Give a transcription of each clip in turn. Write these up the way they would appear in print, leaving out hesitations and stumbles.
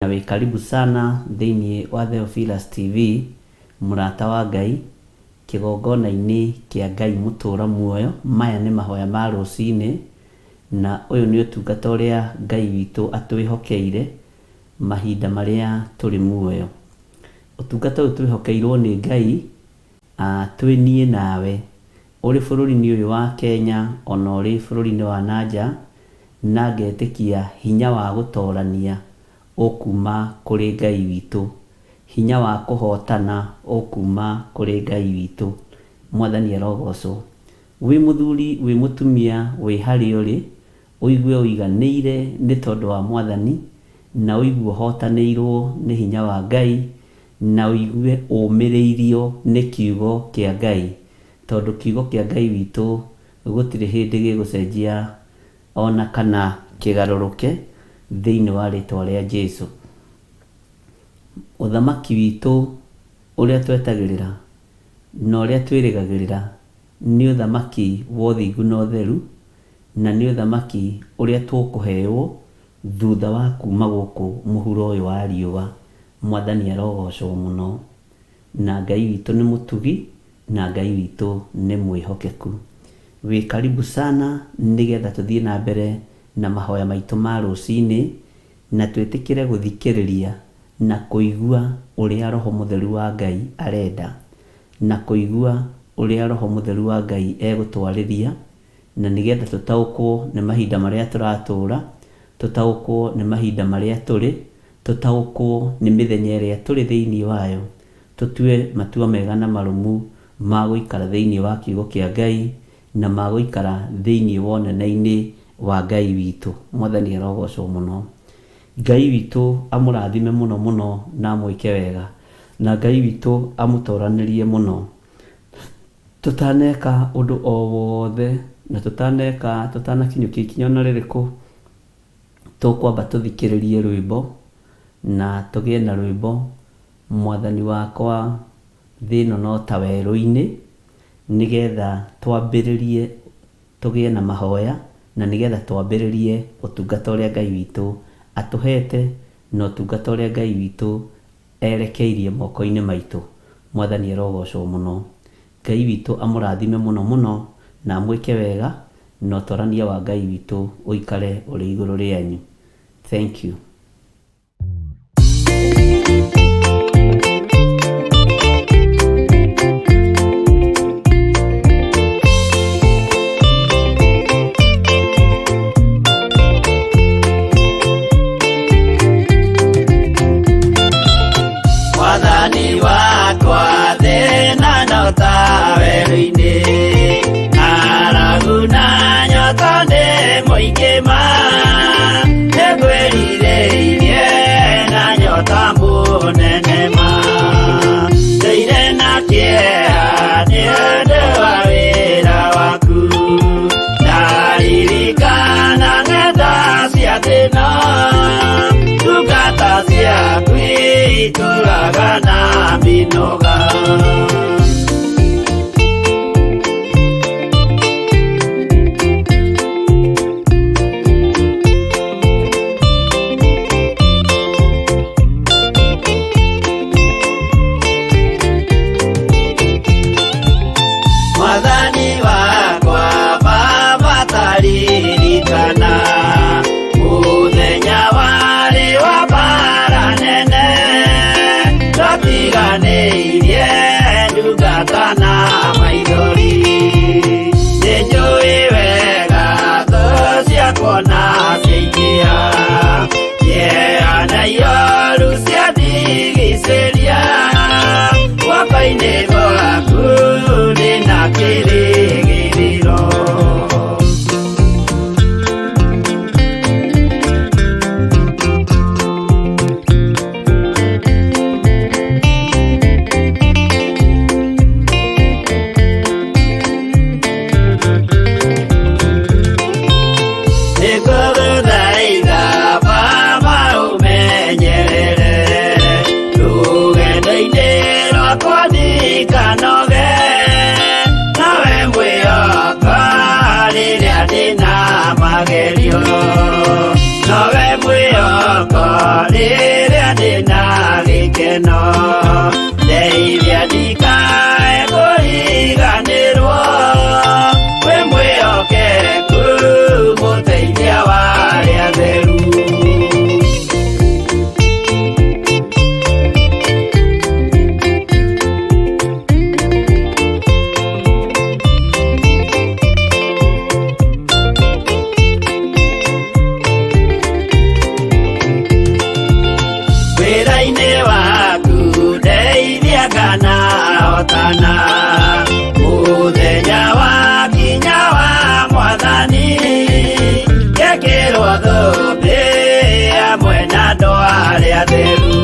Na wĩ karibu sana thĩiniĩ wa Theophilus TV, mũrata wa Ngai, kĩgongona-inĩ kĩa Ngai mũtũra muoyo. Maya nĩ mahoya ma rũcinĩ, na ũyũ nĩ ũtungata ũrĩa Ngai witũ atwĩhokeire mahinda marĩa tũrĩ muoyo. Ũtungata ũyũ twĩhokeirwo nĩ Ngai, twĩ niĩ nawe, ũrĩ bũrũri-inĩ ũyũ wa Kenya ona ũrĩ bũrũri-inĩ wa na nja, na ngetĩkia hinya wa gũtorania ũkuma kũrĩ Ngai witũ, hinya wa kũhotana ũkuma kũrĩ Ngai witũ. Mwathani arogocwo. Wĩ mũthuri, wĩ mũtumia, wĩ harĩa ũrĩ, ũigue ũiganĩire nĩ tondũ wa Mwathani, na ũigue ũhotanĩirwo nĩ hinya wa Ngai, na ũigue ũmĩrĩirio nĩ kiugo kĩa Ngai, tondũ kiugo kĩa Ngai witũ gũtirĩ hĩndĩ gĩgũcenjia ona kana kĩgarũrũke thĩinĩ wa rĩtwa rĩa Jesu. Ũthamaki witũ ũrĩa twetagĩrĩra na ũrĩa twĩrĩgagĩrĩra nĩ ũthamaki wa ũthingu na ũtheru, na nĩ ũthamaki ũrĩa tũkũheo thutha wa kuma gũkũ mũhuro ũyũ wa riũa. Mwathani arogocwo mũno. Na Ngai witũ nĩ mũtugi, na Ngai witũ nĩ mwĩhokeku. Wĩ karibu sana nĩgetha tũthiĩ na mbere na mahoya maitũ ma rũcinĩ, na twĩtĩkĩre gũthikĩrĩria na kũigua ũrĩa Roho Mũtheru wa Ngai arenda, na kũigua ũrĩa Roho Mũtheru wa Ngai egũtwarĩria, na nĩgetha tũtaũkwo nĩ mahinda marĩa tũratũra, tũtaũkwo nĩ mahinda marĩa tũrĩ, tũtaũkwo nĩ mĩthenya ĩrĩa tũrĩ thĩinĩ wayo, tũtue matua mega na marũmu ma gũikara thĩinĩ wa kiugo kĩa Ngai, na ma gũikara thĩinĩ wa ũnene-inĩ wa Ngai witũ. Mwathani arogocwo mũno. Ngai witũ amũrathime mũno mũno na amwĩke wega, na Ngai witũ amũtoranĩrie mũno. Tũtaneka ũndũ o wothe, na tũtaneka, tũtanakinyũkia ikinya ona rĩrĩkũ, tũkwamba tũthikĩrĩrie rwĩmbo, na tũgĩe na rwĩmbo, Mwathani wakwa thĩ ĩno no ta werũ-inĩ, nĩgetha twambĩrĩrie tũgĩe na mahoya, na nĩgetha twambĩrĩrie ũtungata ũrĩa Ngai witũ atũhete, na ũtungata ũrĩa Ngai witũ erekeirie moko-inĩ maitũ. Mwathani arogocwo mũno. Ngai witũ amũrathime mũno mũno, na amwĩke wega, na ũtorania wa Ngai witũ ũikare ũrĩ igũrũ rĩanyu. Thank you. Mwathani wakwa thĩna no ta werũ-inĩ, ng'aragu na nyota nĩ mũingĩ ma, nĩngwĩrirĩirie na nyota mũnene ma, ndũire na kĩeha nĩ ũndũ wa wĩra waku, ndaririkana ng'enda cia thĩna, ndungata ciaku itũraga na mĩnoga. Mwathani wakwa Baba taririkana mũthenya warĩ wa mbara nene, twatiganĩirie ndungata na maithori, nĩnjũĩ wega thũ ciakwa na ciaingĩha, kĩeha na ioru ciandigicĩria, guoko-inĩ gwaku ndĩna kĩrĩgĩrĩro. Nĩngũgũthaitha Baba ũmenyerere rũgendo-inĩ rwakwa ndika Ndikanahotana mũthenya wa kinya wa mwathani ngekĩrwo thũmbĩ hamwe na andũ arĩa atheru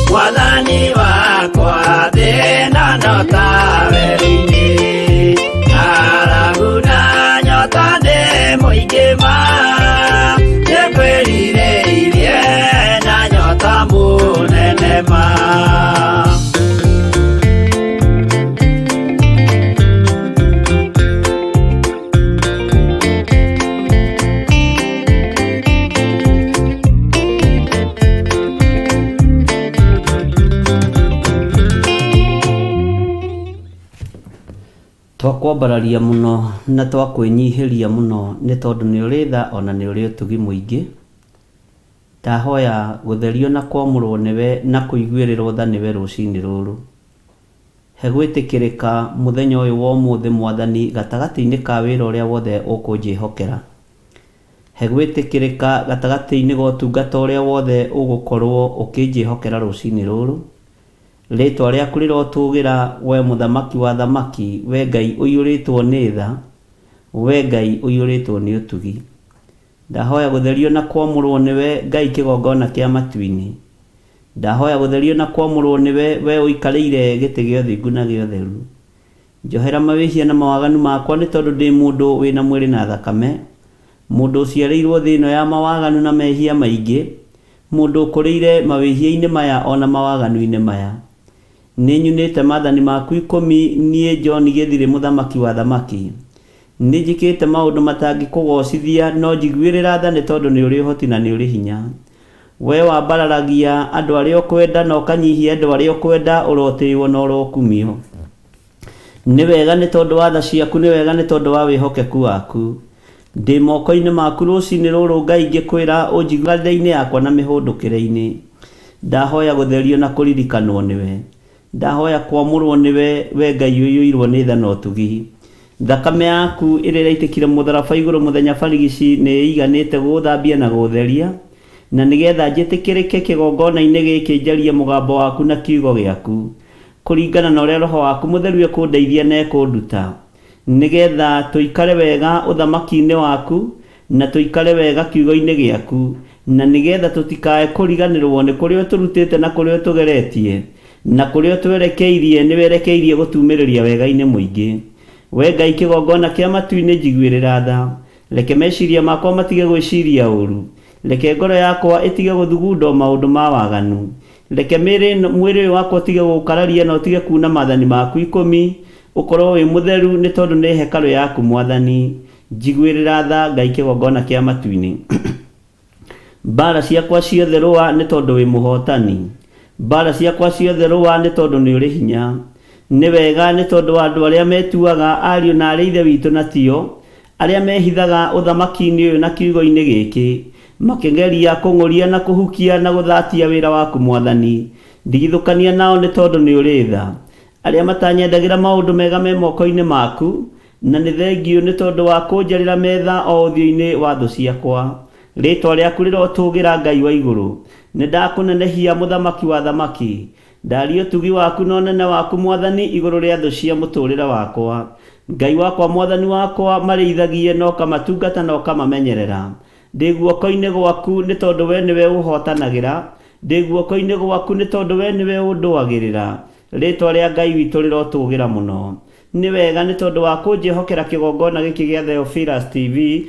mwathani wakwa thĩna no ta werũ-inĩ ng'aragu na nyota nĩ mũingĩ ma nĩngwĩrirĩirie na nyota mũnene ma. Twakwambararia mũno na twakwĩnyihĩria mũno nĩ tondũ nĩ ũrĩ tha ona nĩ ũrĩ ũtugi mũingĩ. Ndahoya gũtherio na kwamũrwo nĩwe na kũiguĩrĩrwo tha nĩwe rũcinĩ rũrũ. He gwĩtĩkĩrĩka mũthenya ũyũ wa ũmũthĩ Mwathani gatagatĩ-inĩ ka wĩra ũrĩa wothe ũkũnjĩhokera. He gwĩtĩkĩrĩka gatagatĩ-inĩ ga ũtungata ũrĩa wothe ũgũkorwo ũkĩnjĩhokera rũcinĩ rũrũ. Rĩĩtwa rĩaku rĩrotũũgĩra, wee Mũthamaki wa athamaki, wee Ngai ũiyũrĩtwo nĩ tha, wee Ngai ũiyũrĩtwo nĩ ũtugi. Ndahoya gũtherio na kwamũrwo nĩwe, Ngai kĩgongona kĩa matu-inĩ. Ndahoya gũtherio na kwamũrwo nĩwe, wee ũikarĩire gĩtĩ gĩa ũthingu na gĩa ũtheru. Njohera mawĩhia na mawaganu makwa nĩ tondũ ndĩ mũndũ wĩ na mwĩrĩ na thakame, mũndũ ũciarĩirwo thĩ ĩno ya mawaganu na mehia maingĩ, mũndũ ũkũrĩire mawĩhia-inĩ maya o na mawaganu-inĩ maya. Nĩnyunĩte maathani maku ikũmi, niĩ John Gĩthirĩ mũthamaki wa athamaki. Nĩnjĩkĩte maũndũ matangĩkũgoocithia, no njiguĩrĩra tha nĩ tondũ nĩ ũrĩ ũhoti na nĩ ũrĩ hinya. Wee wambararagia andũ arĩa ũkwenda na ũkanyihia andũ arĩa ũkwenda, ũrotĩĩo na ũrokumio. Nĩ wega nĩ tondũ wa tha ciaku, nĩ wega nĩ tondũ wa wĩhokeku waku. Ndĩ moko-inĩ maku rũcinĩ rũrũ Ngai ngĩkwĩra ũnjigarĩre-inĩ yakwa na mĩhũndũkĩre-inĩ. Ndahoya gũtherio na kũririkanwo nĩwe. Ndahoya kwamũrwo nĩwe, wee Ngai ũiyũirwo nĩ tha na ũtugi. Thakame yaku ĩrĩa ĩraitĩkire mũtharaba igũrũ mũthenya barigici nĩ ĩiganĩte gũũthambia na gũũtheria, na nĩgetha njĩtĩkĩrĩke kĩgongona-inĩ gĩkĩ njarie mũgambo waku na kiugo gĩaku. Kũringana na ũrĩa Roho waku Mũtheru ekũndeithia na ekũnduta, nĩ getha tũikare wega ũthamaki-inĩ waku, na tũikare wega kiugo-inĩ gĩaku, na nĩ getha tũtikae kũriganĩrũo nĩ kũrĩa ũtũrutĩte na kũrĩa ũtũgeretie, na kũrĩa ũtwerekeirie, nĩwerekeirie gũtuumĩrĩria wega-inĩ mũingĩ. Wee Ngai kĩgongona kĩa matu-inĩ, njiguĩrĩra tha. Reke meciria makwa matige gwĩciria ũũru, Reke ngoro yakwa ĩtige gũthugunda o maũndũ ma waganu. Reke mĩĩrĩ ĩno, mwĩrĩ ũyũ wakwa ũtige gũgũkararia na ũtige kuuna maathani maku ikũmi, ũkorwo wĩ mũtheru nĩ tondũ nĩ hekarũ yaku Mwathani. Njiguĩrĩra tha, Ngai kĩgongona kĩa matu-inĩ. Mbaara ciakwa ciothe rũa nĩ tondũ wĩ mũhootani. Mbaara ciakwa ciothe rũa nĩ tondũ nĩ ũrĩ hinya. Nĩ wega nĩ tondũ wa andũ arĩa metuaga ariũ na aarĩ a Ithe witũ na tio, Arĩa mehithaga ũthamaki-inĩ ũyũ na kiugo-inĩ gĩkĩ, makĩgeria kũng'ũria na kũhukia na gũthatia wĩra waku Mwathani, ndigithũkania nao nĩ tondũ nĩ ũrĩ tha. Arĩa matanyendagĩra maũndũ mega me moko-inĩ maku, na nĩ thengiũ nĩ tondũ wa kũnjarĩra metha o ũthiũ-inĩ wa thũ ciakwa. Rĩĩtwa rĩaku rĩrotũũgĩra Ngai wa igũrũ. Nĩndakũnenehia Mũthamaki wa athamaki. Ndaria ũtugi waku na ũnene waku Mwathani igũrũ rĩa thũ cia mũtũrĩre wakwa. Ngai wakwa Mwathani wakwa marĩithagie na ũkamatungata na ũkamamenyerera. Ndĩ guoko-inĩ gwaku nĩ tondũ we nĩwe ũhotanagĩra, ndĩ guoko-inĩ gwaku nĩ tondũ we nĩwe ũndũagĩrĩra. Rĩtwa rĩa Ngai witũ rĩrotũgĩra mũno. Nĩ wega nĩ tondũ wa kũnjĩhokera kĩgongona gĩkĩ gĩa Theophilus TV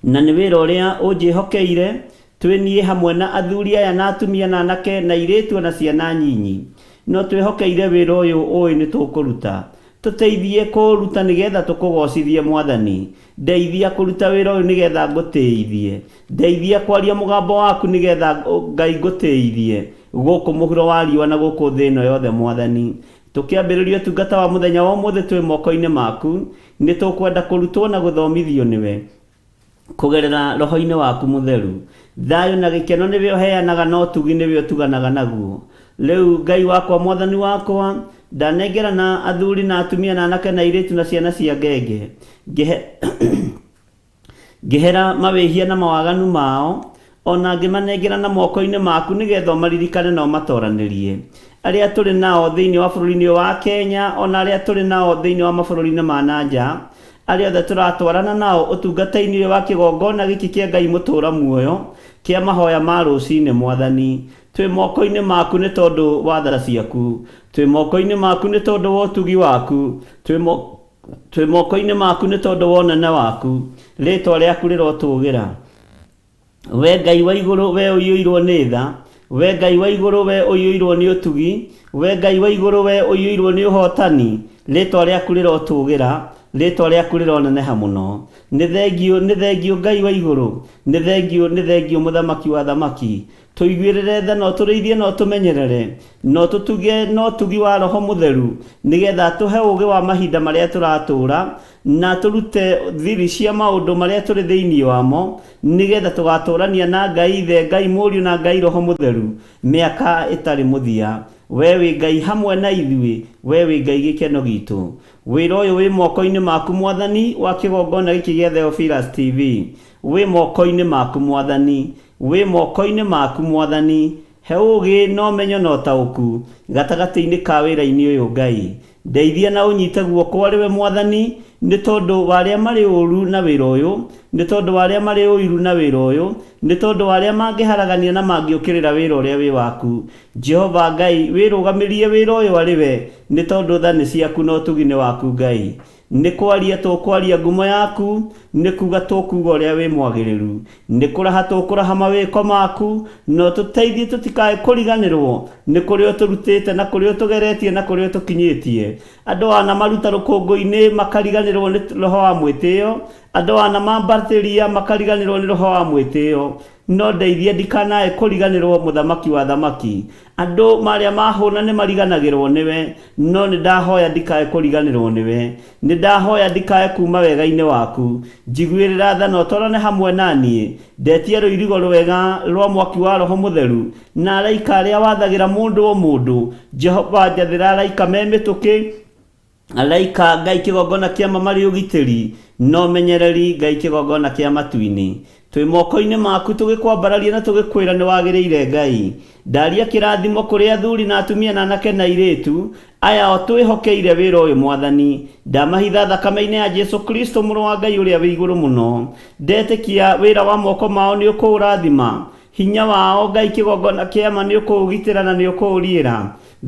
na nĩ wĩra ũrĩa ũnjĩhokeire Twĩ niĩ hamwe na athuri aya na atumia na anake na airĩtu o na ciana nyinyi, no twĩhokeire wĩra ũyũ ũĩ nĩ tũkũruta. Tũteithie kũũruta nĩ getha tũkũgoocithie Mwathani. Ndeithia kũruta wĩra ũyũ nĩ getha ngũtĩithie. Ndeithia kwaria mũgambo waku nĩ getha Ngai ngũtĩithie gũkũ mũhuro wa riũa na gũkũ thĩ ĩno yothe Mwathani. Tũkĩambĩrĩria ũtungata wa mũthenya wa ũmũthĩ twĩ moko-inĩ maku. Nĩ tũkwenda kũrutwo na gũthomithio nĩwe. Kũgerera roho-inĩ waku mũtheru. Thayũ na gĩkeno nĩwe ũheanaga na ũtugi nĩwe ũtuganaga naguo. Rĩu Ngai wakwa Mwathani wakwa, ndanengerana athuri na atumia na anake na airĩtu na ciana cia ngenge. Ngĩhe ngĩhera mawĩhia na mawaganu mao, o na ngĩmanengerana moko-inĩ maku nĩgetha ũmaririkane na ũmatoranĩrie. Arĩa tũrĩ nao thĩinĩ wa bũrũri-inĩ ũyũ wa Kenya, ona arĩa tũrĩ nao thĩinĩ wa mabũrũri-inĩ ma na nja, arĩa othe tũratwarana nao ũtungata-inĩ ũyũ wa kĩgongona gĩkĩ kĩa Ngai mũtũũra muoyo, kĩa mahoya ma rũcinĩ, Mwathani. Twĩ moko-inĩ maku nĩ tondũ wa tha ciaku. Twĩ moko-inĩ maku nĩ tondũ wa ũtugi waku. Twĩ mo twĩ moko-inĩ maku nĩ tondũ wa ũnene waku. Rĩĩtwa rĩaku rĩrotũgĩra. We Ngai wa igũrũ, we ũiyũirwo nĩ tha, we Ngai wa igũrũ, we ũiyũirwo nĩ ũtugi, we Ngai wa igũrũ, we ũiyũirwo nĩ ũhootani, rĩĩtwa rĩaku rĩrotũũgĩra, rĩĩtwa rĩaku rĩroneneha mũno. Nĩ thengiũ, nĩ thengiũ Ngai wa igũrũ, nĩ thengiũ, nĩ thengiũ Mũthamaki wa athamaki. Tũiguĩrĩre tha na ũtũrĩithie na ũtũmenyerere, na ũtũtuge na ũtugi wa Roho Mũtheru, nĩ getha atũhe ũũgĩ wa mahinda marĩa tũratũũra, na tũrute thiri cia maũndũ marĩa tũrĩ thĩinĩ wamo, nĩ getha tũgatũũrania na Ngai Ithe, Ngai Mũriũ, na Ngai Roho Mũtheru mĩaka ĩtarĩ mũthia. Wee wĩ Ngai hamwe na ithuĩ, Wee wĩ Ngai gĩkeno gitũ. Wĩra ũyũ wĩ moko-inĩ maku Mwathani, wa kĩgongona gĩkĩ gĩa Theophilus TV. Wĩ moko-inĩ maku Mwathani. Wĩ moko-inĩ maku Mwathani. He ũũgĩ na ũmenyo na ũtaũku gatagatĩ-inĩ ka wĩra-inĩ ũyũ Ngai. Ndeithia na ũnyite guoko arĩ we Mwathani, nĩ tondũ wa arĩa marĩ ũũru na wĩra ũyũ, nĩ tondũ wa arĩa marĩ ũiru na wĩra ũyũ, nĩ tondũ wa arĩa mangĩharagania na mangĩũkĩrĩra wĩra ũrĩa wĩ waku. Jehova Ngai, wĩrũgamĩrie wĩra ũyũ arĩ we, nĩ tondũ tha nĩ ciaku na ũtugi nĩ waku Ngai. Nĩ kwaria tũkwaria ngumo yaku, nĩ kuuga tũkuuga ũrĩa wĩ mwagĩrĩru. Nĩ kũraha tũkũraha mawĩko maku, na ũtũteithie tũtikae kũriganĩrwo nĩ kũrĩa ũtũrutĩte na kũrĩa ũtũgeretie na kũrĩa ũtũkinyĩtie. Andũ ana maruta rũkũngũ-inĩ makariganĩrwo nĩ roho wa mwĩtĩo, andũ ana mambatĩria makariganĩrwo nĩ roho wa mwĩtĩo. No ndeithia ndikanae kũriganĩrwo Mũthamaki wa athamaki. Andũ marĩa mahũna nĩ mariganagĩrwo nĩwe, no nĩ ndahoya ndikae kũriganĩrwo nĩwe. Nĩ ndahoya ndikae kuuma wega-inĩ waku. Njiguĩrĩra tha na ũtwarane hamwe na niĩ. Ndetia rũirigo rwega rwa mwaki wa Roho Mũtheru na araika arĩa wathagĩra mũndũ o mũndũ. Jehova njathĩra araika me mĩtũkĩ, Araika Ngai kĩgongona kĩa ma marĩ ũgitĩri na ũmenyereri Ngai kĩgongona kĩa matu-inĩ. Twĩ moko-inĩ maku tũgĩkwambararia na tũgĩkwĩra nĩ wagĩrĩire Ngai. Ndaria kĩrathimo kũrĩ athuri na atumia na anake na airĩtu aya o twĩhokeire wĩra ũyũ Mwathani. Ndamahitha thakame-inĩ ya Jesu Kristo mũrũ wa Ngai ũrĩa wĩ igũrũ mũno. Ndetĩkia wĩra wa moko mao nĩ ũkũũrathima. Hinya wao Ngai kĩgongona kĩa ma nĩ ũkũũgitĩra na nĩ ũkũũriĩra.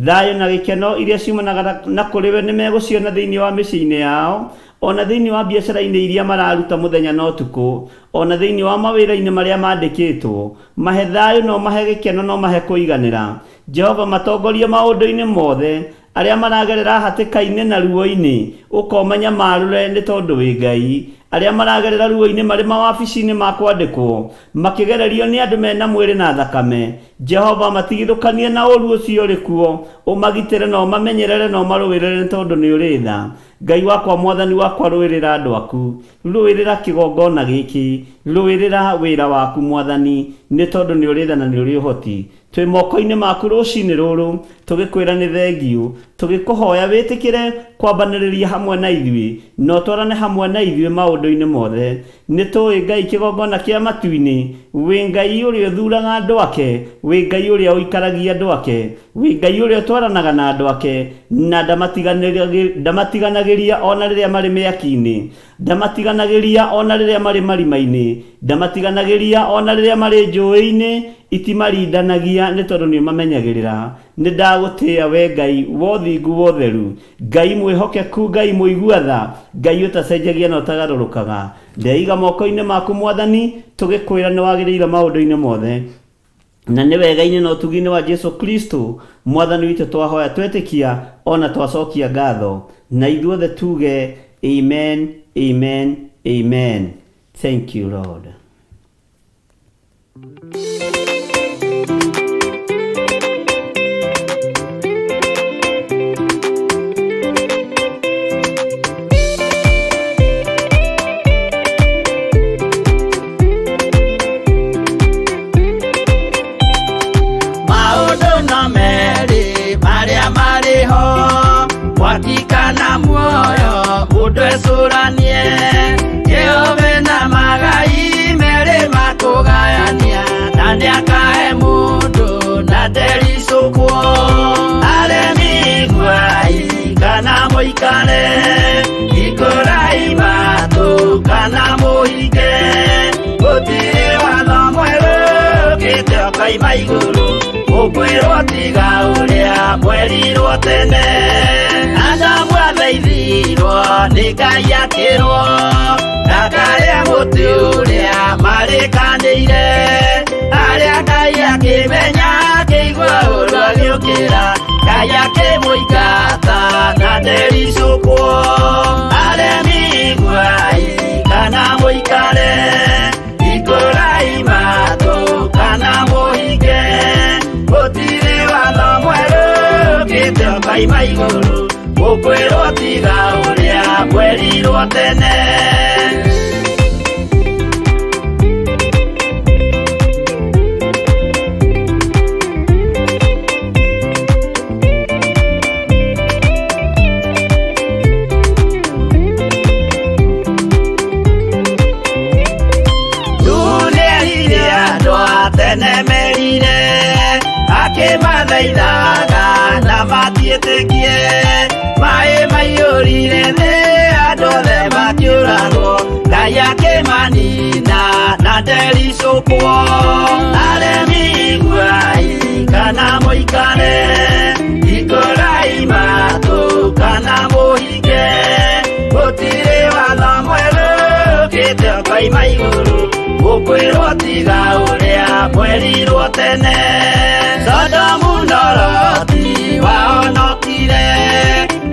Thayũ na gĩkeno iria ciumanaga na kũrĩ we nĩmegũciona thĩinĩ wa mĩciĩ-inĩ yao, o na thĩinĩ wa biacara-inĩ iria mararuta mũthenya na ũtukũ, o na thĩinĩ wa mawĩra-inĩ marĩa mandĩkĩtwo. Mahe thayũ na ũmahe gĩkeno na ũmahe kũiganĩra. Jehova, matongorie maũndũ-inĩ mothe. Arĩa maragerera hatĩka-inĩ na ruo-inĩ, ũka ũmanyamarũre nĩ tondũ wĩ Ngai. Arĩa maragerera ruo-inĩ marĩ mawabici-inĩ ma kwandĩkwo, makĩgererio nĩ andũ mena mwĩrĩ na thakame, Jehova, matigithũkanie na ũũru ũcio ũrĩ kuo, ũmagitĩre na ũmamenyerere na ũmarũĩrĩre nĩ tondũ nĩ ũrĩ tha. Ngai wakwa, Mwathani wakwa, rũĩrĩra andũ aku. Rũĩrĩra kĩgongona gĩkĩ. Rũĩrĩra wĩra waku, Mwathani, nĩ tondũ nĩ ũrĩ tha na nĩ ũrĩ ũhoti. Twĩ moko-inĩ maku rũcinĩ rũrũ, tũgĩkwĩra nĩ thengiũ, tũgĩkũhoya wĩtĩkĩre kwambanĩrĩria hamwe na ithuĩ, na ũtwarane hamwe na ithuĩ maũndũ-inĩ mothe. Nĩ tũĩ Ngai kĩgongona kĩa matu-inĩ, wĩ Ngai ũrĩa ũthuraga andũ ake, wĩ Ngai ũrĩa ũikaragia andũ ake, wĩ Ngai ũrĩa ũtwaranaga na andũ ake, na ndamatiganagĩria o na rĩrĩa marĩ mĩaki-inĩ, ndamatiganagĩria o na rĩrĩa marĩ marima-inĩ, ndamatiganagĩria o na rĩrĩa marĩ njũĩ-inĩ, itimarindanagia nĩ tondũ nĩ ũmamenyagĩrĩra. Nĩ ndagũtĩĩa we Ngai wa ũthingu wa ũtheru, Ngai mwĩhokeku, Ngai mũigua tha, Ngai ũtacenjagia na ũtagarũrũkaga. Ndeiga moko-inĩ maku Mwathani, tũgĩkwĩra nĩ wagĩrĩire maũndũ-inĩ mothe. Na nĩ wega-inĩ na ũtugi-inĩ wa Jesu Kristo Mwathani witũ twahoya twetĩkia o na twacokia ngatho. Na ithuothe tuge amen, amen, amen. Thank you Lord. Maũndũ no merĩ marĩa marĩ ho, mwaki kana muoyo, mũndũ ecũranie. Jehova na magai merĩ makũgayania, na nĩakahe mũndũ na ndericũkwo. Kana mũikare, hingũrai matũ kana mũhinge. Gũtirĩ watho mwerũ ũkĩte ũkoima igũrũ, ũkwĩrwo tiga ũrĩa mwerirwo tene. Adamu athaithirwo nĩ Ngai akĩrwo ndakarĩe mũtĩ ũrĩa marĩkanĩire. Arĩa Ngai akĩmenya akĩigua ũru agĩũkĩra, Ngai akĩmũingata na ndericũkwo. Aremi iguai kana mũikare, hingũrai matũ kana mũhinge. Gũtirĩ watho mwerũ ũkĩte ũkoima igũrũ, ũkwĩrwo tiga ũrĩa mwerirwo tene. Nĩerire andũ a tene merire, akĩmathaithaga na matiĩtĩkie. Maĩ maiyũrire thĩ, andũ othe makĩũragwo, Ngai akĩmanina na ndericũkwo. Aremi iguai kana mũikare, hingũrai matũ kana mũhinge. Gũtirĩ watho mwerũ ũkĩte ũkoima igũrũ, ũkwĩrwo tiga ũrĩa mwerirwo tene. Sodomu na Loti wahonokire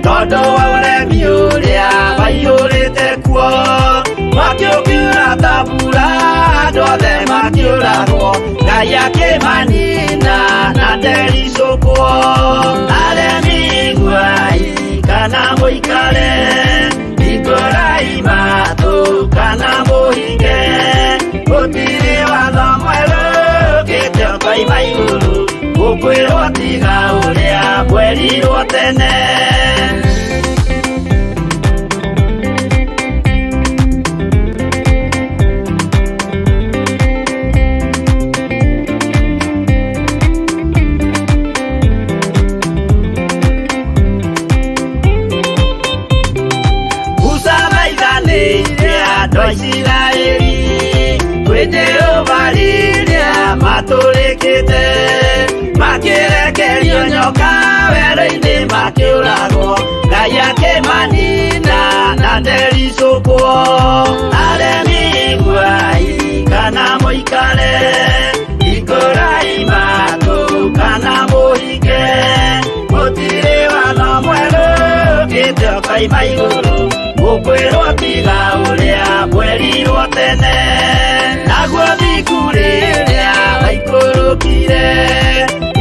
tondũ wa ũremi ũrĩa waiyũrĩte kuo. Mwaki ũkiura ta mbura, andũ othe makĩũragwo, Ngai akĩmanina na ndericũkwo. Aremi iguai kana mũikare, hingũrai matũ kana mũhinge. Gũtirĩ watho mwerũ ũkĩte ũkoima igũrũ, ũkwĩrwo tiga ũrĩa mwerirwo tene. Musa thaithanĩire andũ a Isiraeli kwĩ Jehova rĩrĩa matũrĩkĩte, makĩrekerio nyoka werũ-inĩ makĩũragwo, Ngai akĩmanina na ndericũkwo. Aremi iguai kana mũikare, hingũrai matũ kana mũhinge. Gũtirĩ watho mwerũ ũkĩte ũkoima igũrũ, ũkwĩrwo tiga ũrĩa mwerirwo tene. Naguo thingu rĩrĩa waikũrũkire,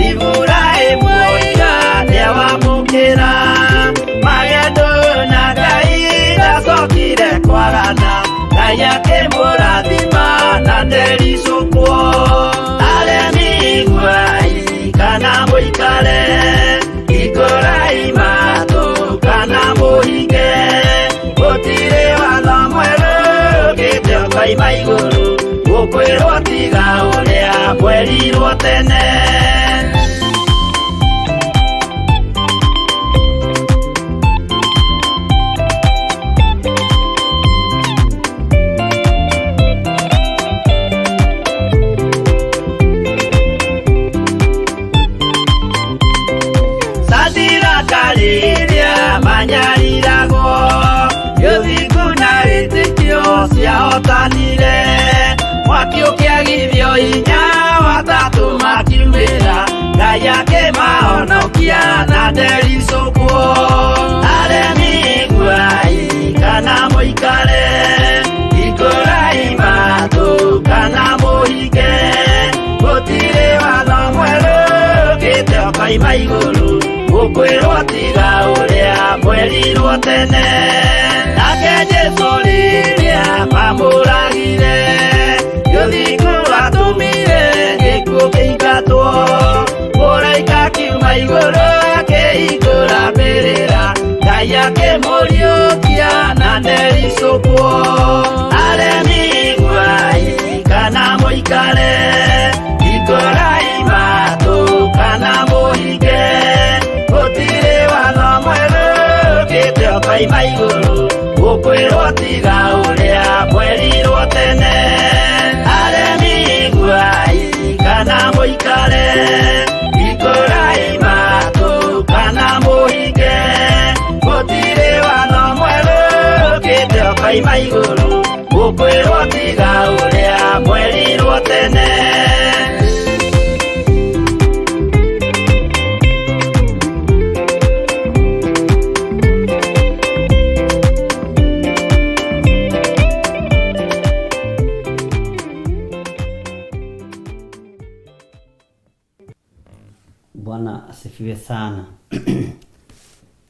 Iburahĩmu oiga nĩawamũkĩra. Magendo na Ngai ndacokire kwagana, Ngai akĩmũrathima na ndericũkwo. Aremi iguai kana mũikare, hingũrai matũ kana mũhinge. Gũtirĩ watho mwerũ ũkĩte ũkoima igũrũ, ũkwĩrwo tiga ũrĩa mwerirwo tene. Sadiraka rĩrĩa manyariragwo, gĩthingu na wĩtĩkio ciahotanire. Mwaki ũkĩagithio hinya, watatũ makiumĩra, Ngai akĩmahonokia na ndericũkwo. Aremi iguai kana mũikare, hingũrai matũ kana mũhinge. Gũtirĩ watho mwerũ ũkĩte ũkoima igũrũ, ũkwĩrwo tiga ũrĩa mwerirwo tene. Nake Jesũ rĩrĩa mamũragire, gĩthingu atũmire gĩkuũ kĩingatwo. Mũraika akiuma igũrũ akĩhingũra mbĩrĩra, Ngai akĩmũriũkia na ndericũkwo. Aremi iguai kana mũikare, hingũrai matũ kana mũhinge. Gũtirĩ watho mwerũ Ũkoima igũrũ, ũkwĩrwo tiga ũrĩa mwerirwo tene. Aremi iguai kana mũikare, hingũrai matũ kana mũhinge. Gũtirĩ watho mwerũ ũkĩte ũkoima igũrũ, ũkwĩrwo tiga ũrĩa mwerirwo tene. Bwana asifiwe sana.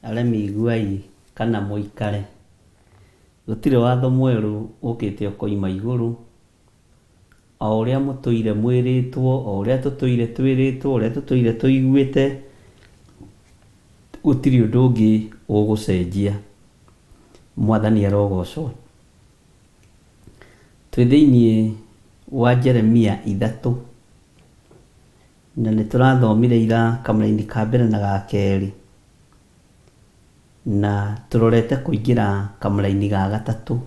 Aremi iguai kana mũikare. Gũtirĩ watho mwerũ ũkĩte ũkoima igũrũ. O ũrĩa mũtũire mwĩrĩtwo, o ũrĩa tũtũire twĩrĩtwo, ũrĩa tũtũire tũiguĩte, gũtirĩ ũndũ ũngĩ ũgũcenjia. Mwathani arogocwo. Twĩ thĩinĩ wa Jeremia 3, na nĩ tũrathomire ira kamũraini ka mbere na ga kerĩ, na tũrorete kũingĩra kamũraini ga gatatũ,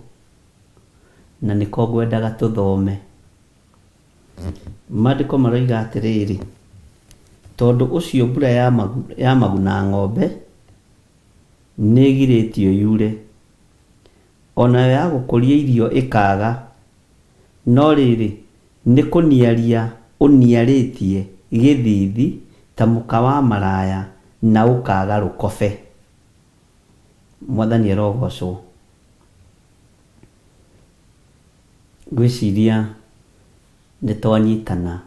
na nĩko ngwendaga tũthome. Maandĩko maroiga atĩrĩrĩ, tondũ ũcio mbura ya maguna ng'ombe nĩĩgirĩtio yure, o nayo ya gũkũria irio ĩkaaga, no rĩrĩ, nĩ kũniaria ũniarĩtie gĩthiithi ta mũka wa maraya, na ũkaaga rũkobe. Mwathani arogocwo. Ngwĩciria nĩ twanyitana.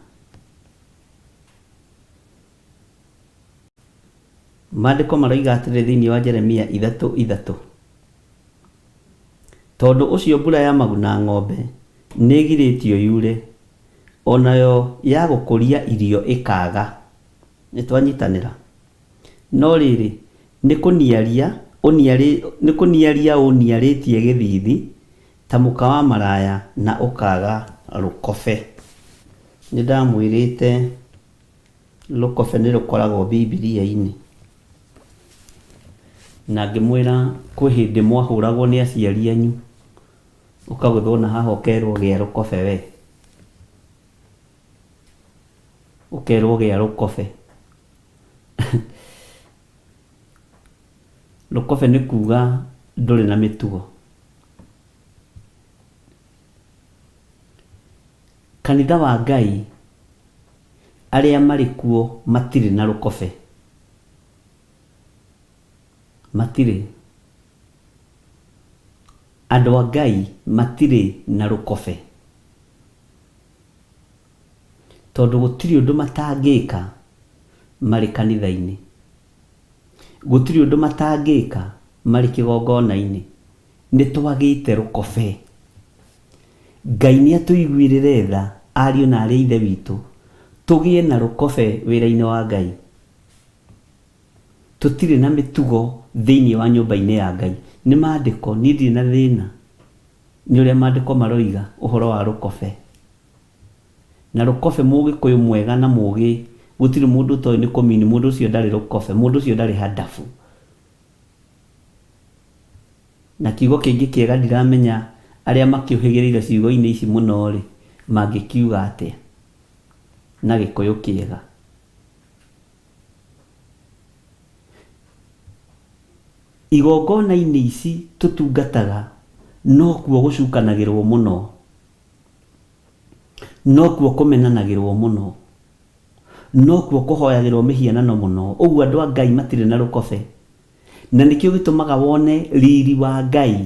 Maandĩko maroiga atĩrĩrĩ thĩinĩ wa Jeremia 3:3, tondũ ũcio mbura ya maguna ng'ombe nĩĩgirĩtio yure, o nayo ya gũkũria irio ĩkaaga. Nĩ twanyitanĩra? No rĩrĩ, nĩ kũniaria nĩ kũniaria ũniarĩtie gĩthiithi ta mũka wa maraya na ũkaaga rũkobe. Nĩ ndamwĩrĩte rũkobe nĩ rũkoragwo Bibilia-inĩ. Na ngĩmwĩra kwĩ hĩndĩ mwahũragwo nĩ aciari anyu, ũkagũthwo na haha ũkerwo gĩa rũkobe we. Ũkerwo gĩa rũkobe. Rũkobe nĩ kuga ndũrĩ na mĩtugo. Kanitha wa Ngai arĩa marĩ kuo matirĩ na rũkobe. Matirĩ. Andũ a Ngai matirĩ na rũkobe. Tondũ gũtirĩ ũndũ matangĩka marĩ kanitha-inĩ. Gũtirĩ ũndũ matangĩka marĩ kĩgongona-inĩ. Nĩ twagĩte rũkobe. Ngai nĩ atũiguĩrĩre tha ariũ na aarĩ a Ithe witũ, tũgĩe na rũkobe wĩra-inĩ wa Ngai. Tũtirĩ na mĩtugo thĩinĩ wa nyũmba-inĩ ya Ngai. Nĩ maandĩko, niĩ ndirĩ na thĩna nĩ ũrĩa maandĩko maroiga ũhoro wa rũkobe. Na rũkobe mũgĩkũyũ mwega na mũgĩ, gũtirĩ mũndũ ũtoĩ nĩ kũmini mũndũ ũcio ndarĩ rũkobe, mũndũ ũcio ndarĩ handabu. Na kiugo kĩngĩ kĩega ndiramenya arĩa makĩũhĩgĩrĩire ciugo-inĩ ici mũno-rĩ, mangĩkiuga atĩa na Gĩkũyũ kĩega. Igongona-inĩ ici tũtungataga nokuo gũcukanagĩrwo mũno, nokuo kũmenanagĩrwo mũno, nokuo kũhoyagĩrwo mĩhianano mũno. Ũguo andũ a Ngai matirĩ na rũkobe. Na nĩkĩo gĩtũmaga wone riri wa Ngai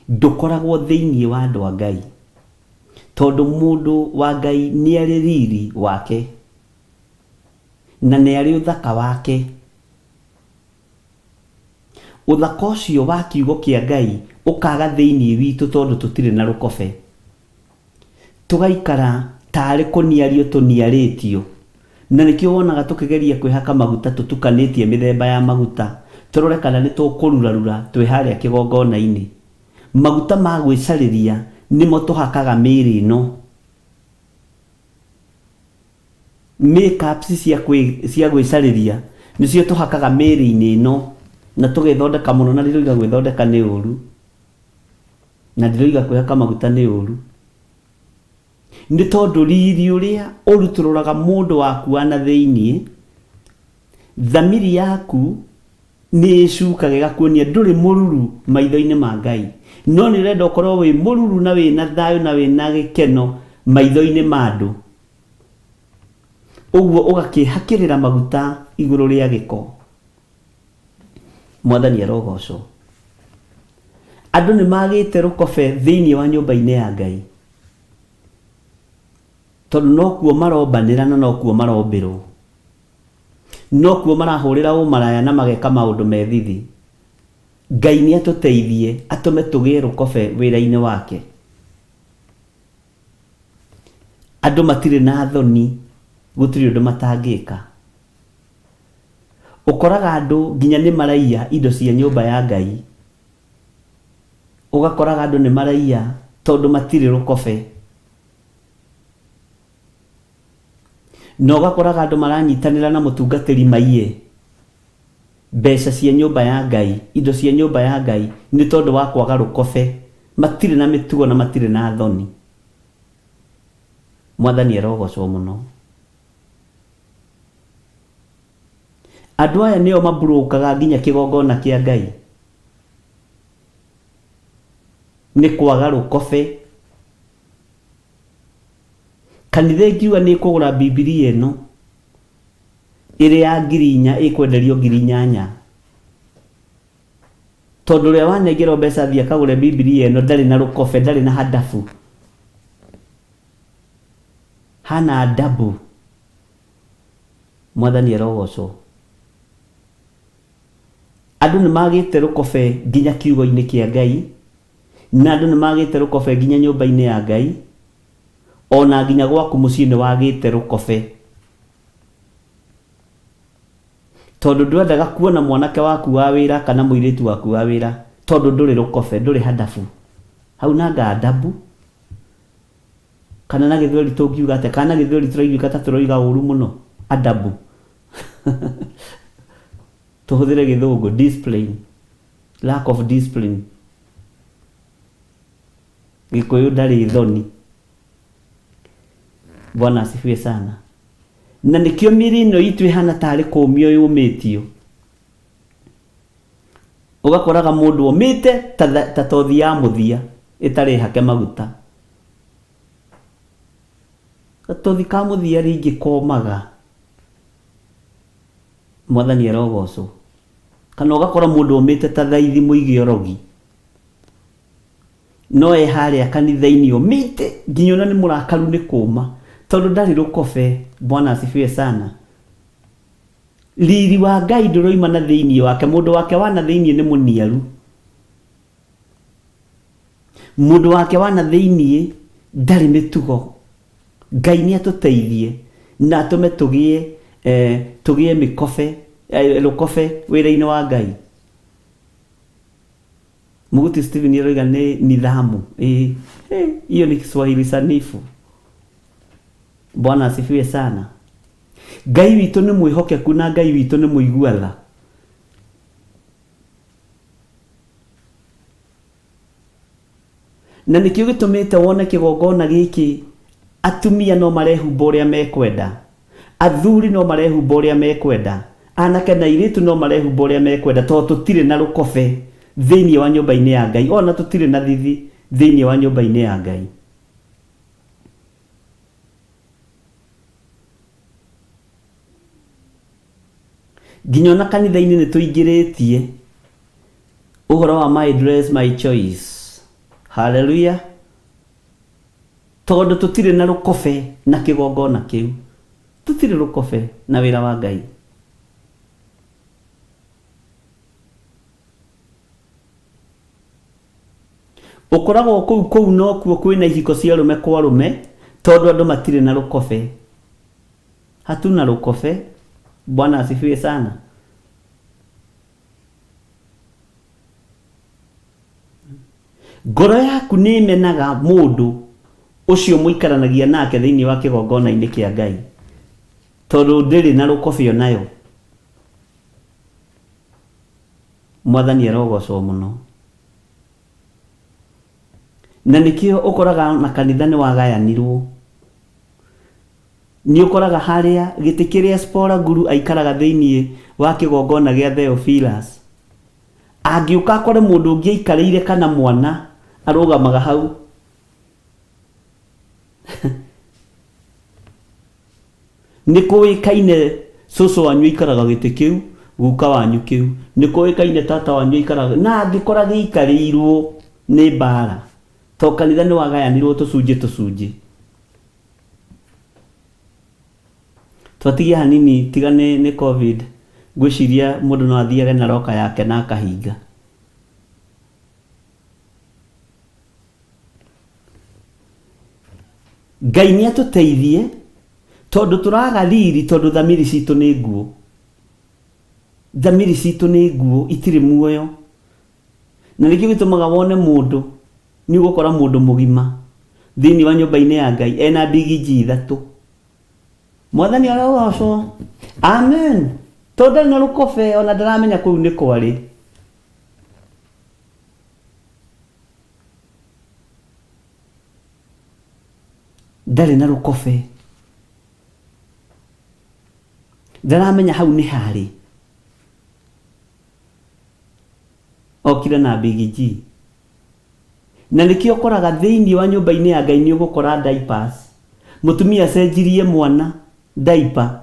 ndũkoragwo thĩinĩ wa andũ a Ngai. Tondũ mũndũ wa Ngai nĩ arĩ riri wake na nĩ arĩ ũthaka wake. Ũthaka ũcio wa kiugo kĩa Ngai ũkaga thĩinĩ witũ tondũ tũtirĩ na rũkobe. Tũgaikara tarĩ kũniario tũniarĩtio. Na nĩkĩo wonaga tũkĩgeria kwĩhaka maguta tũtukanĩtie mĩthemba ya maguta tũrore kana nĩ tũkũrurarura twĩ harĩa kĩgongona-inĩ. Maguta ma gwĩcarĩria nĩmo tũhakaga mĩĩrĩ ĩno. Makeups cia gwĩcarĩria nĩcio tũhakaga mĩĩrĩ-inĩ ĩno Na tũgethondeka mũno, na ndiroiga gwĩthondeka nĩ ũru, na ndiroiga kwĩhaka maguta nĩ ũru, nĩ tondũ riri ũrĩa ũrutũrũraga mũndũ waku wa na thĩiniĩ, thamiri yaku nĩ ĩcukaga ĩgakuonia ndũrĩ mũruru maitho-inĩ ma Ngai, no nĩ ũrenda ũkorwo wĩ mũruru na wĩna thayũ na wĩna gĩkeno maitho-inĩ ma andũ. Ũguo ũgakĩhakĩrĩra maguta igũrũ rĩa gĩko. Mwathani arogocwo. Andũ nĩ magĩte rũkobe thĩinĩ wa nyũmba-inĩ ya Ngai, tondũ nokuo marombanĩra na nokuo marombĩrwo, nokuo marahũrĩra ũmaraya na mageka maũndũ me thithi. Ngai nĩ atũteithie atũme tũgĩe rũkobe wĩra-inĩ wake. Andũ matirĩ na thoni, gũtirĩ ũndũ matangĩka. Ũkoraga andũ nginya nĩ maraiya indo cia nyũmba ya Ngai. Ũgakoraga andũ nĩ maraiya tondũ matirĩ rũkobe. Na ũgakoraga andũ maranyitanĩra na mũtungatĩri maiye mbeca cia nyũmba ya Ngai, indo cia nyũmba ya Ngai, nĩ tondũ wa kwaga rũkobe. Matirĩ na mĩtugo na matirĩ na thoni. Mwathani arogocwo mũno. Andũ aya nĩo maburũkaga nginya kĩgongona kĩa Ngai nĩ kwaga rũkobe. Kanitha ĩngiuga nĩ ĩkũgũra Bibilia ĩno ĩrĩ ya 4000, ĩkwenderio 8000, tondũ ũrĩa wanengerwo mbeca athiĩ akagũre Bibilia ĩno ndarĩ na rũkobe, ndarĩ na hadabu, hana adabu. Mwathani arogocwo. Andũ nĩ magĩte rũkobe nginya kiugo-inĩ kĩa Ngai, na andũ nĩ magĩte rũkobe nginya nyũmba-inĩ ya Ngai, ona nginya gwaku mũciĩ nĩ wagĩte rũkobe, tondũ ndwendaga kuona mwanake waku wa wĩra kana mũirĩtu waku wa wĩra, tondũ ndũrĩ rũkobe, ndũrĩ hadabu. Hau nanga adabu. Kana na gĩthweri tũngiuga atĩa? Kana na gĩthweri tũraiguĩka ta tũroiga ũru mũno? Adabu. Tũhũthĩre gĩthũngũ, discipline. Lack of discipline. Gĩkũyũ ndarĩ thoni. Bwana asifiwe sana. Na nĩkĩo mĩĩrĩ ĩno itũ ĩhana tarĩ kũũmio yũmĩtio. Ũgakoraga mũndũ omĩte ta, ta tothi ya mũthia ĩtarĩ hake maguta. Gatothi ka mũthia rĩngĩ komaga. Mwathani arogocwo. Kana ũgakora mũndũ omĩte ta thaithi mũige orogi. No e harĩa kanitha-inĩ omĩte nginya ona nĩ mũrakaru nĩ kũma, tondũ ndarĩ rũkobe. Bwana asifiwe sana. Riri wa Ngai ndũroima na thĩinĩ wake. Mũndũ wake wa na thĩinĩ nĩ mũniaru. Mũndũ wake wa na thĩinĩ ndarĩ mĩtugo. Ngai nĩ atũteithie na atũme tũgĩe eh, tũgĩe mĩkobe eh, rũkobe wĩra-inĩ wa Ngai. Mũguti Stephen aroiga nĩ nidhamu. Ĩĩ, hiyo ni Kiswahili sanifu. Bwana asifiwe sana. Ngai witũ nĩ mwĩhokeku na Ngai witũ nĩ mũigua tha. Na nĩkĩo gĩtũmĩte wone kĩgongona gĩkĩ atumia no marehumba ũrĩa mekwenda, athuri no marehumba ũrĩa mekwenda, anake na airĩtu no marehumba ũrĩa mekwenda, tondũ tũtirĩ na rũkobe thĩinĩ wa nyũmba-inĩ ya Ngai, ona tũtirĩ na thithi thĩinĩ wa nyũmba-inĩ ya Ngai. Nginya ona kanitha-inĩ nĩ tũingĩrĩtie ũhoro wa my dress my choice. Hallelujah. Tondũ tũtirĩ na rũkobe na kĩgongona kĩu, tũtirĩ rũkobe na wĩra wa Ngai. Ũkoragwo kũu kũu nokuo kwĩna ihiko cia arũme kwa arũme, tondũ andũ matirĩ na rũkobe. Hatuna rũkobe. Bwana asifiwe sana. Ngoro yaku nĩ ĩmenaga mũndũ ũcio mũikaranagia nake thĩinĩ wa kĩgongona-inĩ kĩa Ngai, tondũ ndĩrĩ na rũkobe onayo. Mwathani arogocwo mũno. Na nĩkĩo ũkoraga na kanitha nĩ wagayanirwo. Nĩ ũkoraga harĩa gĩtĩ kĩrĩa Spora Guru aikaraga thĩinĩ wa kĩgongona gĩa Theophilus, angĩũka akore mũndũ ũngĩ aikarĩire kana mwana arũgamaga hau. Nĩ kũĩkaine cũcũ wanyu aikaraga gĩtĩ kĩu, guka wanyu kĩu, nĩ kũĩkaine tata wanyu aikaraga, na angĩkora gĩikarĩirwo nĩ mbara, to kanitha nĩ wagayanirwo tũcunjĩ tũcunjĩ. Twatigia hanini tiga nĩ, nĩ Covid, ngwĩciria mũndũ no athiage na roka yake na akahinga. Ngai nĩ atũteithie tondũ tũraga riri tondũ thamiri citũ nĩ nguũ. Thamiri citũ nĩ nguũ itirĩ muoyo. Na nĩkĩo gĩtũmaga wone mũndũ, nĩ ũgũkora mũndũ mũgima thĩinĩ wa nyũmba-inĩ ya Ngai ena mbigiji ithatũ. Mwathani arogocwo. Amen. Tondũ ndarĩ na rũkobe ona ndaramenya kũu nĩ kwarĩ. Ndarĩ na rũkobe. Ndaramenya hau nĩ harĩ. Okire na Big G. Na nĩkĩo ũkoraga thĩinĩ wa nyũmba-inĩ ya Ngai nĩ ũgũkora diapers. Mũtumia acenjirie mwana diaper,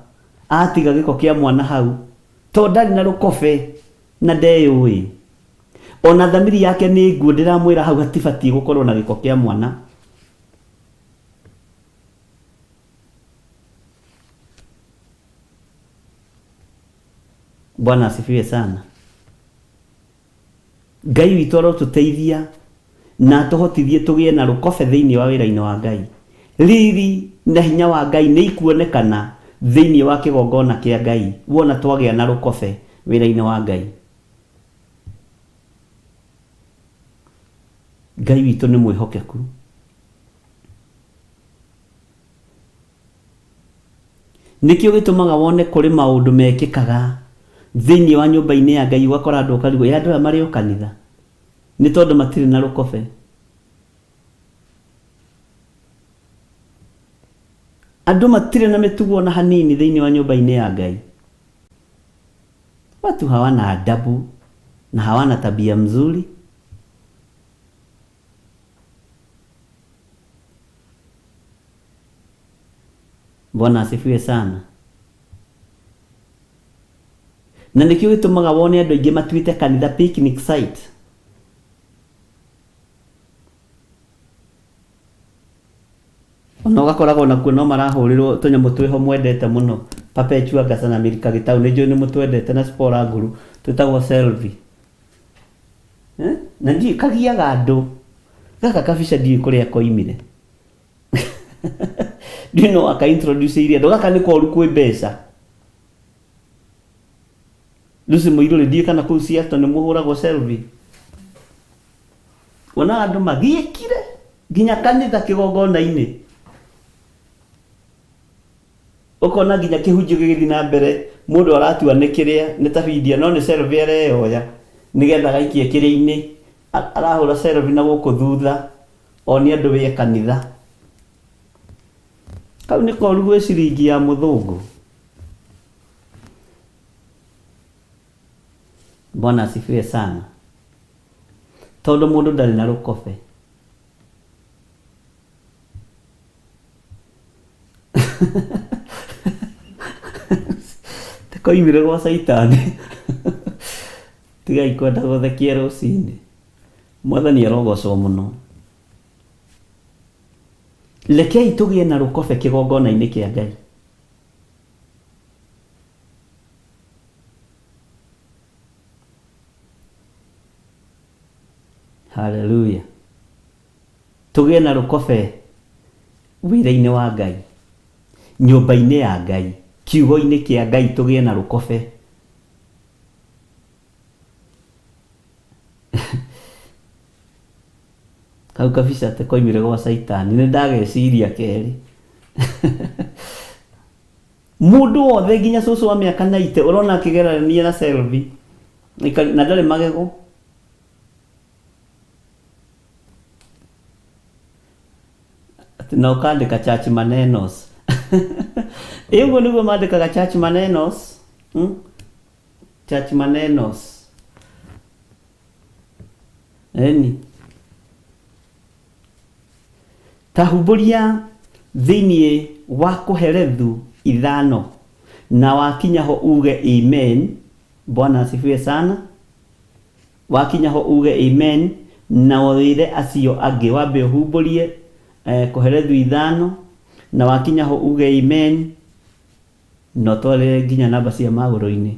atiga gĩko kĩa mwana hau, tondũ ndarĩ na rũkobe na ndeyũĩ. Ona thamiri yake nĩ nguũ ndĩramwĩra hau hatibatiĩ gũkorwo na gĩko kĩa mwana. Bwana asifiwe sana. Ngai witũ arotũteithia na atũhotithie tũgĩe na rũkobe thĩinĩ wa wĩra-inĩ wa Ngai. Riri na hinya wa Ngai nĩ ikuonekana thĩinĩ wa kĩgongona kĩa Ngai wona twagĩa na rũkobe wĩra-inĩ wa Ngai. Ngai witũ nĩ mwĩhokeku. Nĩkĩo gĩtũmaga wone kũrĩ maũndũ mekĩkaga thĩinĩ wa nyũmba-inĩ ya Ngai ũgakora andũ ũkarigwo, ĩ andũ aya marĩ o kanitha? Nĩ tondũ matirĩ na rũkobe. Andũ matirĩ na mĩtugo ona hanini thĩinĩ wa nyũmba-inĩ ya Ngai. Watu hawana adabu na hawana tabia mzuri. Bwana asifiwe sana. Na nĩkĩo gĩtũmaga wone andũ aingĩ matuĩte kanitha picnic site. Ona ũgakoraga onakuo no marahũrĩrwo tũnyamũ twĩho mwendete mũno Perpetua Ngasa na Milka Gĩtaũ nĩ njũĩ nĩ mũtwendete na Spora Nguru twĩtagwo selfie. Eh? Na ndiũĩ kagiaga andũ gaka kabica ndiũĩ kũrĩa koimire ndiũĩ no aka introduce iria andũ gaka nĩ koru kwĩ mbeca Lucy Mũirũrĩ ndiũĩ kana kũu Seattle nĩ mũhũragwo selfie Wonaga andũ magiĩkire nginya kanitha kĩgongona-inĩ. Ũkona nginya kĩhunjio gĩgĩthiĩ na mbere mũndũ aratua nĩ kĩrĩa nĩ ta video no nĩ selfie areyoya nĩgetha agaikie kĩrĩa-inĩ. Arahũra selfie na gũkũ thutha onie andũ wĩ kanitha. Kau nĩ koru gwĩ ciringi ya mũthũngũ. Bwana asifiwe sana. Tondũ mũndũ ndarĩ na rũkobe. Koimire gwa caitani. Tigai kwenda gũthekia rũcinĩ. Mwathani arogocwo mũno. Rekei tũgĩe na rũkobe kĩgongona-inĩ kĩa Ngai. Haleluya. Tũgĩe na rũkobe wĩra-inĩ wa Ngai, nyũmba-inĩ ya Ngai, kiugo-inĩ kĩa Ngai tũgĩe na rũkobe. Kau kabica atĩ koimire gwa caitani, nĩ ndageciria kerĩ. Mũndũ wothe nginya cũcũ wa mĩaka 90 ũrona akĩgerania na selfie. Na ndarĩ magego. Atĩ na ũkandĩka church manenos. Ĩ ũguo nĩguo mandĩkaga church manenos. Church manenos. Eni. Ta humbũria thĩinĩ wa Kohelethu ithano, na wakinya ho uge amen. Bwana asifiwe sana. Wakinya ho uge amen na wĩre acio angĩ wambe ũhumbũrie eh, Kohelethu ithano na wakinya ho uge amen na ũtwarĩre nginya namba cia magũrũ-inĩ.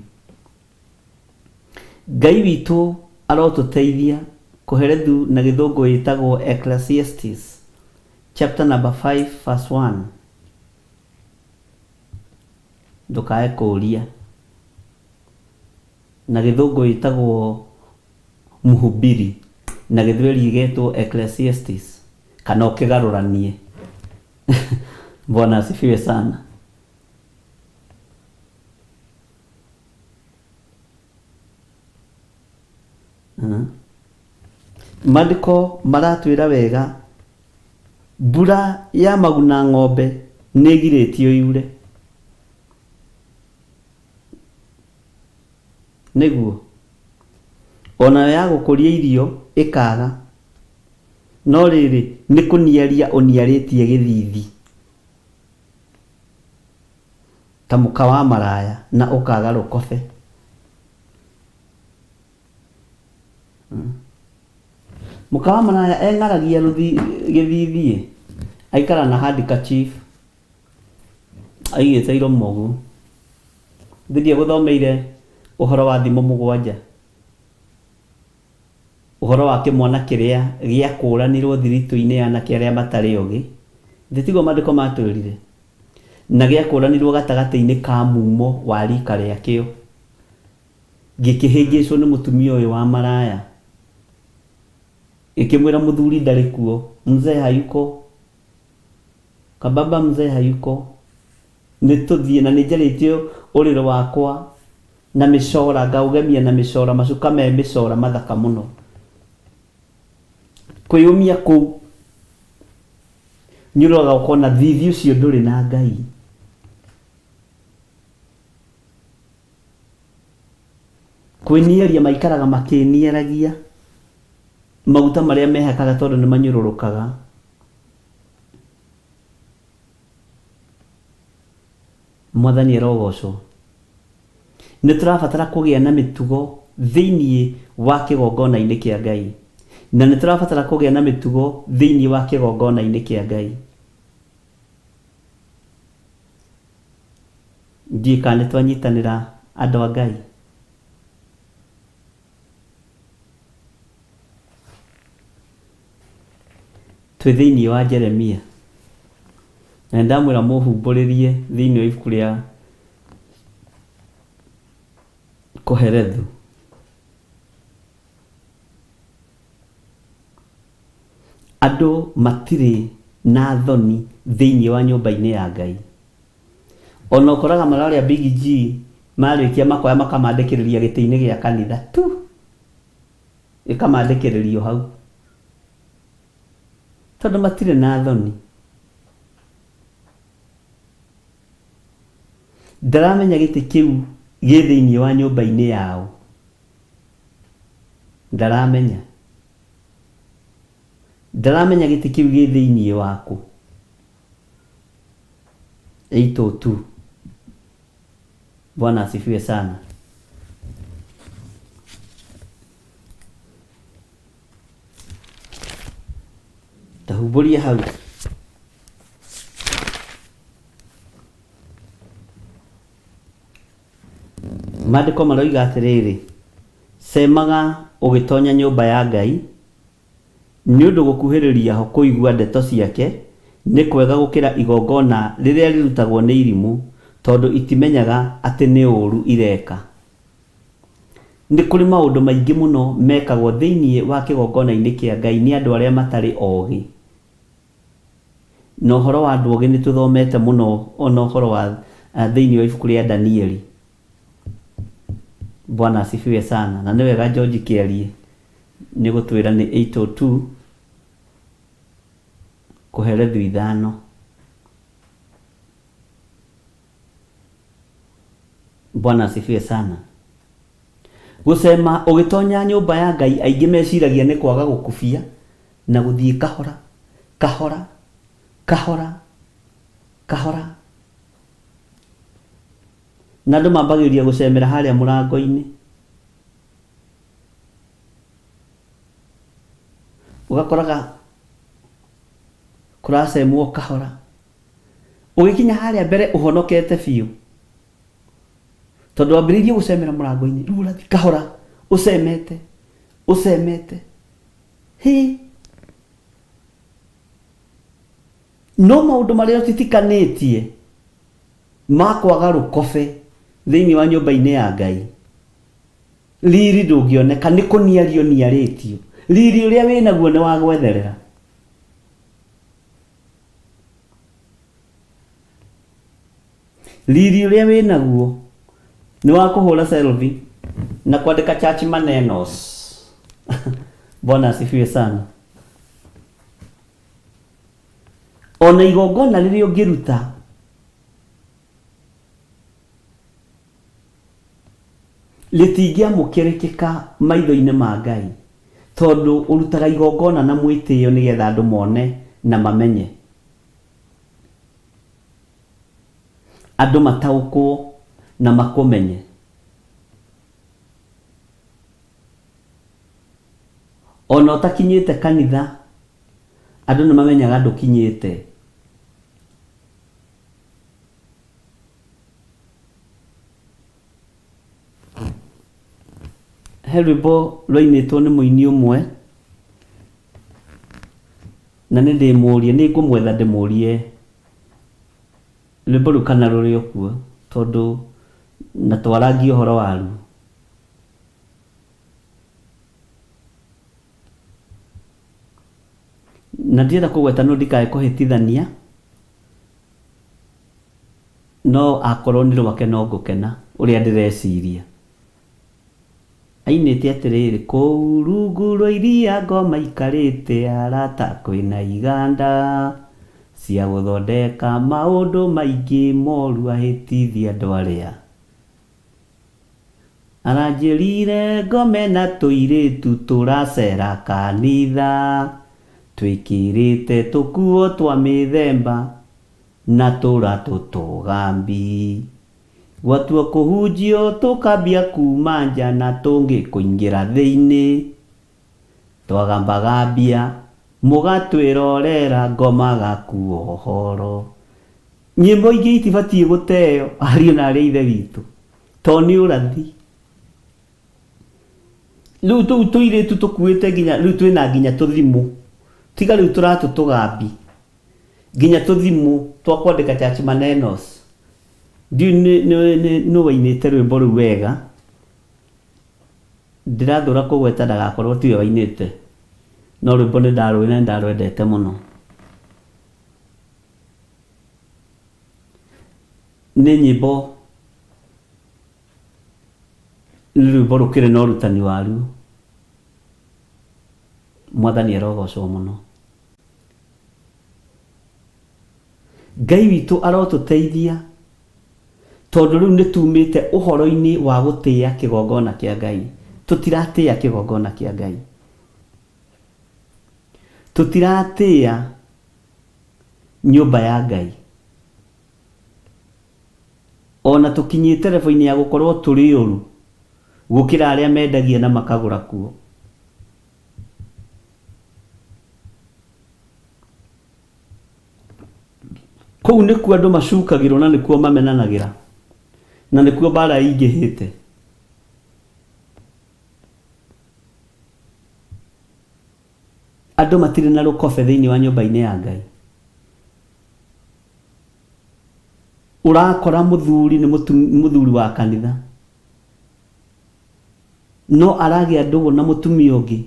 Ngai witũ arotũteithia. Kohelethu na gĩthũngũ ĩtagwo Ecclesiastes chapter number 5 verse 1. Ndũkae kũũria. Na gĩthũngũ ĩtagwo Mhubiri, na gĩthweri ĩgetwo Ecclesiastes, kana ũkĩgarũranie. Bwana asifiwe sana. Maandĩko maratwĩra wega mbura ya maguna ng'ombe nĩ ĩgirĩtio yure. Nĩguo. O nayo ya gũkũria irio ĩkaaga. No rĩrĩ, nĩ kũniaria ũniarĩtie gĩthiithi ta mũka wa maraya, na ũkaaga rũkobe. Mũka wa maraya eng'aragia gĩthiithi-ĩ, aikara na handkerchief aigĩte iromo ũguo. Githĩ ndiagũthomeire ũhoro wa thimo mũgwanja? Ũhoro wa kĩmwana kĩrĩa gĩakũũranirwo thiritũ-inĩ ya anake arĩa matarĩ ogĩ. Githĩ tiguo maandĩko matwĩrire? Na gĩakũũranirwo gatagatĩ-inĩ ka mumo wa riika rĩakĩo, gĩkĩhĩngĩcwo nĩ mũtumia ũyũ wa maraya. Gĩkĩmwĩra mũthuri ndarĩ kuo, mzee hayuko. Kababa mzee hayuko. Nĩ tũthiĩ, na nĩ njarĩtie ũrĩrĩ wakwa na mĩcora, ngaũgemia na mĩcora, macuka me mĩcora mathaka mũno. Kwĩyũmia kũu, nĩ ũroraga ũkona thithi ũcio ndũrĩ na Ngai. Kwĩniaria maikaraga makĩniaragia maguta marĩa mehakaga tondũ nĩ manyũrũrũkaga. Mwathani arogocwo. Nĩ tũrabatara kũgĩa na mĩtugo thĩinĩ wa kĩgongona-inĩ kĩa Ngai. Na nĩ tũrabatara kũgĩa na mĩtugo thĩinĩ wa kĩgongona-inĩ kĩa Ngai. Ndiũĩ kana nĩ twanyitanĩra andũ a Ngai. Twĩ thĩinĩ wa Jeremia. Na nĩndamwĩra mũhumbũrĩrie thĩinĩ wa ibuku rĩa Kohelethu. Andũ matirĩ na thoni thĩinĩ wa nyũmba-inĩ ya Ngai. Ona ũkoraga mararĩa Big G marĩkia makoya makamandĩkĩrĩria gĩtĩ-inĩ gĩa kanitha tu. Gĩkamandĩkĩrĩrio hau. Tondũ matirĩ na thoni. Ndaramenya gĩtĩ kĩu gĩ thĩinĩ wa nyũmba-inĩ yao. Ndaramenya. Ndaramenya gĩtĩ kĩu gĩ thĩinĩ wakũ. 802. Bwana asifiwe sana. Tahumbũria hau. Maandĩko maroiga atĩrĩrĩ, cemaga ũgĩtonya nyũmba ya Ngai, nĩ ũndũ gũkuhĩrĩria ho kũigua ndeto ciake nĩ kwega gũkĩra igongona rĩrĩa rĩrutagwo nĩ irimũ, tondũ itimenyaga atĩ nĩ ũũru ireka. Nĩ kũrĩ maũndũ maingĩ mũno mekagwo thĩinĩ wa kĩgongona-inĩ kĩa Ngai nĩ andũ arĩa matarĩ ogĩ. Na ũhoro wa andũ ogĩ nĩ tũthomete mũno ona ũhoro wa thĩinĩ wa ibuku rĩa Danieli. Bwana asifiwe sana. Na nĩ wega George Kĩarie nĩ gũtwĩra nĩ 8:02 kũherethu ithano. Bwana asifiwe sana. Gũcema ũgĩtonya nyũmba ya Ngai aingĩ meciragia nĩ kwaga gũkubia na gũthiĩ kahora kahora kahora kahora. Na andũ mambagĩrĩria gũcemera harĩa mũrango-inĩ. Ũgakoraga kũracemwo kahora. Ũgĩkinya harĩa mbere ũhonokete biũ. Tondũ wambĩrĩirie gũcemera mũrango-inĩ, rĩu ũrathiĩ kahora ũcemete, ũcemete. Hĩ! No maũndũ marĩa ũtitikanĩtie ma kwaga rũkobe thĩinĩ wa nyũmba-inĩ ya Ngai, riri ndũngĩoneka, nĩ kũniario ũniarĩtio. Riri ũrĩa wĩnaguo nĩ wa gwetherera. Riri ũrĩa wĩnaguo nĩ wa kũhũra selfie na kwandĩka church manenos. Bwana asifiwe sana. Ona igongona rĩrĩa ũngĩruta rĩtingĩamũkĩrĩkĩka maitho-inĩ ma Ngai tondũ ũrutaga igongona na mwĩtĩo nĩgetha andũ mone na mamenye. Andũ mataũkwo na makũmenye. Ona ũtakinyĩte kanitha, andũ nĩ mamenyaga ndũkinyĩte. He rwĩmbo rwainĩtwo nĩ mũini ũmwe, na nĩ ndĩmũrie, nĩ ngũmwetha ndĩmũrie rwĩmbo rũu kana rũrĩ o kuo, tondũ na twarangie ũhoro waruo. Na ndirenda kũgweta no ndikae kũhĩtithania, no akorwo nĩ rwake no ngũkena ũrĩa ndĩreciria. Ainĩte atĩrĩrĩ, kũu rungu rwa iria ngoma ikarĩte arata kwĩna iganda cia gũthondeka maũndũ maingĩ moru ahĩtithia andũ arĩa. Aranjĩrire ngome na tũirĩtu tũracera kanitha twĩkĩrĩte tũkuo twa mĩthemba na tũratũ tũgambi. Gwatua kũhunjio tũkambia kuma nja na tũngĩ kũingĩra thĩinĩ. Twagambagambia mũgatwĩrorera ngoma gakua ũhoro. Nyĩmbo ingĩ itibatiĩ gũteo ariũ na arĩ a ithe witũ tondũ nĩ ũrathi. Rĩu tũu tũirĩtu tũkuĩte nginya rĩu twĩna nginya tũthimũ. Tiga rĩu tũratũ tũgambi. Nginya tũthimũ twa kwandĩka church manenos. Ndiũĩ nũ wainĩte rwĩmbo rũu wega. Ndĩrathũra kũgweta ndagakorwo tiwe wainĩte. No rwĩmbo nĩ ndarũĩ na nĩ ndarwendete mũno. Nĩ nyĩmbo, nĩ rwĩmbo rũkĩrĩ na ũrutani waruo. Mwathani arogocwo mũno. Ngai witũ arotũteithia tondũ rĩu nĩ tumĩte ũhoro-inĩ wa gũtĩa kĩgongona kĩa Ngai. Tũtiratĩa kĩgongona kĩa Ngai. Tũtiratĩa nyũmba ya Ngai. Ona tũkinyĩte level-inĩ ya gũkorwo tũrĩ ũru gũkĩra arĩa mendagia na makagũra kuo. Kũu nĩkuo andũ macukagĩrwo na nĩkuo mamenanagĩra na nĩkuo mbara ĩingĩhĩte. Andũ matirĩ na rũkobe thĩinĩ wa nyũmba-inĩ ya Ngai. Ũrakora mũthuri nĩ mũthuri wa kanitha no aragĩa ndũgũ na mũtumia ũngĩ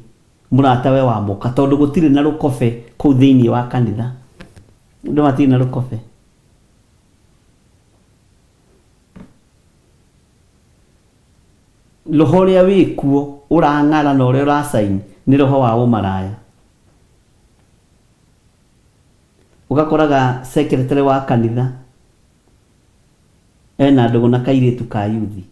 mũratawe wa mũka tondũ gũtirĩ na rũkobe kũu thĩinĩ wa kanitha. Andũ matirĩ na rũkobe. Roho ũrĩa wĩkuo ũrang'ara na ũrĩa ũracaini nĩ roho wa ũmaraya. Ũgakoraga secretary wa kanitha ena ndũgũ na kairĩtu ka yuthi.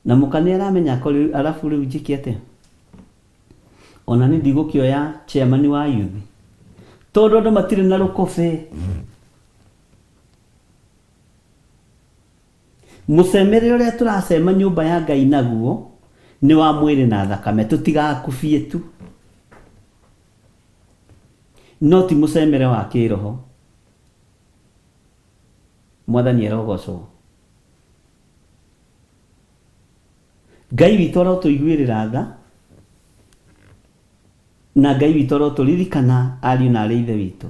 Na mũka nĩ aramenya akorwo arabu rĩu njĩke atĩa? Ona niĩ ndigũkĩoya chairman wa yuthi. Tondũ andũ matirĩ na rũkobe. Mũcemere ũrĩa tũracema nyũmba ya Ngai naguo nĩ wa mwĩrĩ na thakame, tũtigakubie tu, no ti mũcemere wa kĩroho. Mwathani arogocwo. Ngai witũ arotũiguĩrĩra tha, na Ngai witũ arotũririkana ariũ na arĩ ithe witũ.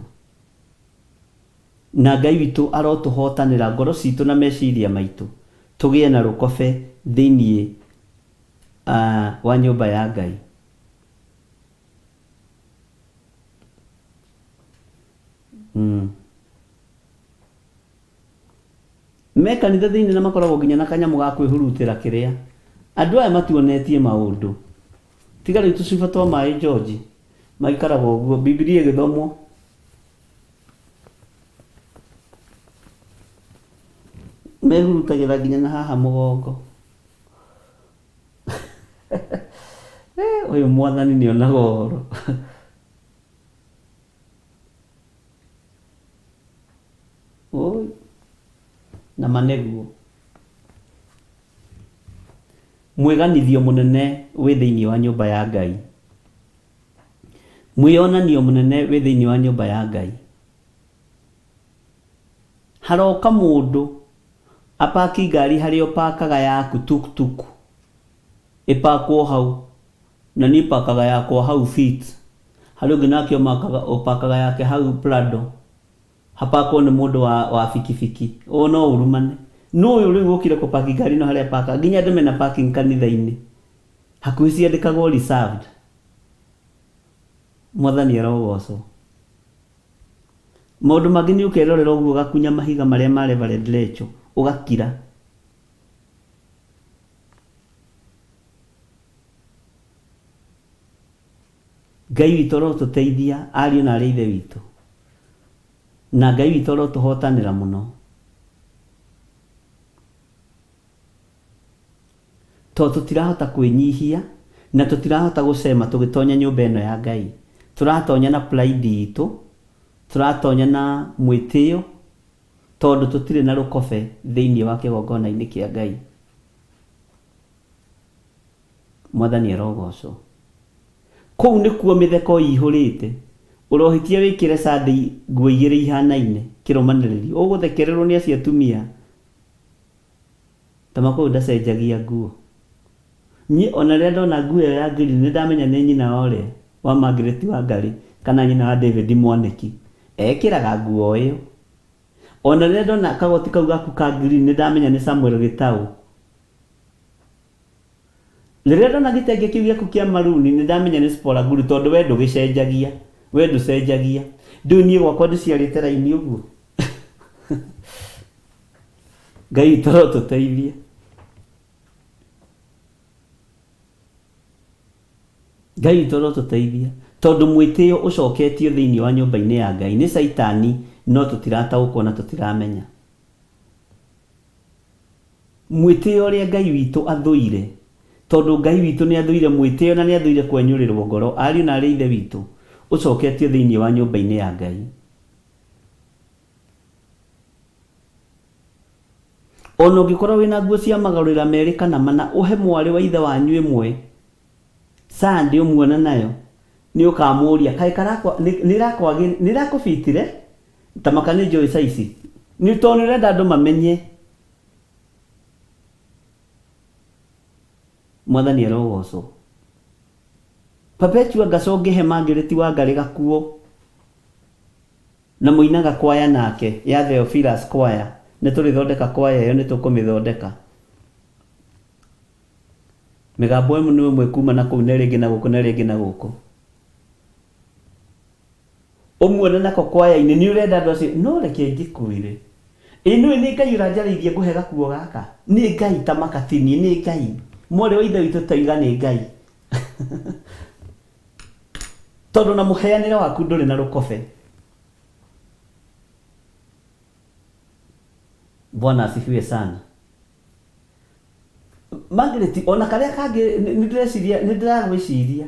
Na Ngai witũ arotũhotanĩra ngoro citũ na meciria maitũ, tũgĩe na rũkobe thĩinĩ wa nyũmba ya Ngai. Mm. Me kanitha thĩinĩ na makoragwo nginya na kanyamũ ga kwĩhurutĩra kĩrĩa. Andũ aya matuonetie maũndũ. Tiga rĩu tũcuba twa maĩ George, maikaraga ũguo, Bibilia ĩgĩthomwo. Mehurutagĩra nginya na haha mũgongo. Eh, ũyũ mwathani nĩ onaga ũhoro. Ũi, na ma nĩguo. Mwĩganithio mũnene wĩ thĩinĩ wa nyũmba ya Ngai. Mwĩyonanio mũnene wĩ thĩinĩ wa nyũmba ya Ngai. Haroka mũndũ apaki ngari harĩa ũpakaga yaku tuktuk ĩpakwo hau na niĩ pakaga yakwa hau Fit. Harĩ ũngĩ nake ũpakaga yake hau Prado hapakwo nĩ mũndũ wa, wa bikibiki. Ũũ no ũrumane. Nũ ũyũ rĩu ũkire kũpaki ngari ĩno harĩa pakaga? Nginya andũ mena parking kanitha-inĩ. Hakuhĩ ciandĩkagwo reserved. Mwathani arogocwo. Maũndũ mangĩ nĩ ũkerorera ũguo ũgakunya mahiga marĩa ma Reverend Rachel ũgakira. Ngai witũ arotũteithia ariũ na arĩ ithe witũ. Na Ngai witũ arotũhotanĩra mũno. Tondũ tũtirahota kwĩnyihia na tũtirahota gũcema tũgĩtonya nyũmba ĩno ya Ngai. Tũratonya na pride itũ, tũratonya na mwĩtĩo tondũ tũtirĩ na rũkobe thĩinĩ wa kĩgongona-inĩ kĩa Ngai. Mwathani arogocwo. Kũu nĩkuo mĩtheko ĩihũrĩte. Ũrohĩtia wĩkĩre Sunday nguo igĩrĩ ihanaine kĩrũmanĩrĩrio, ũgũthekererwo nĩ acio atumia. Ta Makũyũ ndacenjagia nguo. Niĩ ona rĩrĩa ndona nguo ĩyo ya green nĩ ndamenya nĩ nyina wa ũrĩa wa Margaret Wangarĩ kana nyina wa David Mwanĩki. Ekĩraga nguo o ĩyo. Ona rĩrĩa ndona kagoti kau gaku ka green nĩ ndamenya nĩ Samuel Gĩtaũ. Rĩrĩa ndona gĩtenge kĩu gĩaku kĩa maruni nĩ ndamenya nĩ Spora Guru tondũ we ndũgĩcenjagia. We ndũcenjagia. Ndũĩ niĩ gwakwa ndĩciarĩte raini ũguo. Ngai witũ arotũteithia. Ngai witũ arotũteithia tondũ mwĩtĩo ũcoketio thĩinĩ wa nyũmba-inĩ ya Ngai nĩ Caitani no tũtirataũkwo na tũtiramenya. Mwĩtĩo ũrĩa Ngai witũ athũire, tondũ Ngai witũ nĩ athũire mwĩtĩo na nĩ athũire kwenyũrĩrwo ngoro, ariũ na aarĩ a Ithe witũ, ũcoketio thĩinĩ wa nyũmba-inĩ ya Ngai. Ona ũngĩkorwo wĩna nguo cia magarũrĩra merĩ kana mana, ũhe mwarĩ wa ithe wanyu ĩmwe Sunday ũmuona nayo, nĩ ũkamũria, kaĩ karakwa, nĩ ĩrakũbitire? Ta maka nĩ njũĩ caici. Nĩ tondũ nĩ ũrenda andũ mamenye. Mwathani arogocwo. Perpetua Ngaca ũngĩhe Margaret Wangarĩ gakuo. Na mũinaga kwaya nake, ya Theophilus Choir, nĩ tũrĩthondeka kwaya ĩyo, nĩ tũkũmĩthondeka. Mĩgambo ĩmwe nĩ ĩmwe kuma na kũu na ĩrĩa ĩngĩ na gũkũ na ĩrĩa ĩngĩ na gũkũ. Ũmuone nako kwaya-inĩ, nĩ ũrenda andũ acio, no reke ngĩkwĩre, Ĩ nĩũĩ nĩ Ngai ũranjarĩirie ngũhe gakuo gaka? Nĩ Ngai ta makatini, nĩ Ngai. Mwarĩ wa ithe witũ toiga nĩ Ngai. Tondũ na mũheanĩre waku ndũrĩ na rũkobe. Bwana asifiwe sana. Margaret, ona karĩa kangĩ nĩ ndĩreciria, nĩ ndĩragwĩciria,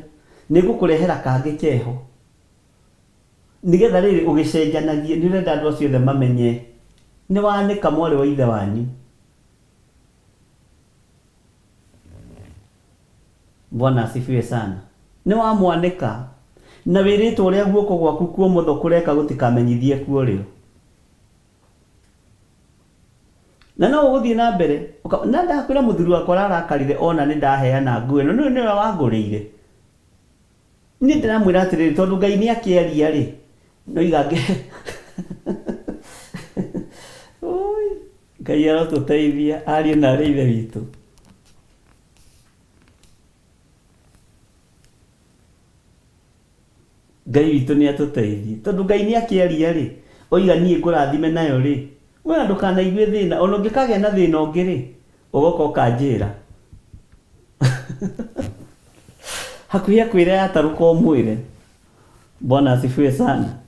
nĩ ngũkũrehera kangĩ keho. Nĩgetha rĩrĩ ũgĩcenjanagie, nĩ ũrenda andũ acio othe mamenye nĩ wanĩka mwarĩ wa ithe wanyu. Bwana asifiwe sana. Nĩ wamwanĩka na wĩrĩtwo ũrĩa guoko gwaku kwa ũmotho kũreka gũtikamenyithie kwa ũrĩo. Na no ũgũthiĩ na mbere, na ndakwĩra mũthuri wakwa ararakarire ona nĩ ndaheana nguo ĩno, nĩũĩ nĩwe wangũrĩire. Niĩ ndĩramwĩra atĩrĩrĩ, tondũ Ngai nĩ akĩaria-rĩ, noiga Ũi, Ngai arotũteithia ariũ na aarĩ a Ithe witũ. Ngai witũ nĩ atũteithie. Tondũ Ngai nĩ akĩaria-rĩ, oiga niĩ ngũrathime nayo-rĩ, we ona ndũkanaigue thĩna, ona ũngĩkagĩa na thĩna ũngĩ-rĩ, ũgoka ũkanjĩra. Hakuhĩ akwĩre yatarũka ũmwĩre. Bwana asifiwe sana.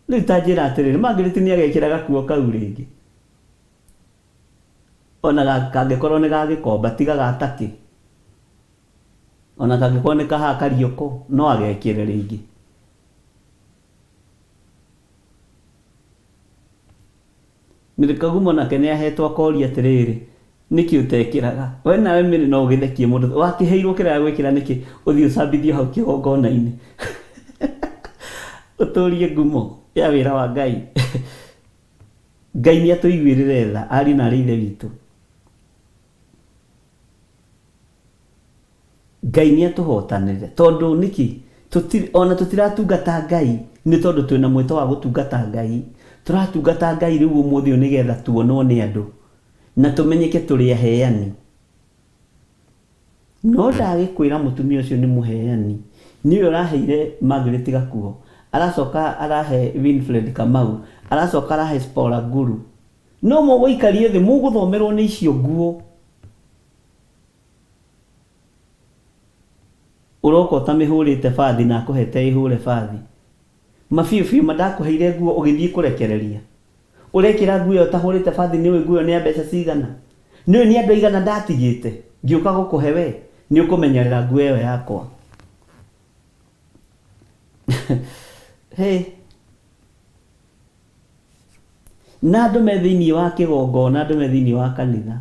Rĩu ta njĩra atĩrĩrĩ, Margaret nĩ agekĩra gakuo kau rĩngĩ? Ona kangĩkorwo nĩ ga gĩkomba, tiga ga takĩ. Ona kangĩkorwo nĩ ka haha kariũko, no agekĩre rĩngĩ. Mary Kagumo nake nĩ ahetwo akoria atĩrĩrĩ, nĩkĩ ũtekĩraga? We nawe Mary no ũgĩthekie mũndũ, wakĩheirwo kĩrĩa gwĩkĩra nĩkĩ ũthiĩ ũcambithio hau kĩgongona-inĩ? Ũtũrie ngumo ya wĩra wa Ngai. Ngai nĩ atũiguĩrĩre tha ariũ na arĩ ithe witũ. Ngai nĩ atũhotanĩre tondũ nĩkĩ tũtirĩ ona tũtiratungata Ngai nĩ tondũ twĩna mwĩto wa gũtungata Ngai tũratungata Ngai rĩu ũmũthĩ ũyũ nĩgetha tuonwo nĩ andũ na tũmenyeke tũrĩ aheani no ndagĩkwĩra mũtumia ũcio nĩ mũheani nĩwe ũraheire Margaret Gakuo aracoka arahe Winfred Kamau aracoka arahe Spora Nguru no mũgũikario thĩ mũgũthomerwo nĩ icio nguo. Ũroka ũtamĩhũrĩte bathi na akũhete ĩhũre bathi. Ma biũ biũ ma ndakũheire nguo ũgĩthiĩ kũrekereria. Ũrekĩra nguo ĩyo ũtahũrĩte bathi nĩũĩ nguo ĩyo nĩ ya mbeca cigana? Nĩũĩ nĩ andũ aigana ndatigĩte ngĩũka gũkũhe we? Nĩ ũkũmenyerera nguo ĩyo yakwa. Hĩ! Na andũ me thĩinĩ wa kĩgongona, andũ me thĩinĩ wa kanitha.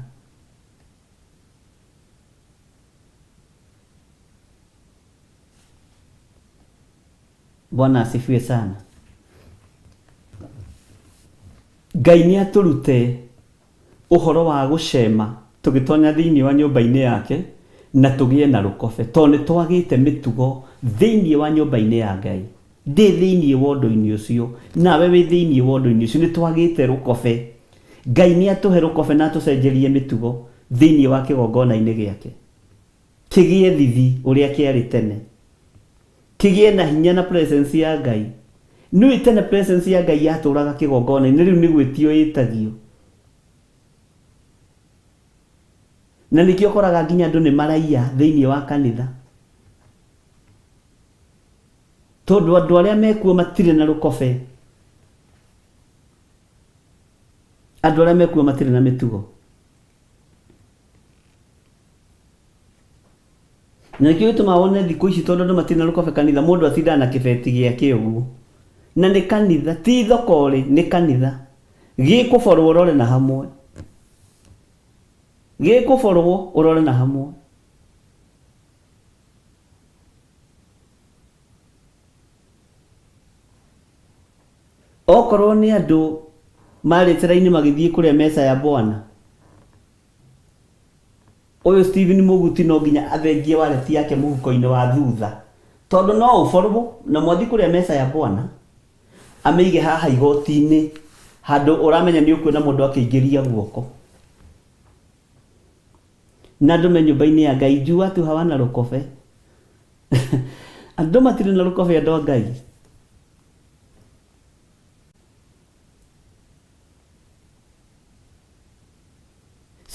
Bwana asifiwe sana. Ngai nĩ atũrute ũhoro wa gũcema tũgĩtonya thĩinĩ wa nyũmba-inĩ yake na tũgĩe na rũkobe tondũ nĩ twagĩte mĩtugo thĩinĩ wa nyũmba-inĩ ya Ngai. Ndĩ thĩinĩ wa ũndũ-inĩ ũcio, nawe wĩ thĩinĩ wa ũndũ-inĩ ũcio, nĩ twagĩte rũkobe. Ngai nĩ atũhe rũkobe na atũcenjerie mĩtugo thĩinĩ wa kĩgongona-inĩ gĩake. Kĩgĩe thithi ũrĩa kĩarĩ tene. Kĩgĩe na hinya na presence ya Ngai. Nĩũĩ tene presence ya Ngai yatũraga kĩgongona-inĩ, rĩu nĩ gwĩtio ĩtagio. Na nĩkĩo ũkoraga nginya andũ nĩ maraiya thĩinĩ wa kanitha. Tondũ andũ arĩa mekuo matirĩ na rũkobe. Andũ arĩa mekuo matirĩ na mĩtugo. Na nĩkĩo gĩtũmaga wone thikũ ici tondũ andũ matirĩ na rũkobe kanitha, mũndũ atindaga na kĩbeti gĩake ũguo. Na nĩ kanitha, ti thoko rĩ, nĩ kanitha. Gĩkũborwo ũrore na hamwe. Gĩkũborwo ũrore na hamwe. Okorwo nĩ andũ marĩte raini magĩthiĩ kũrĩa meza ya Bwana, ũyũ Stephen Mũguti no nginya athengie wareti yake mũhuko-inĩ wa thutha, tondũ no ũborwo na mwathiĩ kũrĩa meza ya Bwana, amĩige haha igoti-inĩ handũ ũramenya nĩ ũkuona mũndũ akĩingĩria guoko. Na andũ me nyũmba-inĩ ya Ngai juu watu hawana rũkobe. Andũ matirĩ na rũkobe andũ a Ngai.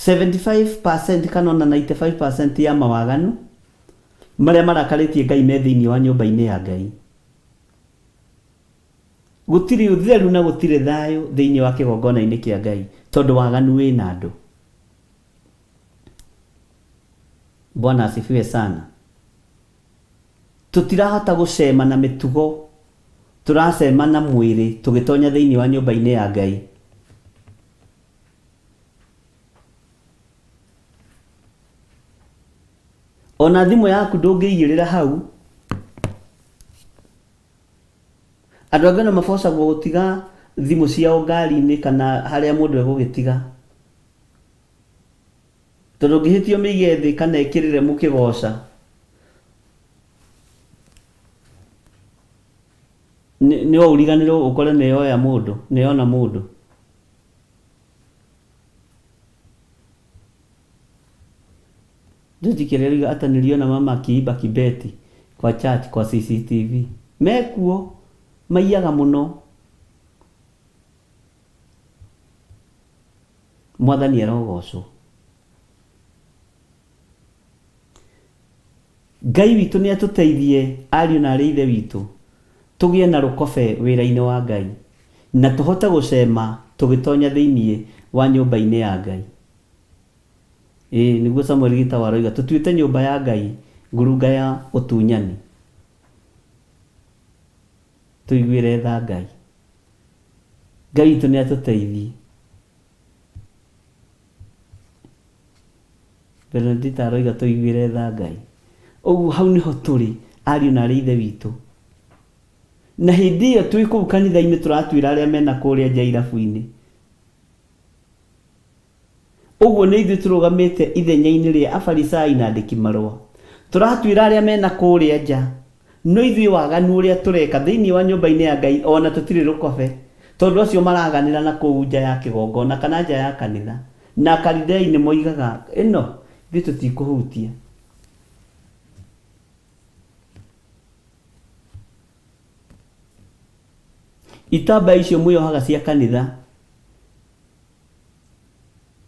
75% kana ona 95% ya mawaganu marĩa marakarĩtie Ngai me thĩinĩ wa nyũmba-inĩ ya Ngai. Gũtirĩ ũtheru na gũtirĩ thayũ thĩinĩ wa kĩgongona-inĩ kĩa Ngai tondũ waganu wĩna andũ. Bwana asifiwe sana. Tũtirahota gũcema na mĩtugo, tũracema na mwĩrĩ tũgĩtonya thĩinĩ wa nyũmba-inĩ ya Ngai. Ona thimũ yaku ndũngĩigĩrĩra hau. Andũ angĩ ona mabocagwo gũtiga thimũ ciao ngari-inĩ kana harĩa mũndũ egũgĩtiga. Tondũ ũngĩhĩtia ũmĩige thĩ kana ĩkĩrĩre mũkĩgoca, no ũriganĩrwo ũkore nĩ yoya mũndũ, nĩ yona mũndũ. George Kĩrĩa hata niliona mama akiiba kibeti kwa church kwa CCTV. Mekuo maiyaga mũno. Mwathani arogocwo. Ngai witũ nĩ atũteithie ariũ na arĩ ithe witũ tũgĩe na rũkobe wĩra-inĩ wa Ngai na tũhote gũcema tũgĩtonya thĩinĩ wa nyũmba-inĩ ya Ngai. Ĩĩ nĩguo Samuel Gitau aroiga tũtuĩte nyũmba ya Ngai ngurunga ya ũtunyani. Tũiguĩre tha Ngai. Ngai witũ nĩ atũteithie. Benedita aroiga tũiguĩre tha Ngai. Ũguo hau nĩho tũrĩ ariũ na arĩ ithe witũ. Na hĩndĩ ĩyo twĩ kũu kanitha-inĩ tũratuĩra arĩa mena kũrĩa nja irabu-inĩ. Ũguo nĩ ithuĩ tũrũgamĩte ithenya-inĩ rĩa Afarisai na andĩki-marũa. Tũratuĩra arĩa me na kũrĩa nja, no ithuĩ waganu ũrĩa tũreka thĩinĩ wa nyũmba-inĩ ya Ngai o na tũtirĩ rũkobe, tondũ acio maraganĩra na kũu nja ya kĩgongona kana nja ya kanitha. Na Akalidei nĩ moigaga, Ĩno, ithuĩ tũtikũhutia. Itambaya icio mwĩyohaga cia kanitha,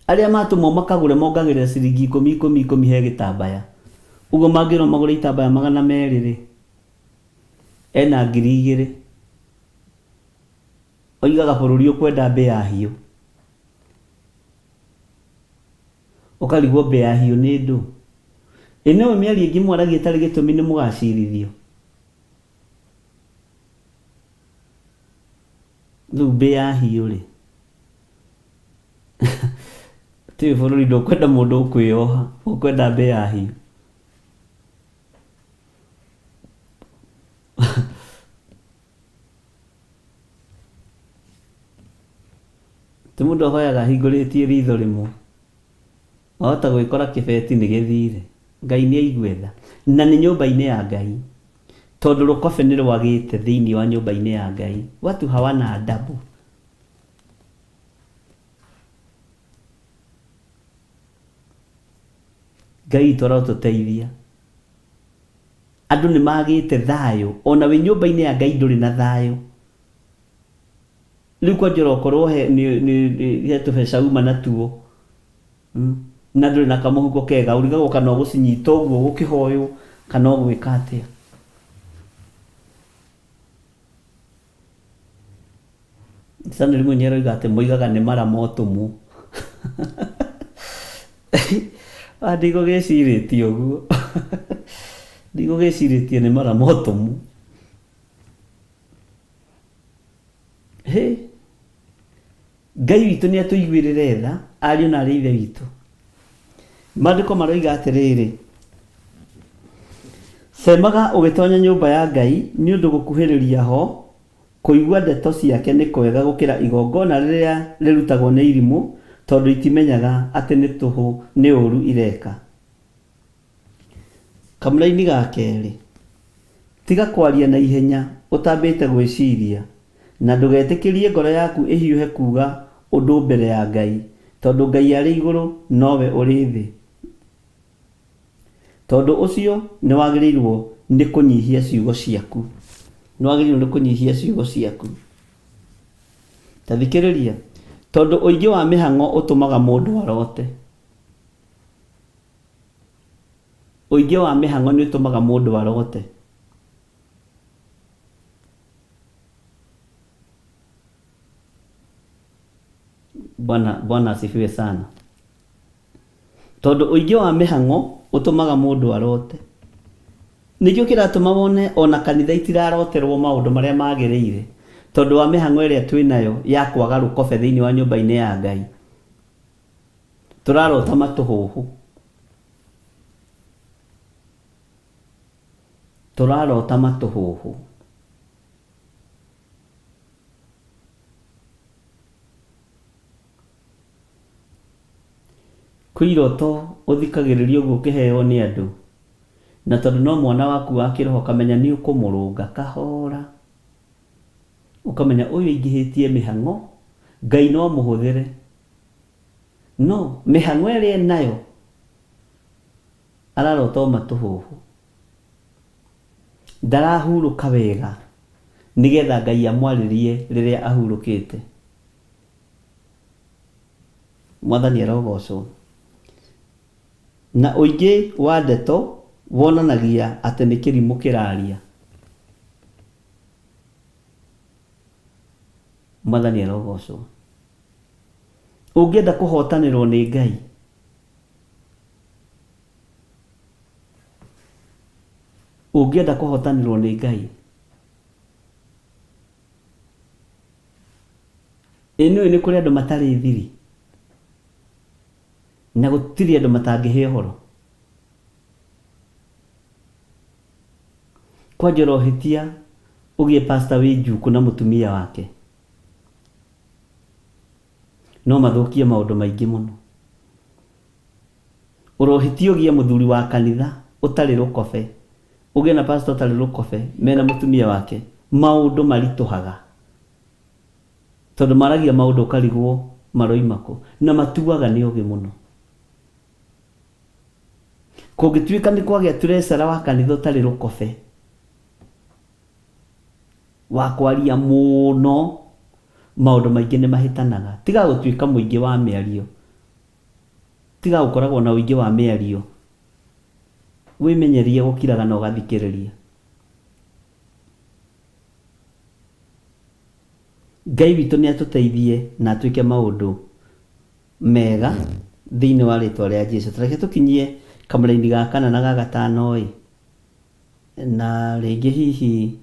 Arĩa matũmwo makagũre mongagĩrĩra ciringi ikũmi ikũmi ikũmi he gĩtambaya. Ũguo mangĩrwo magũre itambaya 200 rĩ, ena 2000. Oigaga bũrũri ũkwenda mbĩa hiũ. Ũkarigwo mbĩa hiũ nĩ ndũ? Ĩ nĩũĩ mĩario ĩngĩ mwaragia ĩtarĩ gĩtũmi nĩmũgacirithio? Rĩu mbĩa hiũ rĩ, Ti bũrũri ndũkwenda mũndũ ũkwĩyoha, ũkwenda mbĩa hiũ. Ti mũndũ ahoyaga ahingũrĩtie ritho rĩmwe. Wahota gwĩkora kĩbeti nĩ gĩthire. Ngai nĩ aigue tha. Na nĩ nyũmba-inĩ ya Ngai. Tondũ rũkobe nĩ rwagĩte thĩinĩ wa nyũmba-inĩ ya Ngai. Watu hawana adabu. Ngai witũ arotũteithia. Andũ nĩ magĩte thayũ. Ona wĩ nyũmba-inĩ ya Ngai ndũrĩ na thayũ. Rĩu kwanja okorwo he nĩ nĩ he tũbeca uma natuo na ndũrĩ na kamũhuko kega ũrigagwo kana ũgũcinyita ũguo gũkĩhoywo kana ũgwĩka atĩa. Stanley Munyi aroiga atĩ moigaga nĩ mara motũmwo. Ah, ndigũgĩcirĩtie ũguo. Ndigũgĩcirĩtie nĩ mara motũmwo. Hĩ! Ngai witũ nĩ atũiguĩrĩre tha, ariũ na arĩ ithe witũ. Maandĩko maroiga atĩrĩrĩ, Cemaga ũgĩtonya nyũmba ya Ngai, nĩ ũndũ gũkuhĩrĩria ho kũigua ndeto ciake nĩ kwega gũkĩra igongona rĩrĩa rĩrutagwo nĩ irimũ, tondũ itimenyaga atĩ nĩ tũhũ nĩ ũũru ireka. Kamũraini ga kerĩ, Tiga kwaria na ihenya ũtambĩte gwĩciria, na ndũgetĩkĩrie ngoro yaku ĩhiũhe kuuga ũndũ mbere ya Ngai, tondũ Ngai arĩ igũrũ nowe ũrĩ thĩ. Tondũ ũcio nĩwagĩrĩirwo nĩ kũnyihia ciugo ciaku. Nĩwagĩrĩirwo nĩ kũnyihia ciugo ciaku. Ta thikĩrĩria, tondũ ũingĩ wa mĩhang'o ũtũmaga mũndũ arote. Ũingĩ wa mĩhang'o nĩ ũtũmaga mũndũ arote. Bwana, Bwana asifiwe sana. Tondũ ũingĩ wa mĩhang'o ũtũmaga mũndũ arote. Nĩkĩo kĩratũma wone ona kanitha itiraroterwo maũndũ marĩa magĩrĩire tondũ wa mĩhang'o ĩrĩa twĩnayo ya kwaga rũkobe thĩinĩ wa nyũmba-inĩ ya Ngai. Tũrarota matũhũhũ. Tũrarota matũhũhũ. Kwĩ iroto ũthikagĩrĩria ũguo ũkĩheo nĩ andũ, na tondũ no mwana waku wa kĩroho ũkamenya nĩ ũkũmũrũnga kahora, ũkamenya ũyũ aingĩhĩtie mĩhang'o, Ngai no amũhũthĩre, no mĩhang'o ĩrĩa enayo ararota o matũhũhũ, ndarahurũka wega nĩgetha Ngai amwarĩrie rĩrĩa ahurũkĩte. Mwathani arogocwo. Na ũingĩ wa ndeto wonanagia atĩ nĩ kĩrimũ kĩraria. Mwathani arogocwo. Ũngĩenda kũhotanĩrwo nĩ Ngai, ũngĩenda kũhotanĩrwo nĩ Ngai, Ĩ nĩũĩ nĩ kũrĩ andũ matarĩ thiri? Na gũtirĩ andũ matangĩhe ũhoro. Kwanja ũrohĩtia ũgĩe pastor wĩ njukũ na mũtumia wake. No mathũkie maũndũ maingĩ mũno. Ũrohĩtia ũgĩe mũthuri wa kanitha ũtarĩ rũkobe, ũgĩe na pastor ũtarĩ rũkobe mena mũtumia wake, maũndũ maritũhaga. Tondũ maragia maũndũ ũkarigwo maroima kũ, na matuaga nĩ ogĩ mũno. Kũngĩtuĩka nĩ kwagĩa treasurer wa kanitha ũtarĩ rũkobe, wa kwaria mũno, maũndũ maingĩ nĩ mahĩtanaga. Tiga gũtuĩka mũingĩ wa mĩario, tiga gũkoragwo na ũingĩ wa mĩario, wĩmenyerie gũkiraga na ũgathikĩrĩria. Ngai witũ nĩ atũteithie na atwĩke maũndũ mega thĩinĩ wa rĩtwa rĩa Jesu. Tareke tũkinyie kamũraini ga kana na ga gatano ĩ, na rĩngĩ hihi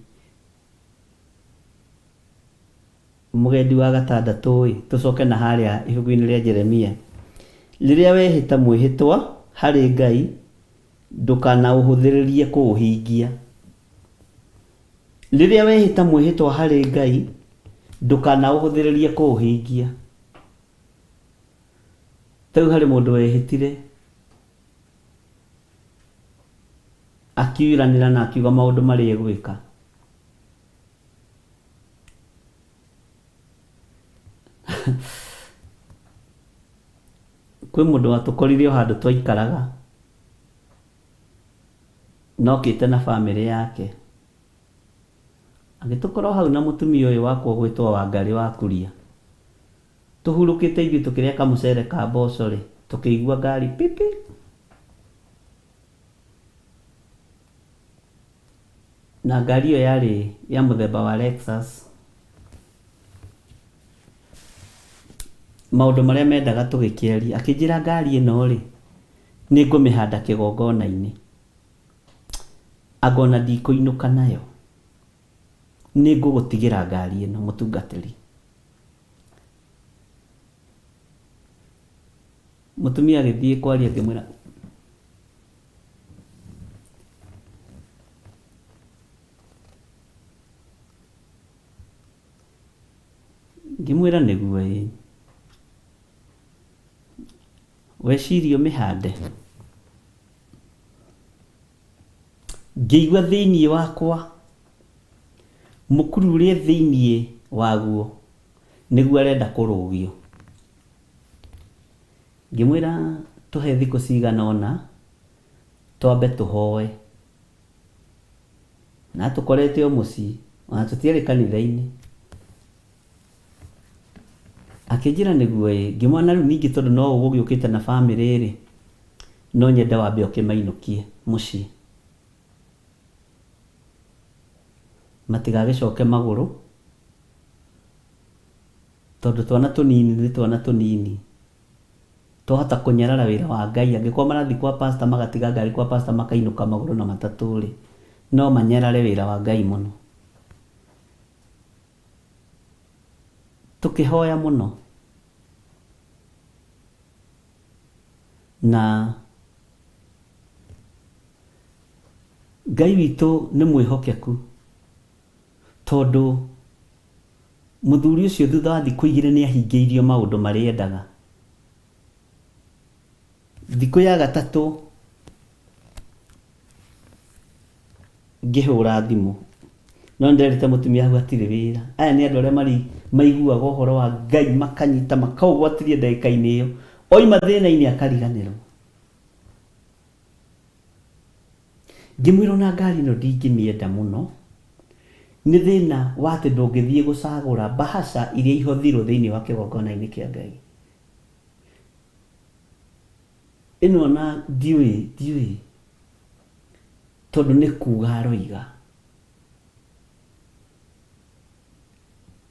mũgendi wa gatandatũ ĩ, tũcoke na harĩa ibuku-inĩ rĩa Jeremia. Rĩrĩa wehĩta mwĩhĩtwa harĩ Ngai, ndũkanaũhũthĩrĩrie kũũhingia. Rĩrĩa wehĩta mwĩhĩtwa harĩ Ngai, ndũkanaũhũthĩrĩrie kũũhingia. Ta rĩu harĩ mũndũ wehĩtire akiuranĩra na akiuga maũndũ marĩa egwĩka. Kwĩ mũndũ watũkorire o handũ twaikaraga, na okĩte na bamĩrĩ yake. Agĩtũkora o hau na mũtumia ũyũ wakwa ũgwĩtwo Wangarĩ wa Kuria. Tũhurũkĩte ithuĩ tũkĩrĩa kamũcere ka mboco-rĩ, tũkĩigua ngari pipi. Na ngari ĩyo yarĩ ya mũthemba wa Lexus. Maũndũ marĩa mendaga tũgĩkĩaria. Akĩnjĩra ngari ĩno-rĩ, nĩngũmĩhanda kĩgongona-inĩ. Anga ona ndikũinũka nayo. Nĩngũgũtigĩra ngari ĩno mũtungatĩri. Mũtumia agĩthiĩ kwaria akĩmwĩra, ngĩmwĩra nĩguo ĩĩ. Weciria ũmĩhande? Ngĩigua thĩinĩ wakwa mũkuru ũrĩa thĩinĩ waguo nĩguo arenda kũrũgio. Ngĩmwĩra tũhe thikũ cigana ũna twambe tũhoe. Na atũkorete o mũciĩ, ona tũtiarĩ kanitha-inĩ. Akĩnjĩra nĩguo ĩ, ngĩmwĩra na rĩu ningĩ tondũ no ũgũgĩũkĩte na bamĩrĩ rĩ, No nyende wambe ũkĩmainũkie mũciĩ. Matigagĩcoke magũrũ, tondũ twana tũnini nĩ twana tũnini. Twahota kũnyarara wĩra wa Ngai, angĩkorwo marathiĩ kwa pastor magatiga ngari kwa pastor makainũka magũrũ na matatũ-rĩ, no manyarare wĩra wa Ngai mũno. Tũkĩhoya mũno na Ngai witũ nĩ mwĩhokeku tondũ mũthuri ũcio thutha wa thikũ igĩrĩ nĩ ahingĩirio maũndũ marĩa endaga. Thikũ ya gatatũ ngĩhũra thimũ no nĩnderĩte mũtumia hau hatirĩ wĩra. Aya nĩ andũ arĩa marĩ maiguaga ũhoro wa Ngai makanyita makaũgwatĩria ndagĩka-inĩ ĩyo. Oima thĩna-inĩ akariganĩrwo. Ngĩmwĩra ona ngari ĩno ndingĩmĩenda mũno, nĩ thĩna wa atĩ ndũngĩthiĩ gũcagũra mbahaca iria ihothirwo thĩinĩ wa kĩgongona-inĩ kĩa Ngai. Ĩno ona ndiũĩ, ndiũĩ, tondũ nĩ kuga aroiga.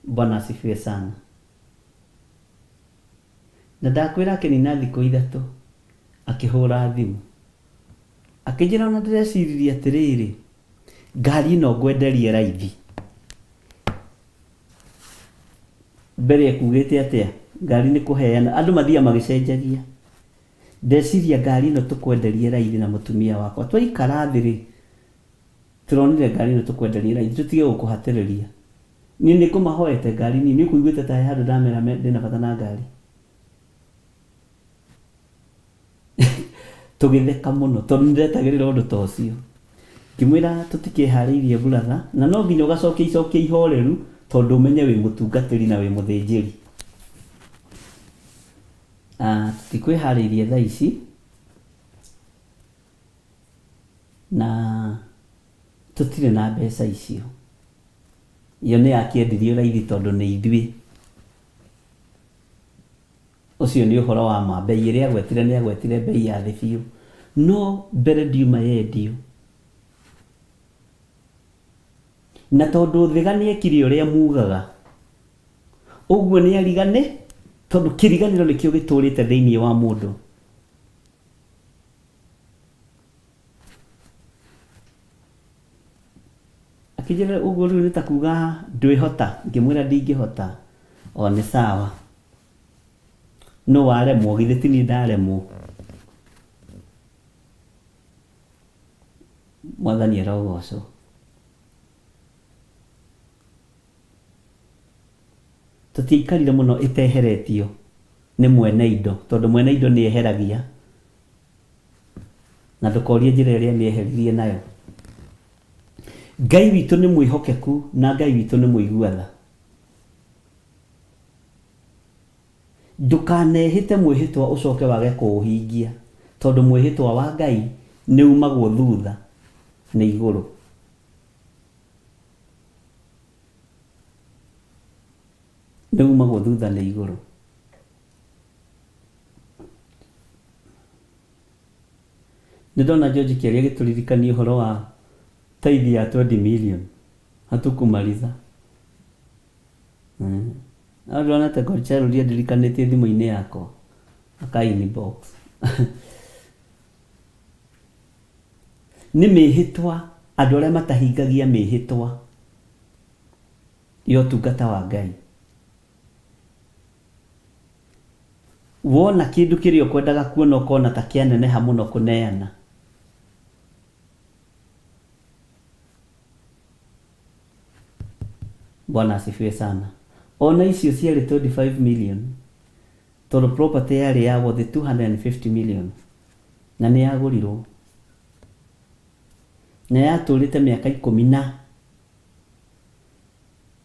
Bwana asifiwe sana. Na ndakwĩra akĩnina thikũ ithatũ akĩhũra thimũ. Akĩnjĩra ona ndĩreciririe atĩrĩrĩ, ngari ĩno ngwenderie raithi. Mbere ekugĩte atĩa? Ngari nĩ kũheana, andũ mathiaga magĩcenjagia. Ndeciria ngari ĩno tũkwenderie raithi na mũtumia wakwa. Twaikara thĩ rĩ, tũronire ngari ĩno tũkwenderie raithi, tũtige gũkũhatĩrĩria. Niĩ nĩ ngũmahoete ngari niĩ, nĩ ũkũiguĩte ta he handũ ndamera ndĩna bata na ngari? Tũgĩtheka mũno tondũ nĩ ndetagĩrĩra ũndũ ta ũcio. Ngĩmwĩra tũtikĩharĩirie brother, na no nginya ũgacokia icokia ihoreru tondũ ũmenye wĩ mũtungatĩri na wĩ mũthĩnjĩri. Ah, tũtikwĩharĩirie thaa ici na tũtirĩ na mbeca icio. Yo nĩ yakĩendirio raithi tondũ nĩ ithuĩ. Ũcio nĩ ũhoro wa ma. Mbei ĩrĩa agwetire nĩ agwetire mbei ya thĩ biũ. No mbere ndiuma yendio. Na tondũ Thiga nĩ ekire ũrĩa mugaga, ũguo nĩ arigane, tondũ kĩriganĩro nĩkĩo gĩtũrĩte thĩinĩ wa mũndũ. Akĩnjĩra ũguo rĩu nĩ ta kuga ndwĩhota, ngĩmwĩra ndingĩhota, o nĩ sawa. Nũ waremwo, githĩ ti niĩ ndaremwo? Mwathani arogocwo. Tũtiaikarire mũno ĩteheretio nĩ mwene indo, tondũ mwene indo nĩ eheragia, na ndũkorie njĩra ĩrĩa amĩeheririe nayo. Ngai witũ nĩ mwĩhokeku na Ngai witũ nĩ mũigua tha. Ndũkanehĩte mwĩhĩtwa ũcoke wage kũũhingia, tondũ mwĩhĩtwa wa Ngai nĩ umagwo thutha nĩ igũrũ. Nĩ umagwo thutha nĩ igũrũ. Nĩ ndona George Kĩaria agĩtũririkania ũhoro wa tithe ya 20 million hatukumaliza. No ndĩrona ta Gonchalo andirikanĩtie thimũ-inĩ yakwa aka inbox. Nĩ mĩhĩtwa andũ arĩa matahingagia mĩhĩtwa ya ũtungata wa Ngai. Wona kĩndũ kĩrĩa ũkwendaga kuona ũkona ta kĩaneneha mũno kũneana. Bwana asifiwe sana. Ona icio ciarĩ 25 million tondũ property yarĩ ya worth 250 million na nĩ yagũrirwo na yatũrĩte mĩaka ikũmi na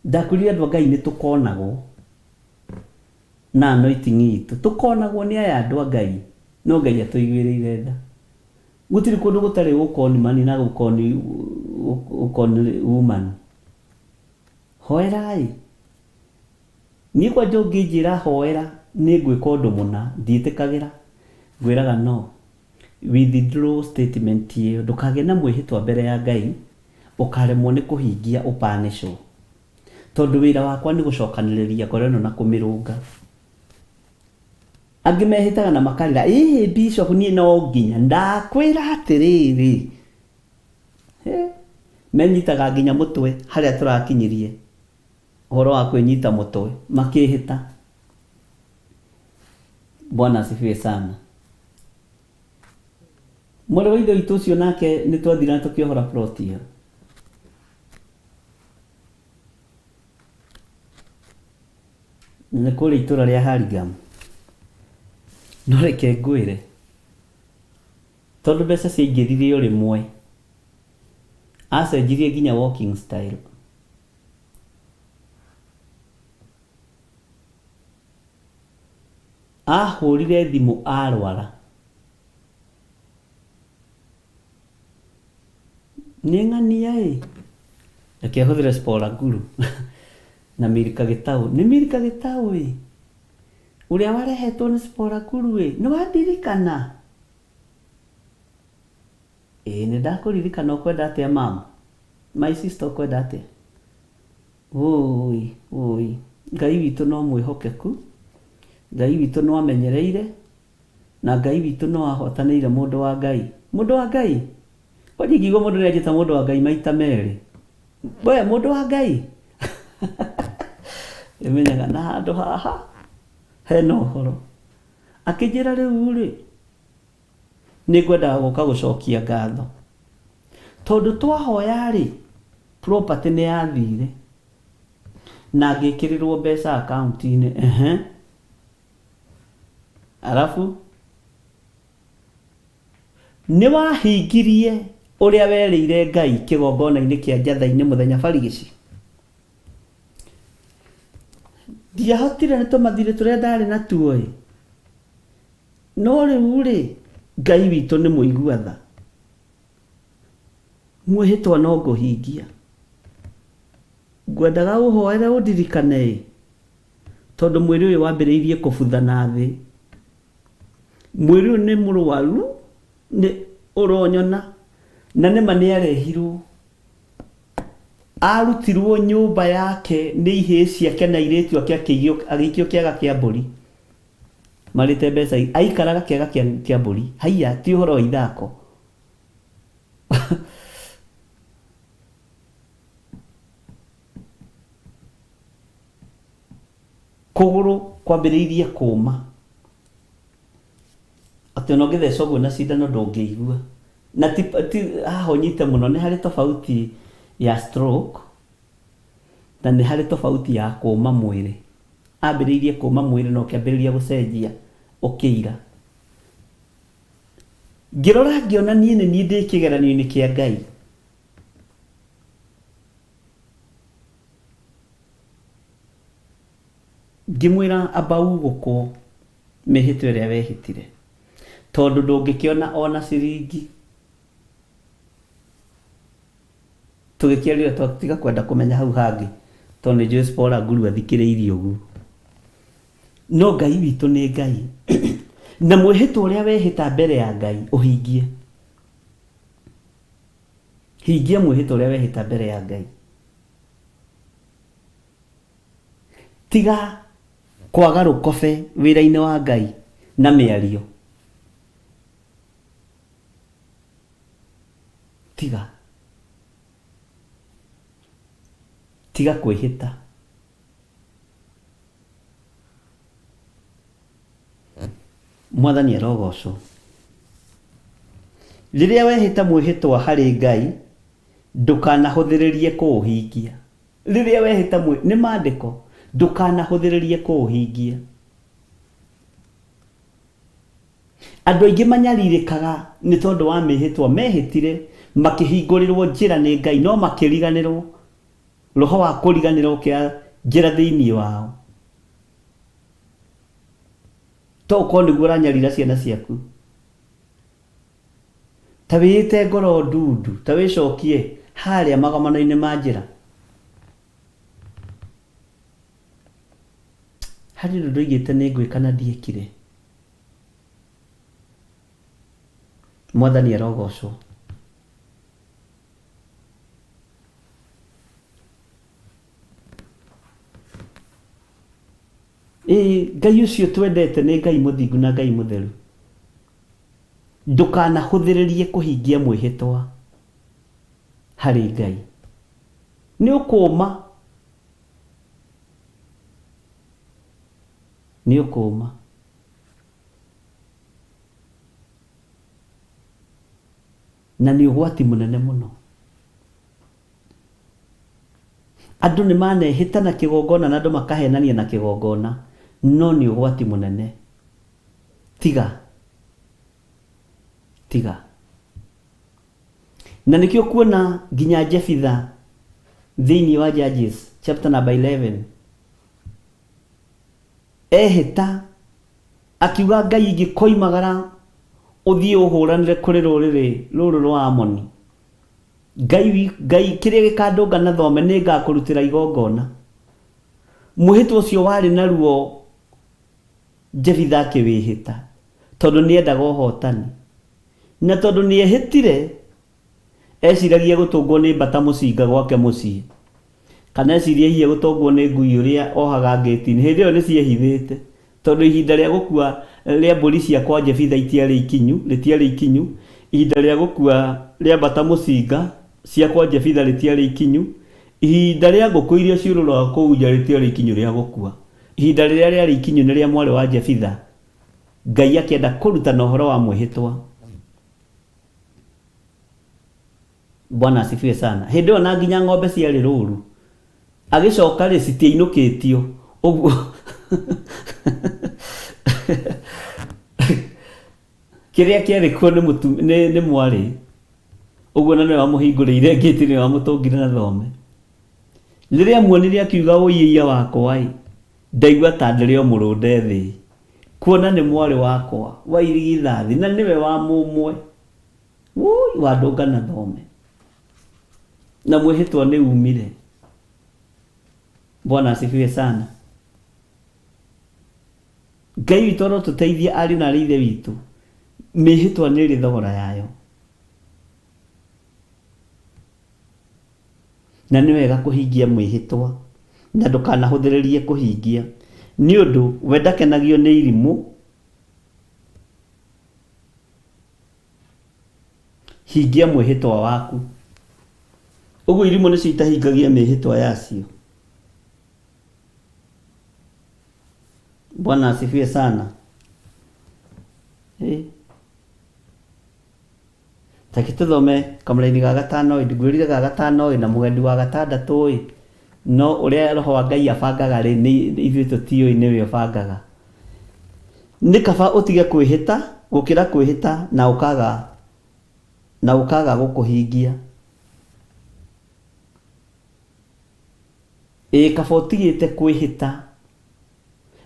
ndakwĩrire andũ a Ngai nĩ tũkonagwo na anointing itũ tũkonagwo nĩ aya andũ a Ngai no Ngai atũiguĩrĩire tha. Gũtirĩ kũndũ gũtarĩ ũkoni man na ũkoni ũkoni woman. Hoerai. Niĩ kwanja ũngĩnjĩra hoera nĩ ngwĩka ũndũ mũna, ndiĩtĩkagĩra. Ngwĩraga no. Withdraw statement ĩyo, ndũkagĩe na mwĩhĩtwa mbere ya Ngai ũkaremwo nĩ kũhingia ũpanĩcwo. Tondũ wĩra wakwa nĩ gũcokanĩrĩria ngoro ĩno na kũmĩrũnga. Angĩ mehĩtaga na makarĩra, ĩhĩ bishop niĩ no nginya ndakwĩra atĩrĩrĩ. He, menyitaga nginya mũtwe harĩa tũrakinyirie ũhoro wa kwĩnyita mũtwe makĩhĩta. Bwana asifiwe sana. Mwarĩ wa ithe witũ ũcio nake nĩ twathire na tũkĩohora plot ĩyo. Nĩ kũrĩa itũra rĩa Hurlingham. No reke ngwĩre, tondũ mbeca ciaingĩrire o rĩmwe, acenjirie nginya walking style. Ahũrire thimũ arwara. Nĩ ng'ania ĩ. Reke hũthĩre Spora Guru na Milka Gĩtaũ. Nĩ Milka Gĩtaũ ĩ. Ũrĩa warehetwo nĩ Spora Guru ĩ. Nĩ wandirikana? Ĩĩ nĩ ndakũririkana ũkwenda atĩa ma'am? My sister ũkwenda atĩa? Ũũi ũũi Ngai witũ no mwĩhokeku, Ngai witũ no amenyereire, na Ngai witũ no ahotanĩire mũndũ wa Ngai. Mũndũ wa Ngai? Kwani ingĩigua mũndũ nĩ anjĩta mũndũ wa Ngai maita merĩ. We mũndũ wa Ngai? Nĩmenyaga na handũ haha hena ũhoro. Akĩnjĩra rĩu rĩ, nĩngwendaga gũka gũcokia ngatho. Tondũ twahoya rĩ, property nĩ yathire na ngĩkĩrĩrwo mbeca akaunti-inĩ. Ehe. Arabu nĩ wahingirie ũrĩa werĩire Ngai kĩgongona-inĩ kĩa Njatha-inĩ mũthenya barigici? Ndiahotire nĩ tũmathirĩ tũrĩa ndarĩ natuo ĩ. No rĩu-rĩ, Ngai witũ nĩ mũigua tha. Mwĩhĩtwa no ngũhingia. Ngwendaga ũhoere ũndirikane-ĩ, tondũ mwĩrĩ ũyũ wambĩrĩirie kũbutha na thĩ. Mwĩrĩ ũyũ nĩ mũrwaru, nĩ ũronyona, na nĩma nĩarehirwo. Arutirwo nyũmba yake nĩ ihĩĩ ciake na airĩtu ake agĩikio kĩaga kĩa mbũri. Marĩte mbeca, aikaraga kĩaga kĩa mbũri. Haiya, ti ũhoro wa ithako. Kũgũrũ kwambĩrĩirie kũma. Atĩ ona ũngĩtheca ũguo na cindano ndũngĩigua. Na ti, ti haha ũnyite mũno, nĩ harĩ tofauti ya stroke na nĩ harĩ tofauti ya kũma mwĩrĩ. Ambĩrĩirie kũma mwĩrĩ na ũkĩambĩrĩria gũcenjia ũkĩira. Ngĩrora ngĩona niĩ nĩ niĩ ndĩ kĩgeranio-inĩ kĩa Ngai. Ngĩmwĩra amba ugũkwo mĩhĩtwa ĩrĩa wehĩtire, tondũ ndũngĩkĩona o na ciringi. Tũgĩkĩaria twatiga kwenda kũmenya hau hangĩ, tondũ nĩ njũĩ Spora Nguru athikĩrĩirie ũguo. No Ngai witũ nĩ Ngai, na mwĩhĩtwa ũrĩa wehĩta mbere ya Ngai ũhingie. Hingia mwĩhĩtwa ũrĩa wehĩta mbere ya Ngai. Tiga kwaga rũkobe wĩra-inĩ wa Ngai na mĩario. Tiga. Tiga kwĩhĩta. Mwathani arogocwo. Rĩrĩa wehĩta mwĩhĩtwa harĩ Ngai, ndũkanahũthĩrĩrie kũũhingia. Rĩrĩa wehĩta mwĩ, nĩ maandĩko, ndũkanahũthĩrĩrie kũũhingia. Andũ aingĩ manyarirĩkaga nĩ tondũ wa mĩhĩtwa mehĩtire makĩhingũrĩrwo njĩra nĩ Ngai no makĩriganĩrwo, roho wa kũriganĩra ũkĩoya njĩra thĩinĩ wao. To ũkorwo nĩguo ũranyarira ciana ciaku. Ta wĩĩte ngoro ndundu, ta wĩcokie harĩa magomano-inĩ ma njĩra. Harĩ ũndũ ndoigĩte nĩ ngwĩka na ndiekire. Mwathani arogocwo. Ĩĩ, Ngai ũcio twendete nĩ Ngai mũthingu na Ngai mũtheru. Ndũkanahũthĩrĩrie kũhingia mwĩhĩtwa harĩ Ngai. Nĩ ũkũũma. Nĩ ũkũũma. Na nĩ ũgwati mũnene mũno. Andũ nĩ manehĩta na kĩgongona na andũ makahenania na kĩgongona, no nĩ ũgwati mũnene. Tiga. Tiga. Na nĩkĩo kuona nginya Jefitha thĩinĩ wa Judges chapter number 11 ehĩta akiuga Ngai ingĩkoimagara ũthiĩ ũhũranĩre kũrĩ rũrĩrĩ rũrũ rwa Amoni Ngai Ngai kĩrĩa gĩkandũnga na thome nĩ ngakũrutĩra igongona. Mwĩhĩtwa ũcio warĩ na ruo Jefitha akĩwĩhĩta tondũ nĩ endaga ũhotani. Na tondũ nĩ ehĩtire, eciragia gũtũngwo nĩ mbata mũcinga gwake mũciĩ. Kana ecirie hihi egũtũngwo nĩ ngui ũrĩa ohaga ngĩti-inĩ. Hĩndĩ ĩyo nĩ ciehithĩte tondũ ihinda rĩa gũkua rĩa mbũri cia kwa Jefitha itiarĩ ikinyu, rĩtiarĩ ikinyu. Ihinda rĩa gũkua rĩa mbata mũcinga cia kwa Jefitha rĩtiarĩ ikinyu. Ihinda rĩa ngũkũ iria ciũrũraga kũu nja rĩtiarĩ ikinyu rĩa gũkua. Ihinda rĩrĩa rĩarĩ ikinyu nĩ rĩa mwarĩ wa Jefitha. Ngai akĩenda kũrutana ũhoro wa mwĩhĩtwa. Bwana asifiwe sana. Hĩndĩ ĩyo na nginya ng'ombe ciarĩ rũru. Agĩcoka rĩ citiainũkĩtio. Ũguo kĩrĩa kĩarĩ kuo nĩ nĩ, nĩ mwarĩ. Ũguo na nĩwe wamũhingũrĩire ngĩti nĩwe wamũtũngire na thome. Rĩrĩa amuonire akiuga ũiĩia wakwa ĩ, ndaigua ta ndĩrĩ o mũrũnde thĩ. Kuona nĩ mwarĩ wakwa wa irigithathi na nĩwe wa mũmwe. Wũi wandũnga na thome. Na mwĩhĩtwa nĩ umire. Bwana asifiwe sana. Ngai witũ arotũteithia ariũ na arĩ ithe witũ. Mĩhĩtwa nĩ ĩrĩ thogora yayo. Na nĩ wega kũhingia mwĩhĩtwa, na ndũkanahũthĩrĩrie kũhingia, nĩ ũndũ we ndakenagio nĩ irimũ. Hingia mwĩhĩtwa waku. Ũguo irimũ nĩcio itahingagia mĩhĩtwa yacio. Bwana asifiwe sana. Eh. Reke tũthome kamũraini ga gatano ĩ, ngwĩrire ga gatano ĩ, na mũgendi wa gatandatũ ĩ, no ũrĩa roho wa Ngai abangaga rĩ, nĩ ithuĩ tũtiũĩ nĩwe ũbangaga. Nĩ kaba ũtige kwĩhĩta gũkĩra kwĩhĩta na ũkaga na ũkaga gũkũhingia. Ĩĩ kaba ũtigĩte kwĩhĩta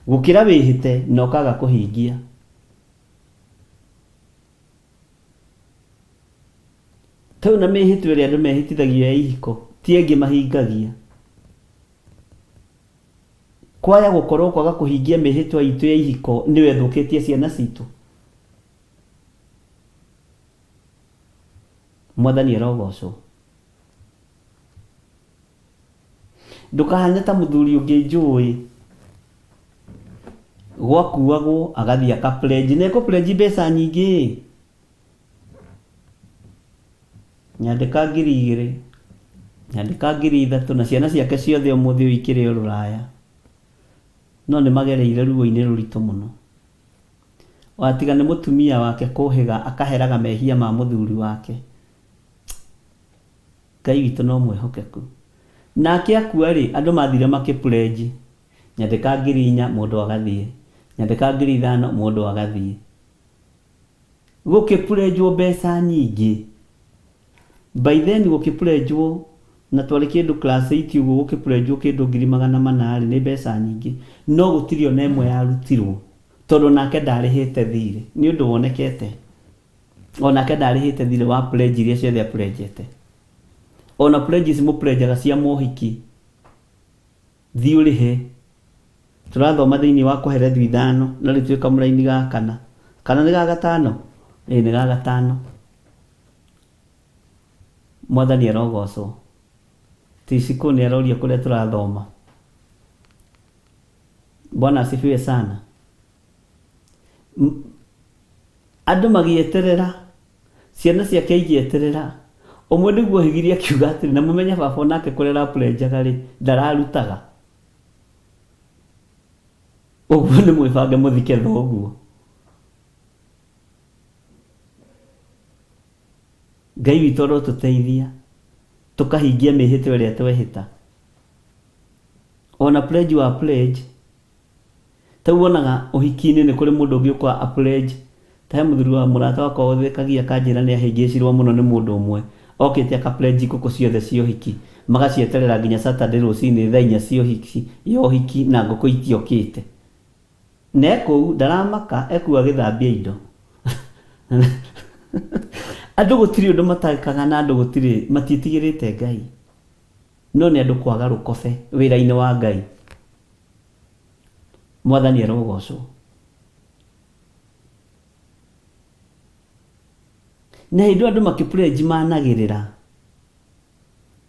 gũkĩra wĩhĩte na ũkaga kũhingia. Tau na mĩhĩtwa ĩrĩa andũ mehĩtithagio ya ihiko ti aingĩ mahingagia. Kwaya gũkorwo kwaga kũhingia mĩhĩtwa itũ ya ihiko nĩyo ĩthũkĩtie ciana citũ. Mwathani arogocwo. Ndũkahane ta mũthuri ũngĩ njũĩ gwakuagwo agathiĩ aka pledge na ekũ pledge mbeca nyingĩ ĩ. Nyandĩka 2000, nyandĩka 3000 na ciana ciake ciothe ũmũthĩ ũyũ ikĩrĩ o rũraya. No nĩ magereire ruo-inĩ rũritũ mũno. Watiga nĩ mũtumia wake kũhĩga akaheraga mehia ma mũthuri wake. Ngai witũ no mwĩhokeku. Nake akua-rĩ, andũ mathire makĩ pledge. Nyandĩka 4000, mũndũ agathiĩ. Nyandĩka 5000, mũndũ agathiĩ. Gũkĩ pledge-wo mbeca nyingĩ. By then gũkĩ pledge-wo, na twarĩ kĩndũ class eight ũguo gũkĩ pledge-wo kĩndũ 400,000-rĩ, nĩ mbeca nyingĩ. No gũtirĩ ona ĩmwe yarutirwo, tondũ onake ndarĩhĩte thirĩ. Nĩ ũndũ wonekete. Onake ndarĩhĩte thirĩ wa pledge iria ciothe a pledge-ete. Ona pledges mũ pledge-aga cia mohiki, thiĩ ũrĩhe. Tũrathoma thĩinĩ wa Kohelethu ithano, na rĩu twĩ kamũraini ga kana. Kana nĩ ga gatano? Ĩĩ nĩ ga gatano. Mwathani arogocwo. Tishiko nĩ aroria kũrĩa tũrathoma. Bwana asifiwe sana. Andũ magĩeterera, ciana ciake igĩeterera, ũmwe nĩguo ohigirie akiuga atĩrĩ, na mũmenye baba onake kũrĩa araprenjaga rĩ, ndararutaga. Ũguo nĩ mwĩbange mũthike thoguo. Ngai witũ arotũteithia tũkahingia mĩhĩtwa ĩrĩa twehĩta. Ona pledge wa pledge, ta rĩu wonaga ũhiki-inĩ nĩ kũrĩ mũndũ ũngĩ ũka a pledge, ta he mũthuri wa mũrata wakwa ũthekagia akanjĩra nĩ ahĩngĩcirwo mũno nĩ mũndũ ũmwe, okĩte aka pledge ngũkũ ciothe cia ũhiki, magacieterera nginya Saturday rũcinĩ thaa inya cia ũhiki, ya ũhiki na ngũkũ itiokĩte. Na e kũu ndaramaka e kũu agĩthambia indo. Andũ gũtirĩ ũndũ matekaga na andũ gũtirĩ matiĩtigĩrĩte Ngai. No nĩ andũ kwaga rũkobe wĩra-inĩ wa Ngai. Mwathani arogocwo. Na hĩndĩ ĩyo andũ makĩ pledge managĩrĩra.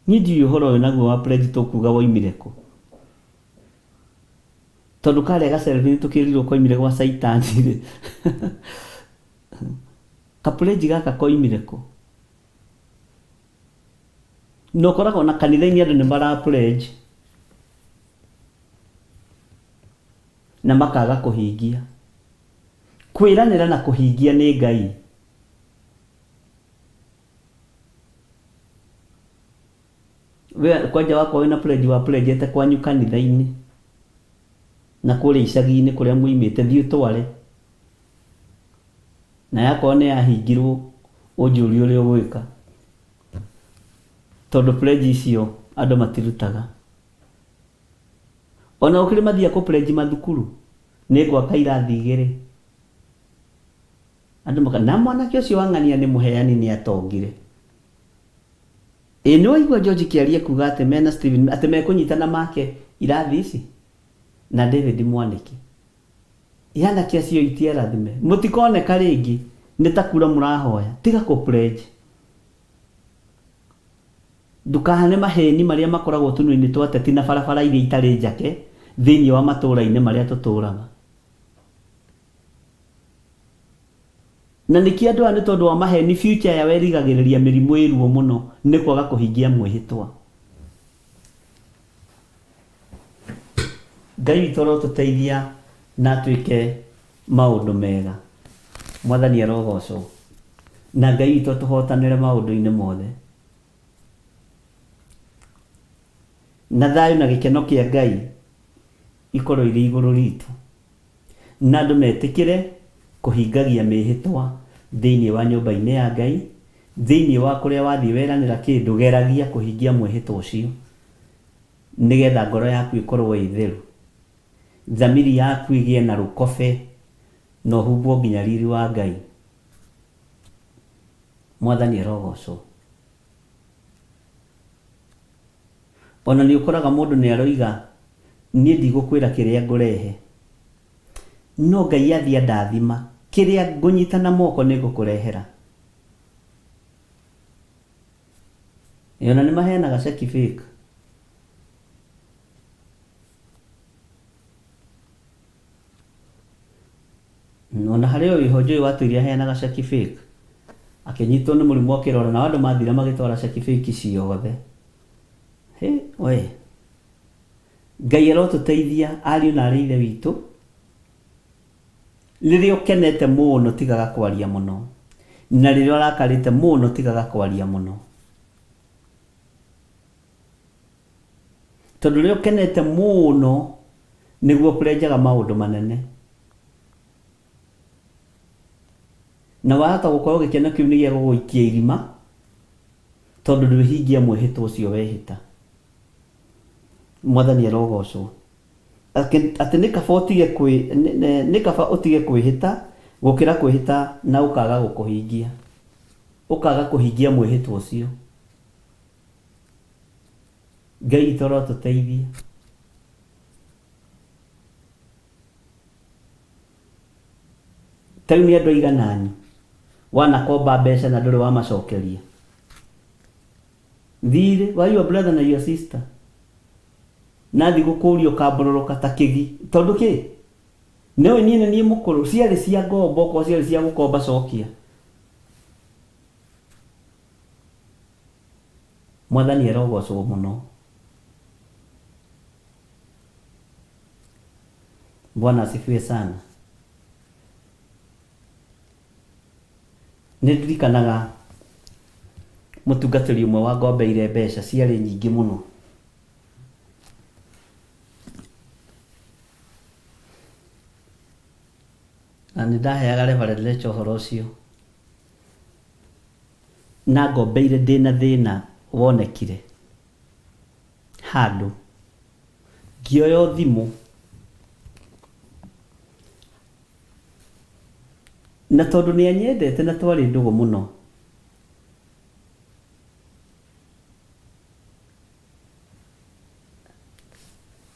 Niĩ ndiũĩ ũhoro ũyũ naguo wa pledge tũkuga woimire kũ. Tondũ karĩa ga selfie nĩ tũkĩrirwo koimire gwa caitani rĩ. Ka pledge gaka koimire kũ? Na ũkoraga ona kanitha-inĩ andũ nĩ mara pledge na makaga kũhingia. Kwĩranĩra na kũhingia nĩ Ngai. We kwanja wakwa wĩna pledge wa pledgete kwanyu kanitha-inĩ na kũrĩa icagi-inĩ kũrĩa muimĩte thiĩ ũtware. Na yakorwo nĩ yahingirwo ũnjũrie ũrĩa ũgwĩka. Tondũ pledge icio andũ matirutaga. Ona gũkĩrĩ mathiaga kũ pledge mathukuru, nĩ ngwaka irathi igĩrĩ. Andũ maka na mwanake ũcio wa ng'ania nĩ mũheani nĩ atongire. Ĩ nĩ waigua George Kĩarie kuga atĩ mena Stephen atĩ mekũnyitana make irathi ici na David Mwanĩki. Ĩ anake acio itiarathime mũtikoneka rĩngĩ nĩ ta kura mũrahoya tiga kũ pledge. Ndũkahane maheni marĩa makoragwo tũnua-inĩ twa ateti na barabara iria itarĩ njake thĩinĩ wa matũũra-inĩ marĩa tũtũũraga. Na nĩkĩo andũ aya nĩ tondũ wa maheni future yao ĩrigagĩrĩria mĩrimũ ĩ ruo mũno nĩ kwaga kũhingia mwĩhĩtwa. Ngai witũ arotũteithia na atwĩke maũndũ mega. Mwathani arogocwo. Na Ngai witũ atũhotanĩre maũndũ-inĩ mothe. Na thayũ na gĩkeno kĩa Ngai ikorwo irĩ igũrũ ritũ. Na andũ metĩkĩre kũhingagia mĩhĩtwa thĩinĩ wa nyũmba-inĩ ya Ngai, thĩinĩ wa kũrĩa wathiĩ weranĩra kĩndũ, geragia kũhingia mwĩhĩtwa ũcio, nĩgetha ngoro yaku ĩkorwo ĩ theru, thamiri yaku ĩgĩe na rũkobe, na ũhumbwo nginya riri wa Ngai. Mwathani arogocwo. Ona nĩ ũkoraga mũndũ nĩ aroiga niĩ ndigũkwĩra kĩrĩa ngũrehe, no Ngai athiĩ andathima, kĩrĩa ngũnyita na moko nĩ ngũkũrehera. Ĩ ona nĩ maheanaga ceki fake. Ona harĩ o wĩho njũĩ watũire aheanaga ceki fake. Akĩnyitwo nĩ mũrimũ akĩrwara nao andũ mathire magĩtwara ceki fake ciothe. Hĩ we. Ngai arotũteithia ariũ na arĩ ithe witũ. Rĩrĩa ũkenete mũno tigaga kwaria mũno. Na rĩrĩa ũrakarĩte mũno tigaga kwaria mũno. Tondũ rĩrĩa ũkenete mũno nĩguo ũprenjaga maũndũ manene. Na wahota gũkorwo gĩkeno kĩu nĩ gĩa gũgũikia irima tondũ ndwĩhingia mwĩhĩtwa ũcio wehĩta. Mwathani arogocwo. Atĩ nĩ kaba ũtige kwĩ, nĩ kaba ũtige kwĩhĩta gũkĩra kwĩhĩta na ũkaga gũkũhingia. Ũkaga kũhingia mwĩhĩtwa ũcio. Ngai witũ arotũteithia. Ta rĩu nĩ andũ aigana anyu wanakomba mbeca na ndũrĩ wamacokeria? Thirĩ wa your brother na your sister. Nathi gũkũria ũkambororoka ta kĩgi. Tondũ kĩ? Nĩũĩ niĩ nĩ niĩ mũkũrũ. Ciarĩ cia ngombo okorwo ciarĩ cia gũkomba cokia. Mwathani arogocwo mũno. Bwana asifiwe sana. Nĩ ndirikanaga mũtungatĩri ũmwe wangombeire mbeca ciarĩ nyingĩ mũno. Na nĩ ndaheaga Reverend Lecha ũhoro ũcio. Na ngombeire ndĩna thĩna wonekire handũ. Ngĩoya o thimũ. Na tondũ nĩ anyendete na twarĩ ndũgũ mũno,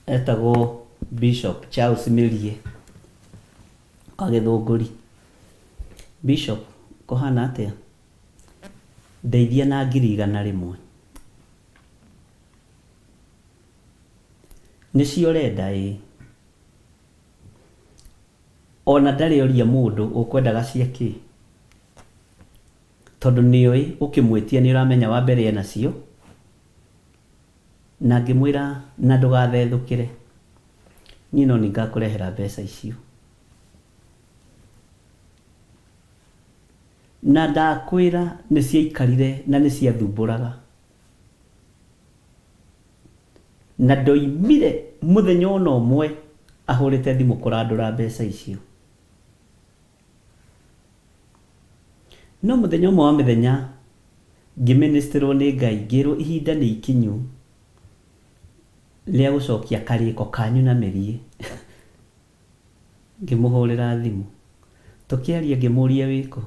etagwo Bishop Charles Mĩriĩ wa Gĩthũngũri. Bishop, kũhana atĩa? Ndeithia na 100,000. Nĩcio ũrenda ĩĩ. Ona ndarĩ oria mũndũ ũkwendaga cia kĩ? Tondũ nĩoĩ ũkĩmwĩtia nĩũramenya wa mbere enacio, na ngĩmwĩra na ndũgathethũkĩre, niĩ no niĩ ngakũrehera mbeca icio. Na ndakwĩra nĩciaikarire na nĩciathumbũraga. Na ndoimire mũthenya o na ũmwe ahũrĩte thimũ kũrandũra mbeca icio. No mũthenya ũmwe wa mĩthenya ngĩmĩnĩstĩrwo nĩ Ngai ngĩrwo ihinda nĩ ikinyu rĩa gũcokia karĩko kanyu na mĩriĩ. Ngĩmũhũrĩra thimũ. Tũkĩaria ngĩmũria wĩkũ?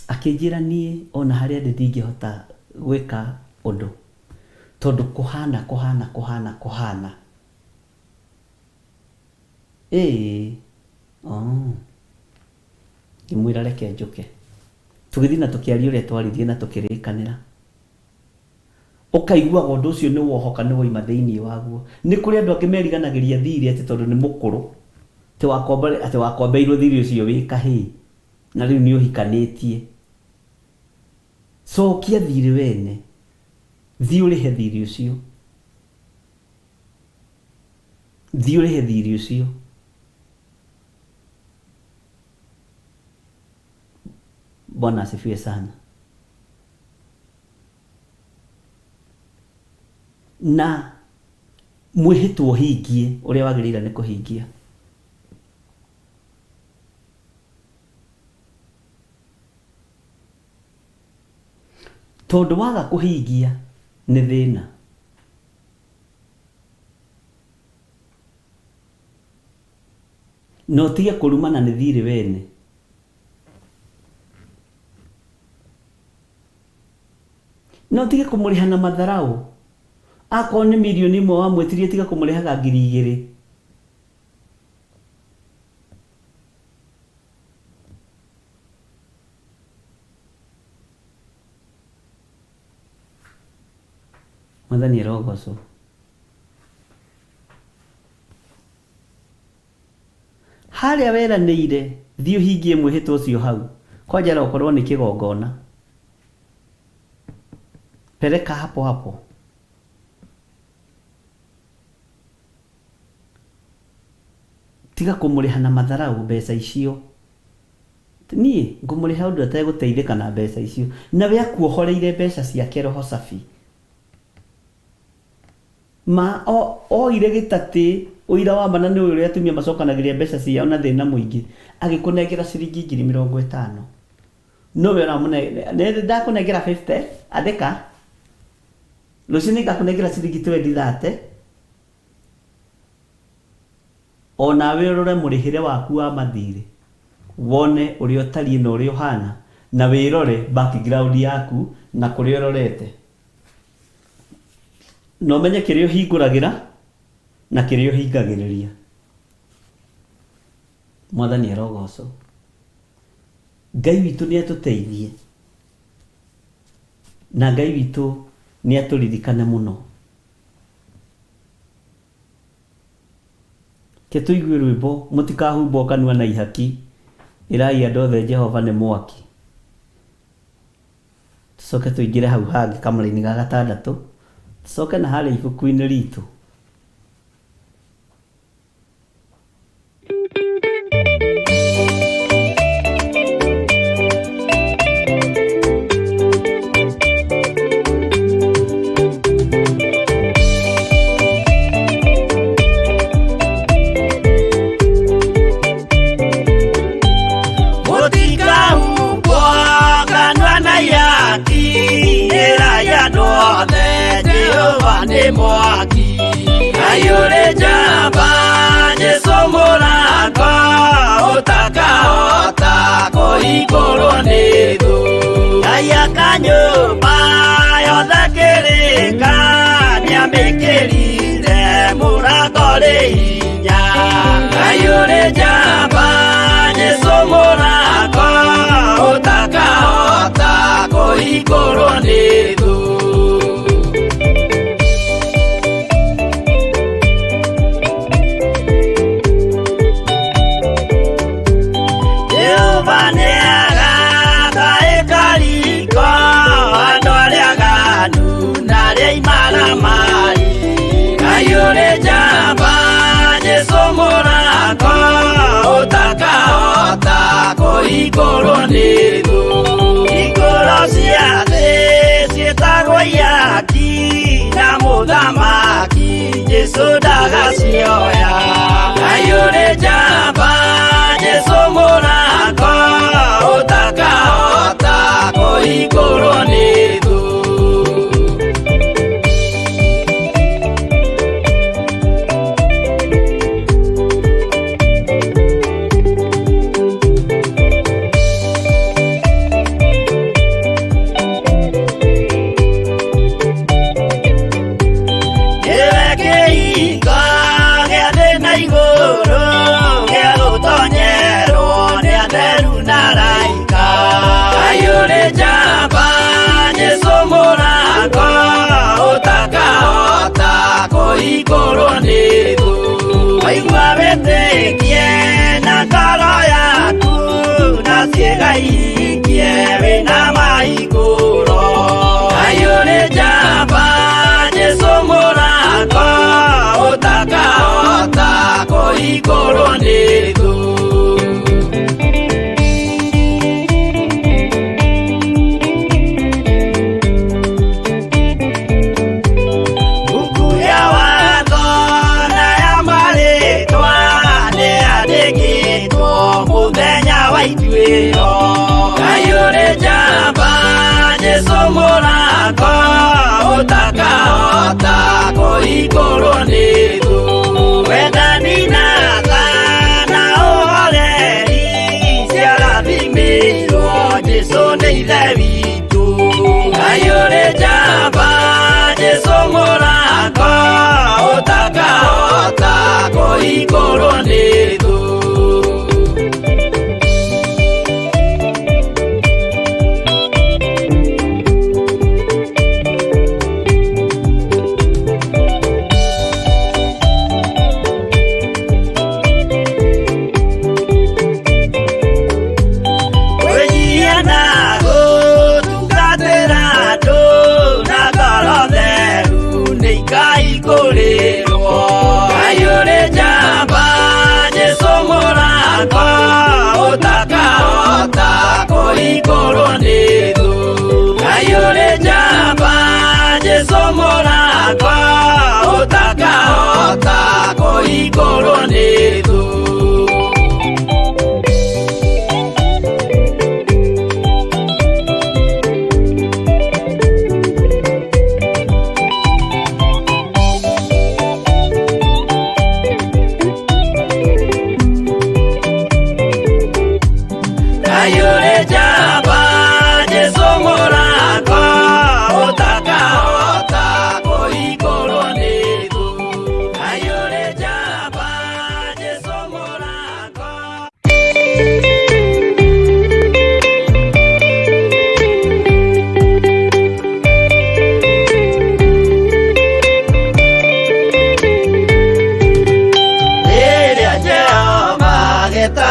Akĩnjĩra niĩ ona harĩa ndĩ ndingĩhota gwĩka ũndũ tondũ kũhana kũhana kũhana kũhana. Ĩĩ oh. Ngĩmwĩra reke njũke. Tũgĩthiĩ na tũkĩaria ũrĩa twaririe na tũkĩrĩkanĩra. Ũkaiguaga ũndũ ũcio nĩ wohoka nĩ woima thĩinĩ waguo. Nĩ kũrĩ andũ angĩ meriganagĩria thirĩ atĩ tondũ nĩ mũkũrũ, atĩ wakombeirwo thirĩ ũcio wĩ kahĩĩ na rĩu nĩ ũhikanĩtie. Cokia thirĩ wene, thiĩ ũrĩhe thirĩ ũcio. Thiĩ ũrĩhe thirĩ ũcio. Bwana asifiwe sana. Na mwĩhĩtwa ũhingie ũrĩa wagĩrĩire nĩ kũhingia. Tondũ waga kũhingia nĩ thĩna. Na ũtige kũrumana nĩ thirĩ wene. Na ũtige kũmũrĩha na matharaũ. Akorwo nĩ 1,000,000 wamwĩtirie tiga kũmũrĩhaga 2,000. Mwathani arogocwo. Harĩa weranĩire, thiĩ ũhingie mwĩhĩtwa ũcio hau. Kwanja arokorwo nĩ kĩgongona. Peleka hapo hapo. Tiga kũmũrĩha na matharaũ mbeca icio. Niĩ ngũmũrĩha ũndũ ategũteithĩka na mbeca icio. Nawe akuohoreire mbeca ciake roho safi. Ma oire gĩtatĩ, ũira wa ma na nĩũĩ ũrĩa atumia macokanagĩrĩria mbeca ciao na thĩna mũingĩ, agĩkũnengera ciringi 50,000. Nowe ũramũne, nĩ ndakũnengera 50, andĩka, rũciũ nĩngakũnengera ciringi twendi thate, o nawe ũrore mũrĩhĩre waku wa mathirĩ, wone ũrĩa ũtariĩ na ũrĩa ũhana, na wĩrore background yaku na kũrĩa ũrorete. Na ũmenye kĩrĩa ũhingũragĩra na kĩrĩa ũhingagĩrĩria. Mwathani arogocwo. Ngai witũ nĩ atũteithie. Na Ngai witũ nĩ atũririkane mũno. Ke tũigue rwĩmbo mũtikahumbwo kanua na ihaki, ĩrai andũ othe Jehova nĩ mwaki. Tũcoke tũingĩre hau hangĩ kamũraini ga gatandatũ, tũcoke na harĩa ibuku-inĩ ritũ. Mũtikahumbwo kanua na ihaki, ĩrai andũ othe Jehova nĩ mwaki. Ngai ũrĩ njamba, Jesũ mũrango, ũtakahota kũhingũrwo nĩ thũ. Ngai aka nyũmba yothe kĩrĩka, nĩamĩkĩrire mũrango rĩ hinya. Ngai ũrĩ njamba, Jesũ mũrango, ũtakahota kũhingũrwo nĩ thũ. Jehova nĩagaka ĩkariko, andũ arĩa aganu na arĩa imaramari. Ngai ũrĩ njamba, Jesũ mũrango, ũtakahota kũhingũrwo nĩ thũ. Hingũro cia thĩ ciĩtagwo ihaki, na mũthamaki Jesũ ndagacioya. Ngai ũrĩ njamba, Jesũ mũrango, ũtakahota kũhingũrwo nĩ thũ. Nĩwe kĩhingo gĩa thĩ na igũrũ, gĩa gũtonyerwo nĩ atheru na araika. Ngai ũrĩ njamba, Jesũ mũrango, ũtakahota kũhingũrwo nĩ thũ. Waigua wĩtĩkie na ngoro yaku, na ciĩga ihingie wĩna mahingũro. Ngai ũrĩ njamba, Jesũ mũrango, ũtakahota kũhingũrwo nĩ thũ. Buku ya watho na ya marĩtwa nĩyandĩkĩtwo mũthenya wa ituĩro. Ngai ũrĩ njamba, Jesũ mũrango, ũtakahota kũhingũrwo nĩ thũ. Wendani na tha na ũhoreri ciarathimĩirwo Jesũ nĩ Ithe witũ. Ngai ũrĩ njamba, Jesũ mũrango, ũtakahota kũhingũrwo nĩ thũ. Kwĩnyihia na gũtungatĩra andũ na ngoro theru nĩikahingũrĩrwo. Ngai ũrĩ njamba, Jesũ mũrango, ũtakahota kũhingũrwo nĩ thũ. Ngai ũrĩ njamba, Jesũ mũrango, ũtakahota kũhingũrwo nĩ thũ. Ngai ũrĩ njamba, Jesũ mũrango, ũtakahota kũhingũrwo nĩ thũ. Ngai ũrĩ njamba,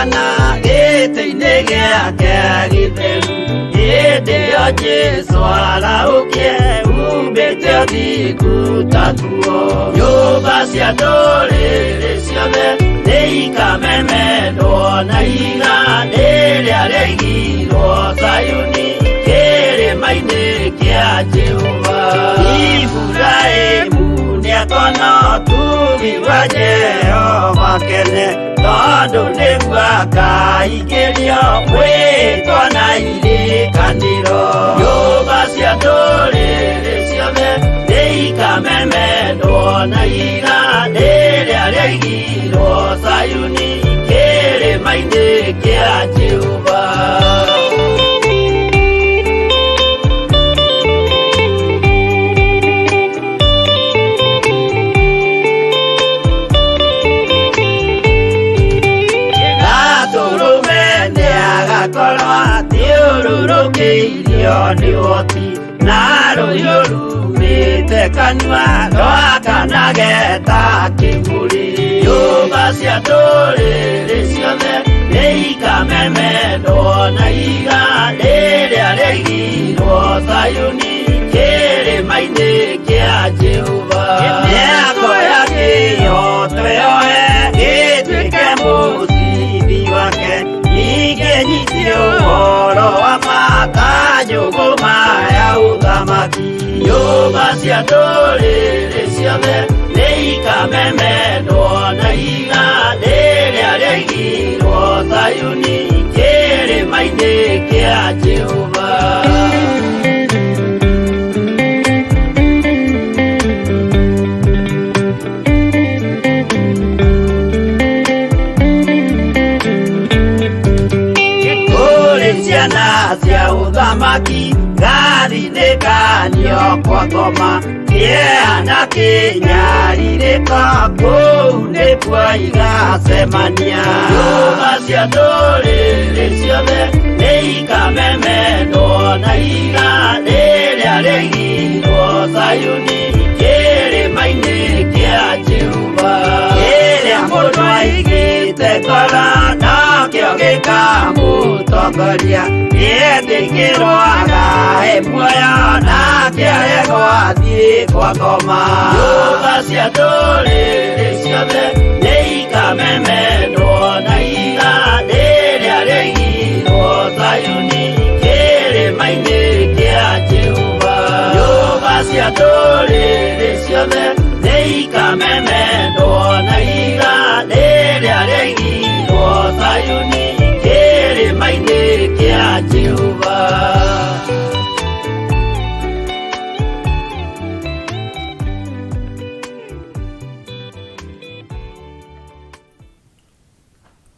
Gwathana gĩtĩ-inĩ gĩake gĩtheru. Hĩndĩ ĩyo Jesũ arahũkie umbĩte ũthingu ta nguo. Nyũmba cia ndũrĩrĩ ciothe nĩikamemendwo na ihiga rĩrĩa rĩaigirwo Zayuni kĩrĩma-inĩ kĩa Jehova. Iburahĩmu nĩakona ũtugi wa Jehova kene, tondũ nĩguo akaingĩrio mwĩtwa na irĩkanĩro. Nyũmba cia ndũrĩrĩ ciothe nĩikamemendwo na ihiga rĩrĩa rĩaigirwo Zayuni kĩrĩma-inĩ kĩa Jehova. Gatũrũme nĩagakorwo athiũrũrũkĩirio nĩ ũhoti na rũhiũ rumĩte kanua rwakanage ta kĩmũrĩ. Nyũmba cia ndũrĩrĩ ciothe nĩikamemendwo na ihiga rĩrĩa rĩaigirwo Zayuni kĩrĩma-inĩ kĩa Jehova. Mĩako ya kĩhooto yoe ĩtuĩke mũcibi wake, ningĩ nyite ũhoro wa ma ta njũgũma ya ũthamaki. Nyũmba cia ndũrĩrĩ ciothe nĩikamemendwo na ihiga rĩrĩa rĩaigirwo Zayuni kĩrĩma-inĩ kĩa Jehova. Kũrĩ ciana cia ũthamaki gathinĩkanio kwa ngoma kĩeha na kĩnyarirĩko kũu nĩkuo igacemania. Nyũmba cia ndũrĩrĩ ciothe nĩikamemendwo na ihiga rĩrĩa rĩaigirwo Zayuni kĩrĩma-inĩ kĩa Jehova. Kĩrĩa mũndũ aigĩte ngoro nakĩo gĩkamũtongoria, nĩetĩkĩrwo agae muoyo nake aregwo athiĩ kwa ngoma. Nyũmba cia ndũrĩrĩ ciothe nĩikamemendwo na ihiga rĩrĩa rĩaigirwo Zayuni kĩrĩma-inĩ kĩa Jehova. Nyũmba cia ndũrĩrĩ ciothe nĩikamemendwo na ihiga rĩrĩa rĩaigirwo Zayuni kĩrĩma-inĩ kĩa Jehova.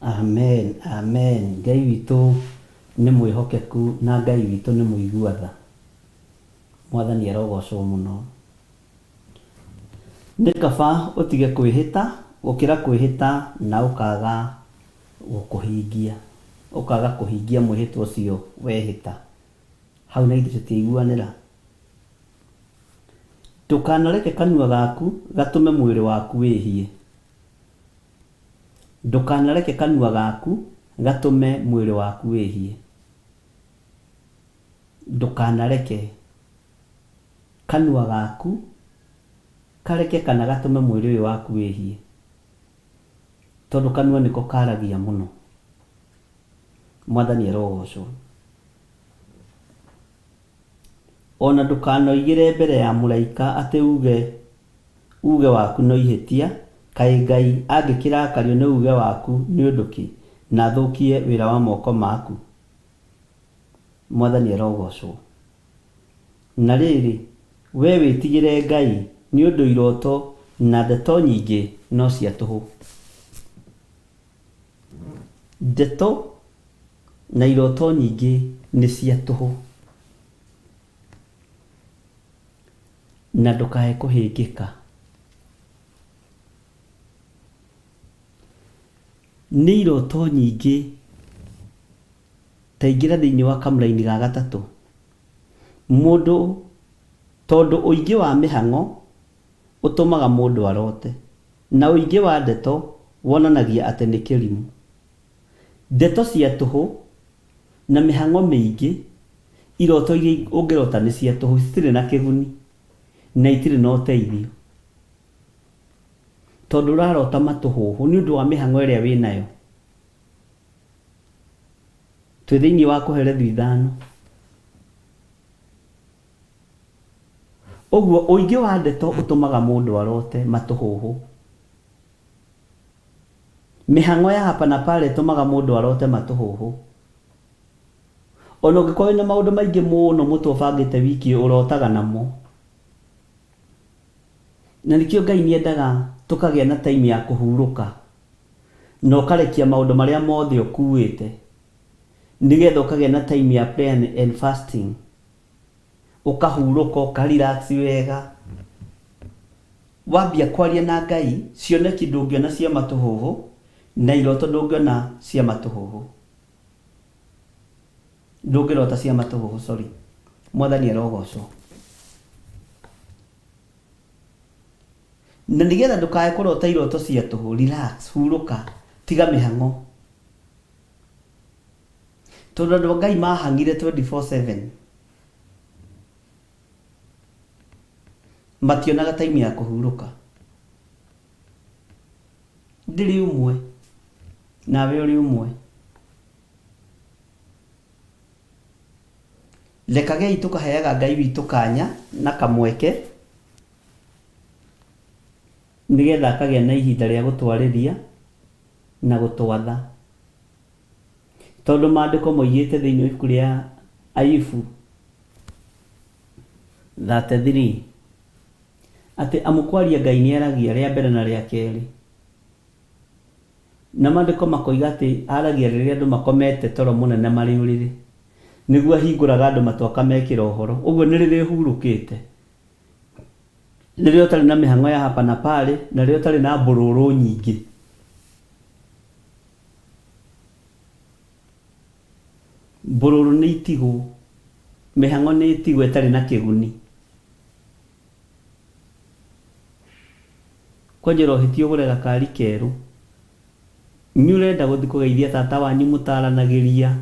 Amen, amen. Ngai witũ nĩ mwĩhokeku na Ngai witũ nĩ mũigua tha. Mwathani arogocwo mũno. Nĩ kaba ũtige kwĩhĩta gũkĩra kwĩhĩta na ũkaga gũkũhingia, ũkaga kũhingia mwĩhĩtwa ũcio wehĩta. Hau na ithuĩ tũtiaiguanĩra? Ndũkanareke kanua gaku gatũme mwĩrĩ waku wĩhie. Ndũkanareke kanua gaku gatũme mwĩrĩ waku wĩhie. Ndũkanareke kanua gaku kareke kana gatũme mwĩrĩ ũyũ waku wĩhie, tondũ kanua nĩko karagia mũno. Mwathani arogocwo. O na ndũkanoigĩre mbere ya mũraika atĩ uuge uuge waku no ihĩtia, kaĩ Ngai angĩkĩrakario nĩ uuge waku nĩ ũndũ kĩ, na athũkie wĩra wa moko maku? Mwathani arogocwo. Na rĩrĩ, wee wĩtigĩre Ngai, nĩ ũndũ iroto na ndeto nyingĩ no cia tũhũ. Ndeto na iroto nyingĩ nĩ cia tũhũ. Na ndũkae kũhĩngĩka. Nĩ iroto nyingĩ. Ta ingĩra thĩinĩ wa kamũraini ga gatatũ. Mũndũ, tondũ ũingĩ wa mĩhang'o ũtũmaga mũndũ arote, na ũingĩ wa ndeto wonanagia atĩ nĩ kĩrimũ. Ndeto cia tũhũ na mĩhang'o mĩingĩ, iroto iria ũngĩrota nĩ cia tũhũ, citirĩ na kĩguni na itirĩ na ũteithio. Tondũ ũrarota matũhũhũ nĩ ũndũ wa mĩhang'o ĩrĩa wĩnayo. Twĩ thĩinĩ wa Kohelethu ithano. Ũguo ũingĩ wa ndeto ũtũmaga mũndũ arote matũhũhũ. Mĩhang'o ya hapa na pale ĩtũmaga mũndũ arote matũhũhũ. Ona ũngĩkorwo wĩna maũndũ maingĩ mũno mũtwe ũbangĩte wiki ĩyo ũrotaga namo. Na nĩkĩo Ngai nĩendaga tũkagĩa na time ya kũhurũka na ũkarekia maũndũ marĩa mothe ũkuĩte nĩgetha ũkagĩa na time ya prayer and fasting. Ũkahurũka ũka relax wega. Wambia kwaria na Ngai, cioneki ndũngĩona cia matũhũhũ na iroto ndũngĩona cia matũhũhũ. Ndũngĩrota cia matũhũhũ, sorry. Mwathani arogocwo. Na nĩgetha ndũkae kũrota iroto cia tũhũ, relax, hurũka, tiga mĩhang'o. Tondũ andũ a Ngai mahang'ire 24/7. Mationaga time ya kũhurũka. Ndĩrĩ ũmwe, nawe ũrĩ ũmwe. Rekagei tũkaheaga Ngai witũ kanya na kamweke nĩgetha akagĩa na ihinda rĩa gũtwarĩria na gũtwatha. Tondũ maandĩko moigĩte thĩinĩ wa ibuku rĩa Ayubu 33 atĩ amu kwaria Ngai nĩaragia rĩa mbere na rĩa kerĩ. Na maandĩko makoiga atĩ aragia rĩrĩa andũ makomete toro mũnene marĩ ũrĩrĩ. Nĩguo ahingũraga andũ matũ akamekĩra ũhoro. Ũguo nĩ rĩrĩa ũhurũkĩte. Rĩrĩa ũtarĩ na mĩhang'o ya hapa na pale, na rĩrĩa ũtarĩ na mbũrũrũ nyingĩ. Mbũrũrũ nĩ itigwo, mĩhang'o nĩ ĩtigwo ĩtarĩ na kĩguni. Kwanja ũrohĩtia ũgũre gakari kerũ. Nĩ ũrenda gũthiĩ kũgeithia tata wanyu mũtaranagĩria,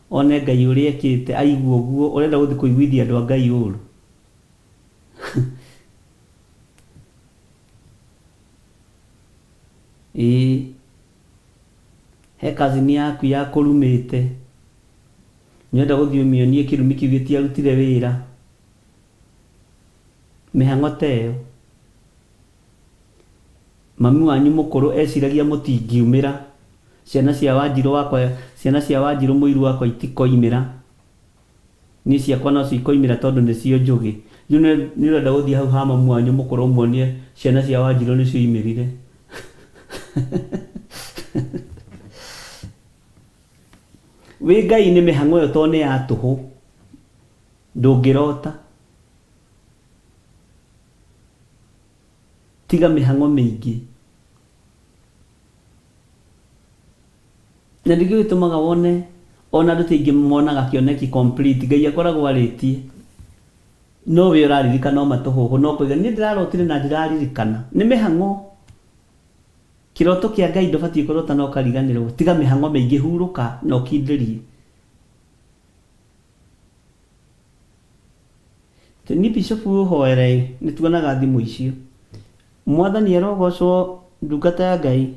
one Ngai ũrĩa ekĩte, aigue ũguo, ũrenda gũthiĩ kũiguithia andũ a Ngai ũru. Ĩĩ. He cousin yaku yakũrumĩte, nĩũrenda gũthiĩ ũmĩonie kĩrumi kĩu gĩtiarutire wĩra. Mĩhang'o ta ĩyo. Mami wanyu mũkũrũ eciragia mũtingiumĩra, ciana cia Wanjirũ wakwa, ciana cia Wanjirũ mũiru wakwa itikoimĩra. Niĩ ciakwa nocio ikoimĩra tondũ nĩcio njũgĩ. Rĩu nĩ ũrenda gũthiĩ hau ha mamu wanyu mũkũrũ ũmuonie ciana cia Wanjirũ nĩcio oimĩrire. Wĩ Ngai nĩ mĩhang'o ĩyo tondũ nĩ ya tũhũ, ndũngĩrota. Tiga mĩhang'o mĩingĩ. Na nĩkĩo gĩtũmaga wone ona andũ ti aingĩ monaga kĩoneki complete. Ngai akoragwo arĩtie no we ũraririkana o matũhũhũ no ũkoiga niĩ ndĩrarotire na ndiraririkana. Nĩ mĩhang'o. Kĩroto kĩa Ngai ndũbatiĩ kũrota na ũkariganĩrwo. Tiga mĩhang'o mĩingĩ, hurũka na ũkindĩrie. Niĩ Bishop ũhoere ĩ, nĩ tuonaga thimũ icio. Mwathani arogocwo ndungata ya Ngai.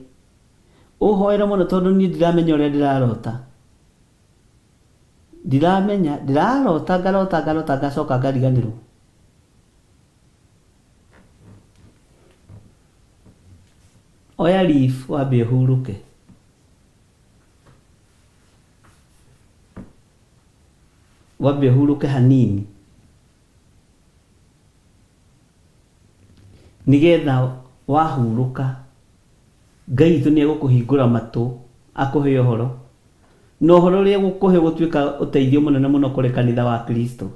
Ũhoere mũno tondũ niĩ ndiramenya ũrĩa ndĩrarota. Ndiramenya, ndĩrarota ngarota ngarota ngacoka ngariganĩrwo. Oya leave wambe ũhurũke. Wambe ũhurũke hanini. Nĩgetha wahurũka, Ngai witũ nĩ egũkũhingũra matũ akũhe ũhoro. Na ũhoro ũrĩa egũkũhe ũgũtuĩka ũteithio mũnene mũno kũrĩ kanitha wa Kristo.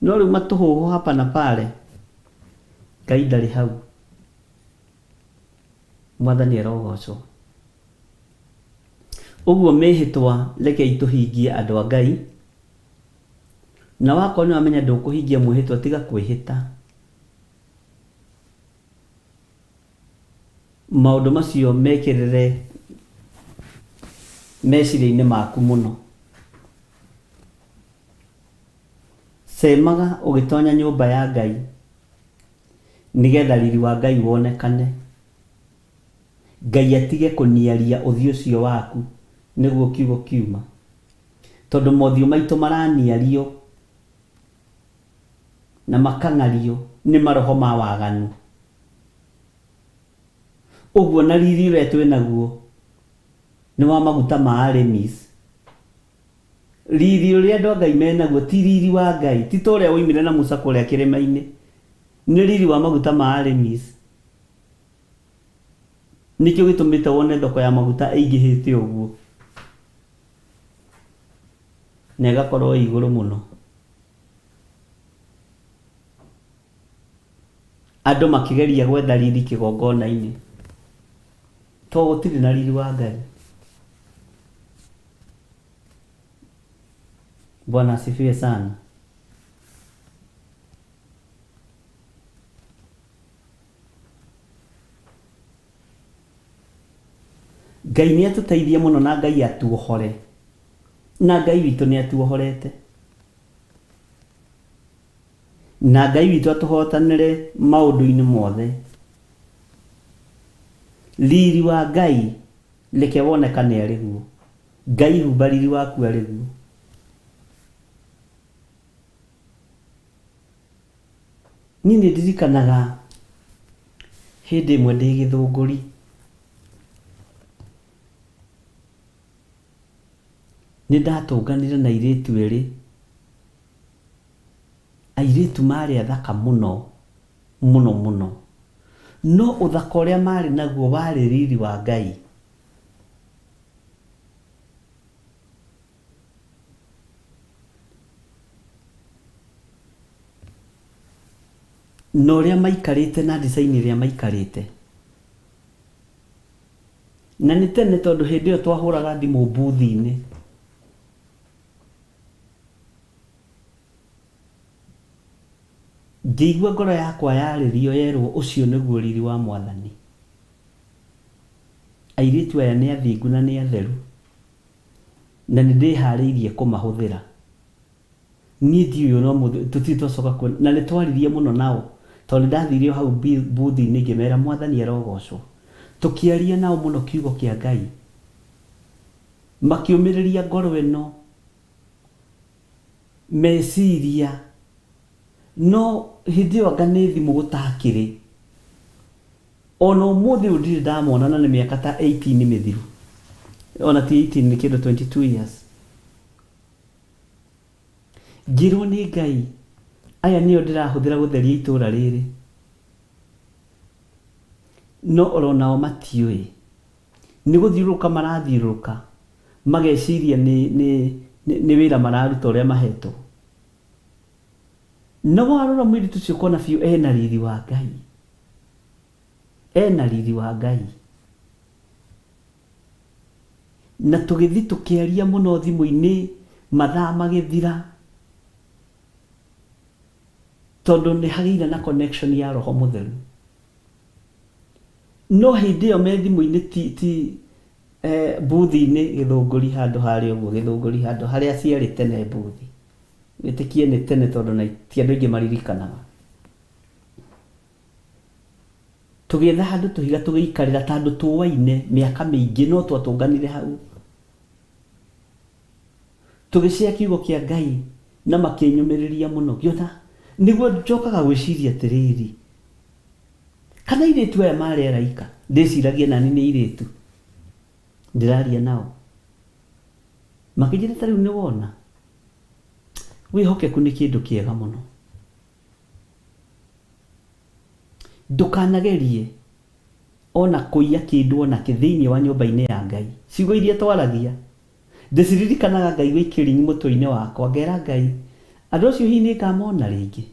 No rĩu matũhũhũ hapa na pale, Ngai ndarĩ hau. Mwathani arogocwo. Ũguo mĩhĩtwa rekei tũhingie andũ a Ngai. Na wakorwo nĩ wamenya ndũkũhingia mwĩhĩtwa tiga kwĩhĩta. Maũndũ macio mekĩrĩre meciria-inĩ maku mũno. Cemaga ũgĩtonya nyũmba ya Ngai nĩgetha riri wa Ngai wonekane. Ngai atige kũniaria ũthiũ ũcio waku nĩguo kiugo kiuma. Tondũ mothiũ maitũ maraniario na makang'ario nĩ maroho ma waganu. Ũguo na riri ũrĩa twĩ naguo nĩ wa maguta ma Aremis. Riri ũrĩa andũ a Ngai menaguo ti riri wa Ngai, ti ta ũrĩa woimire na Musa kũrĩa kĩrĩma-inĩ. Nĩ riri wa maguta ma Aremis. Nĩkĩo gĩtũmĩte wone thoko ya maguta ĩingĩhĩte ũguo na ĩgakorwo ĩ igũrũ mũno. Andũ makĩgeria gwetha riri kĩgongona-inĩ, to gũtirĩ na riri wa Ngai. Bwana asifiwe sana. Ngai nĩ atũteithie mũno na Ngai atuohore. Na Ngai witũ nĩ atuohorete. Na Ngai witũ atũhotanĩre maũndũ-inĩ mothe. Riri wa Ngai reke wonekane arĩ guo. Ngai humba riri waku arĩ guo. Niĩ nĩ ndirikanaga hĩndĩ ĩmwe ndĩ Gĩthũngũri, nĩ ndatũnganire na airĩtu erĩ, airĩtu marĩ athaka mũno mũno mũno, no ũthaka ũrĩa marĩ naguo warĩ riri wa Ngai. Na ũrĩa maikarĩte na design ĩrĩa maikarĩte. Na nĩ tene tondũ hĩndĩ ĩyo twahũraga thimũ mbuthi-inĩ. Ngĩigua ngoro yakwa yarĩrio yerwo ũcio nĩguo riri wa Mwathani. Airĩtu aya nĩ athingu na nĩ atheru. Na nĩ ndĩharĩirie kũmahũthĩra. Niĩ ndiũĩ ona ũmũthĩ tũtirĩ twacoka kuona, na nĩ twaririe mũno nao, tondũ nĩ ndathire o hau booth-inĩ ngĩmera Mwathani arogocwo. Tũkĩaria nao mũno kiugo kĩa Ngai, makĩũmĩrĩria ngoro ĩno, meciria, no hĩndĩ ĩyo anga nĩ thimũ gũtakĩrĩ. Ona ũmũthĩ ũyũ ndirĩ ndamona na nĩ mĩaka ta 18 mĩthiru. Ona ti 18 nĩ kĩndũ 22 years. Ngĩrwo nĩ Ngai aya nĩo ndĩrahũthĩra gũtheria itũra rĩrĩ. No oro nao matiũĩ. Nĩ gũthiũrũrũka marathiũrũrũka mageciria nĩ, nĩ, nĩ wĩra mararuta ũrĩa mahetwo. Na warora mũirĩtu ũcio ũkona biũ ena riri wa Ngai. Ena riri wa Ngai. Na tũgĩthiĩ tũkĩaria mũno thimũ-inĩ mathaa magĩthira tondũ nĩ hagĩire na connection ya roho mũtheru. No hĩndĩ ĩyo me thimũ-inĩ ti, ti eh, mbuthi-inĩ Gĩthũngũri handũ harĩa ũguo Gĩthũngũri handũ harĩa ciarĩ tene mbuthi. Wĩtĩkie nĩ tene tondũ na ti andũ aingĩ maririkanaga. Tũgĩetha handũ tũhiga tũgĩikarĩra ta andũ tũaine mĩaka mĩingĩ no twatũnganire hau. Tũgĩcea kiugo kĩa Ngai na makĩnyũmĩrĩria mũno. Ngĩona nĩguo njokaga gwĩciria atĩrĩrĩ, kana airĩtu aya marĩ araika? Ndĩciragia nani nĩ airĩtu ndĩraria nao. Makĩnjĩra ta rĩu nĩ wona, wĩhokeku nĩ kĩndũ kĩega mũno. Ndũkanagerie o na kũiya kĩndũ o nakĩ thĩinĩ wa nyũmba-inĩ ya Ngai. Ciugo iria twaragia, ndĩciririkanaga ngaigua ikĩring mũtwe-inĩ wakwa, ngera Ngai, andũ acio hihi nĩ ngamona rĩngĩ?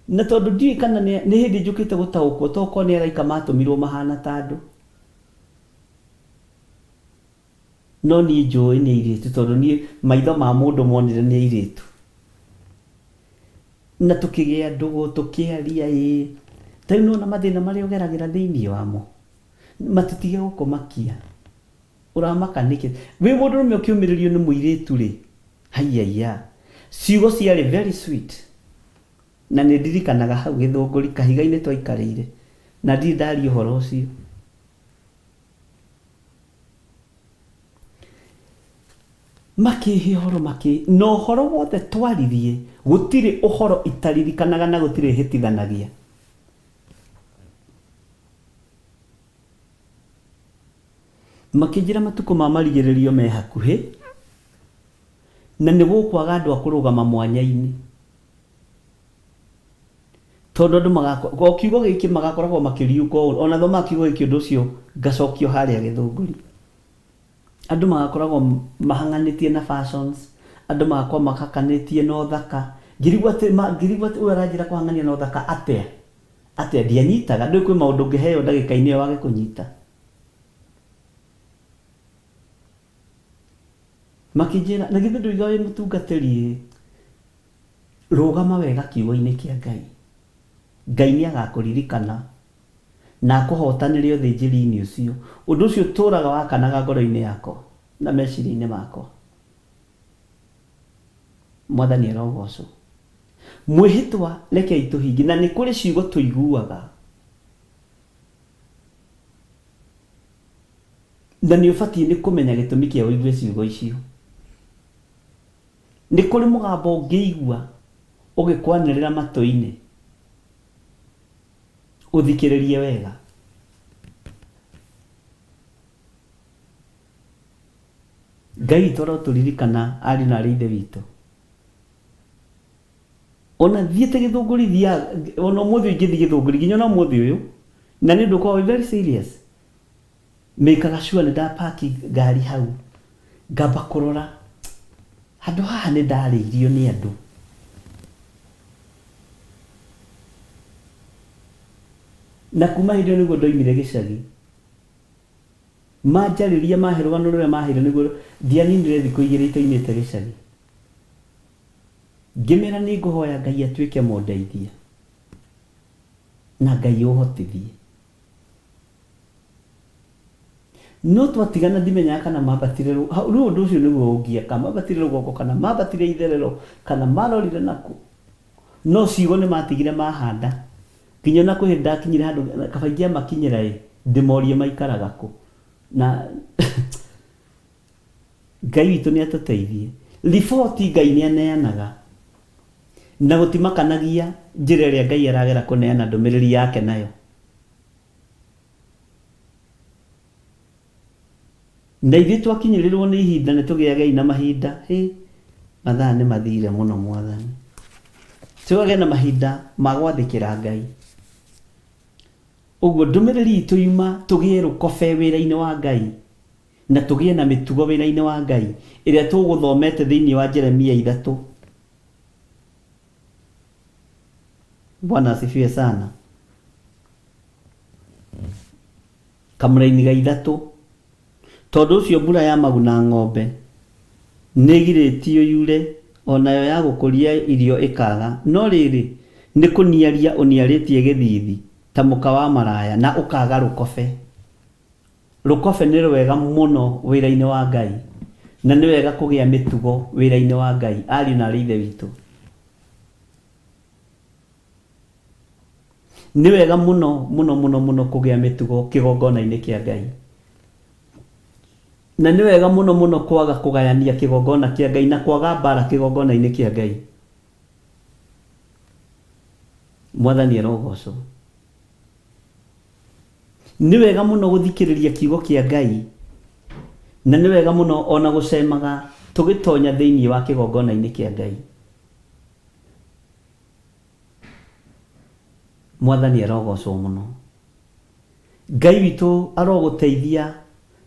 Na tondũ ndiũĩ kana nĩ hĩndĩ njũkĩte gũtaũkwo, tokorwo nĩ araika matũmirwo mahana ta andũ. No niĩ njũĩ nĩ airĩtu tondũ niĩ maitho ma mũndũ monire nĩ airĩtu. Na tũkĩgĩa ndũgũ, tũkĩaria ĩĩ. Ta rĩu nĩwona mathĩna marĩa ũgeragĩra thĩiniĩ wamo, matitige gũkũmakia. Ũramaka nĩkĩ? Wĩ mũndũrũme ũkĩũmĩrĩrio nĩ mũirĩtu rĩ, haiyaia. Ciugo ciarĩ very sweet. Na nĩ ndirikanaga hau Gĩthũngũri kahiga-inĩ twaikarĩire, na ndirĩ ndaria ũhoro ũcio. Makĩhe ũhoro makĩ na ũhoro wothe twaririe, gũtirĩ ũhoro itaririkanaga na gũtirĩ hĩtithanagia. Makĩnjĩra matukũ ma marigĩrĩrio me hakuhĩ, na nĩ gũkwaga andũ a kũrũgama mwanya-inĩ. Tondũ andũ magakorwo, o kiugo gĩkĩ magakoragwo makĩriũka ũũ, ona thomaga kiugo gĩkĩ ũndũ ũcio ngacokio harĩa Gĩthũngũri. Andũ magakoragwo mahang'anĩtie na fashions, andũ magakorwo mahakanĩtie na ũthaka. Ngĩrigwo atĩ, ngĩrigwo atĩ ũyũ aranjĩra kũhang'ania na ũthaka atĩa? Atĩa? Ndianyitaga. Ndũĩ kwĩ maũndũ ũngĩheo ndagĩka-inĩ ĩyo wage kũnyita. Makĩnjĩra, na githĩ ndũiga wĩ mũtungatĩri ĩ, rũgama wega kiugo-inĩ kĩa Ngai. Ngai nĩ agakũririkana na akũhotanĩre ũthĩnjĩri-inĩ ũcio. Ũndũ ũcio ũtũraga wakanaga ngoro-inĩ yakwa na meciria-inĩ makwa. Mwathani arogocwo. Mwĩhĩtwa rekei tũhingie, na nĩ kũrĩ ciugo tũiguaga na nĩ ũbatiĩ nĩ kũmenya gĩtũmi kĩa ũigue ciugo icio. Nĩ kũrĩ mũgambo ũngĩigua ũgĩkwanĩrĩra matũ-inĩ, ũthikĩrĩrie wega. Ngai witũ arotũririkana ariũ na aarĩ a Ithe witũ. Ona thiĩte Gĩthũngũri thiaga, ona ũmũthĩ ũyũ ingĩthiĩ Gĩthũngũri, nginya ona ũmũthĩ ũyũ, na nĩ ũndũ ũkoragwo wĩ very serious, mĩkaga sure nĩ ndapaki ngari hau, ngamba kũrora handũ haha nĩ ndarĩirio nĩ andũ. Na kuma hĩndĩ ĩyo nĩguo ndoimire gĩcagi. Manjarĩria mahe rũgano rũrĩa maheire nĩguo ndianinire thikũ igĩrĩ itoimĩte gĩcagi. Ngĩmera nĩ ngũhoya Ngai atuĩke mũndeithia na Ngai ũhotithie. No twatigana ndimenyaga kana mambatire rĩu ũndũ ũcio nĩguo ũngia kana mambatire rũgongo kana mambatire itherero kana marorire nakũ. No ciugo nĩ matigire mahanda nginya ona kwĩ hĩndĩ ndakinyire handũ kaba ingĩamakinyĩra ĩ ndĩmorie maikaraga kũ. Na Ngai witũ nĩ atũteithie. Riboti Ngai nĩ aneanaga na gũtimakanagia njĩra ĩrĩa Ngai aragera kũneana ndũmĩrĩri yake nayo. Na ithuĩ twakinyĩrĩrwo nĩ ihinda nĩ tũgĩagei na mahinda. Hĩ, mathaa nĩ mathire mũno Mwathani. Tũgĩage na mahinda ma gwathĩkĩra Ngai. Ũguo ndũmĩrĩri itũ yuma tũgĩe rũkobe wĩra-inĩ wa Ngai na tũgĩe na mĩtugo wĩra-inĩ wa Ngai ĩrĩa tũgũthomete thĩinĩ wa Jeremia ithatũ. Bwana asifiwe sana. Kamũraini ga ithatũ. Tondũ ũcio mbura ya maguna ng'ombe nĩĩgirĩtio yure, o nayo ya gũkũria irio ĩkaaga, no rĩrĩ, nĩ kũniaria ũniarĩtie gĩthiithi ta mũka wa maraya, na ũkaaga rũkobe. Rũkobe nĩ rwega mũno wĩra-inĩ wa Ngai, na nĩ wega kũgĩa mĩtugo wĩra-inĩ wa Ngai, ariũ na aarĩ a Ithe witũ. Nĩ wega mũno mũno mũno mũno kũgĩa mĩtugo kĩgongona-inĩ kĩa Ngai. Na nĩ wega mũno mũno kwaga kũgayania kĩgongona kĩa Ngai na kwaga mbara kĩgongona-inĩ kĩa Ngai. Mwathani arogocwo. Nĩ wega mũno gũthikĩrĩria kiugo kĩa Ngai, na nĩ wega mũno ona gũcemaga tũgĩtonya thĩinĩ wa kĩgongona-inĩ kĩa Ngai. Mwathani arogocwo mũno. Ngai witũ arogũteithia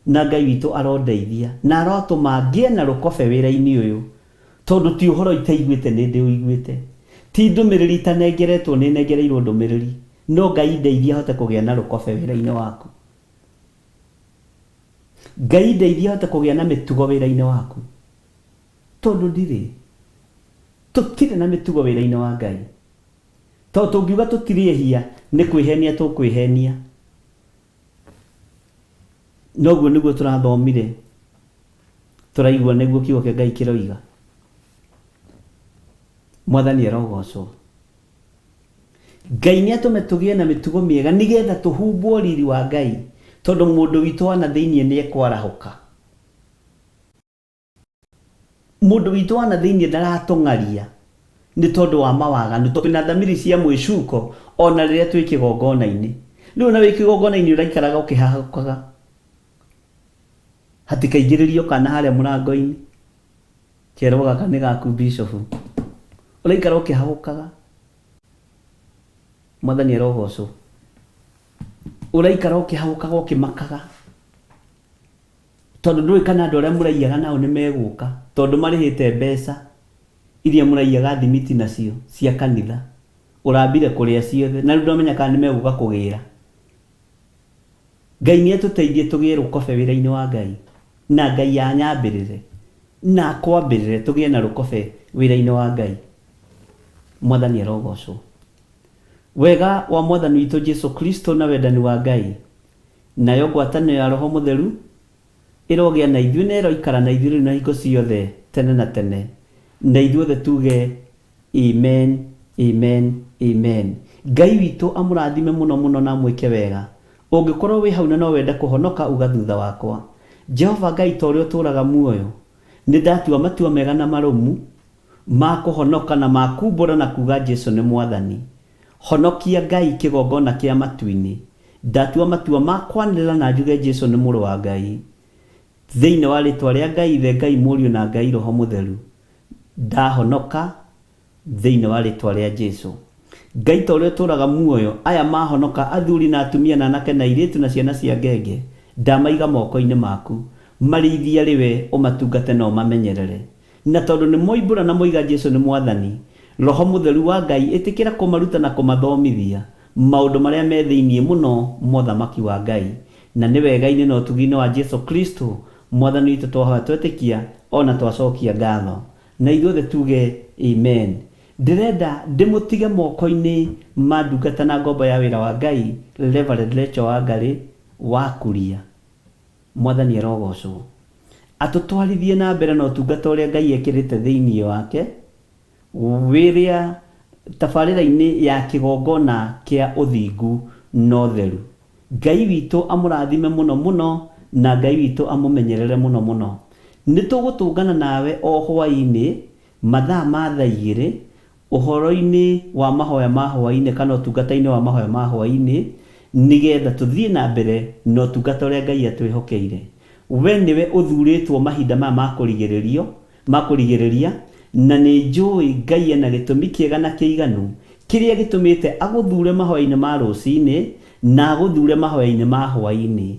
na Ngai witũ arondeithia na arotũma ngĩe na rũkobe wĩra-inĩ ũyũ tondũ ti ũhoro itaiguĩte nĩ ndĩũiguĩte, ti ndũmĩrĩri itanengeretwo nĩ nengereirwo ndũmĩrĩri, no Ngai ndeithia hote kũgĩa na rũkobe wĩra-inĩ waku. Ngai ndeithia hote kũgĩa na mĩtugo wĩra-inĩ waku tondũ ndirĩ. Tũtirĩ na mĩtugo wĩra-inĩ wa Ngai. Tondũ tũngiuga tũtirĩ ehia, nĩ kwĩhenia tũkwĩhenia. Noguo nĩguo tũrathomire, tũraigua nĩguo kiugo kĩa Ngai kĩroiga. Mwathani arogocwo. Ngai nĩ atũme tũgĩe na mĩtugo mĩega nĩgetha tũhumbwo riri wa Ngai, tondũ mũndũ witũ wa na thĩinĩ nĩ ekwarahũka. Mũndũ witũ wa na thĩinĩ ndaratũng'aria nĩ tondũ wa mawaganu, tondũ twĩna thamiri cia mwĩcuko ona rĩrĩa twĩ kĩgongona-inĩ. Rĩu ona wĩ kĩgongona-inĩ ũraikaraga ũkĩhahũkaga, hatikaingĩrĩrio kana harĩa mũrango-inĩ, kerwo gaka nĩ gaku bishop, ũraikara ũkĩhahũkaga. Mwathani arogocwo. Ũraikara ũkĩhahũkaga ũkĩmakaga, tondũ ndũĩ kana andũ arĩa mũraiyaga nao nĩ megũka, tondũ marĩhĩte mbeca iria mũraiyaga thimiti nacio cia kanitha, ũrambire kũrĩa ciothe, na rĩu ndũramenya kana nĩ megũka kũgĩra. Ngai nĩ atũteithie tũgĩe rũkobe wĩra-inĩ wa Ngai, na Ngai anyambĩrĩre na akwambĩrĩre tũgĩe na rũkobe wĩra-inĩ wa Ngai. Mwathani arogocwo. Wega wa Mwathani witũ Jesu Kristo na wendani wa Ngai, nayo ngwatanĩro ya Roho Mũtheru ĩrogĩa na ithuĩ na ĩroikara na ithuĩ rĩu na hingo ciothe tene na tene. Na ithuothe tuge amen, amen, amen. Ngai witũ amũrathime mũno mũno na amwĩke wega. Ũngĩkorwo wĩ hau na no wende kũhonoka, uga thutha wakwa. Jehova Ngai, ta ũrĩa ũtũũraga muoyo, nĩ ndatua matua mega na marũmu ma kũhonoka na ma kumbũra na kuga Jesu nĩ Mwathani. Honokia Ngai kĩgongona kĩa matu-inĩ. Ndatua matua ma kwanĩrĩra na njuge Jesu nĩ Mũrũ wa Ngai. Thĩinĩ wa rĩtwa rĩa Ngai Ithe, Ngai Mũriũ na Ngai Roho Mũtheru, ndahonoka thĩinĩ wa rĩtwa rĩa Jesu. Ngai ta ũrĩa ũtũũraga muoyo, aya mahonoka, athuri na atumia na anake na airĩtu na ciana cia ngenge, ndamaiga moko-inĩ maku. Marĩithia rĩwe, ũmatungate na ũmamenyerere. Na tondũ nĩ moimbũra na moiga Jesu nĩ Mwathani, Roho Mũtheru wa Ngai ĩtĩkĩra kũmaruta na kũmathomithia maũndũ marĩa me thĩinĩ mũno ma ũthamaki wa Ngai. Na nĩ wega-inĩ na ũtugi-inĩ wa Jesu Kristo Mwathani witũ twahoya twetĩkia o na twacokia ngatho. Na ithuothe tuge amen. Ndĩrenda ndĩmũtige moko-inĩ ma ndungata na ngombo ya wĩra wa Ngai, Reverend Rachel Wangarĩ wa Kuria. Mwathani arogocwo. Atũtwarithie na mbere na ũtungata ũrĩa Ngai ekĩrĩte thĩinĩ wake, wĩrĩa tabarĩra-inĩ ya kĩgongona kĩa ũthingu na ũtheru. Ngai witũ amũrathime mũno mũno, na Ngai witũ amũmenyerere mũno mũno. Nĩ tũgũtũngana nawe o hwaĩ-inĩ mathaa ma thaa igĩrĩ, ũhoro-inĩ wa mahoya ma hwaĩ-inĩ kana ũtungata-inĩ wa mahoya ma hwaĩ-inĩ, nĩgetha tũthiĩ na mbere na ũtungata ũrĩa Ngai atwĩhokeire. We nĩwe ũthurĩtwo mahinda maya ma kũrigĩrĩrio, ma kũrigĩrĩria, na nĩ njũĩ Ngai ena gĩtũmi kĩega na kĩiganu kĩrĩa gĩtũmĩte agũthure mahoya-inĩ ma rũcinĩ na agũthure mahoya-inĩ ma hwaĩ-inĩ.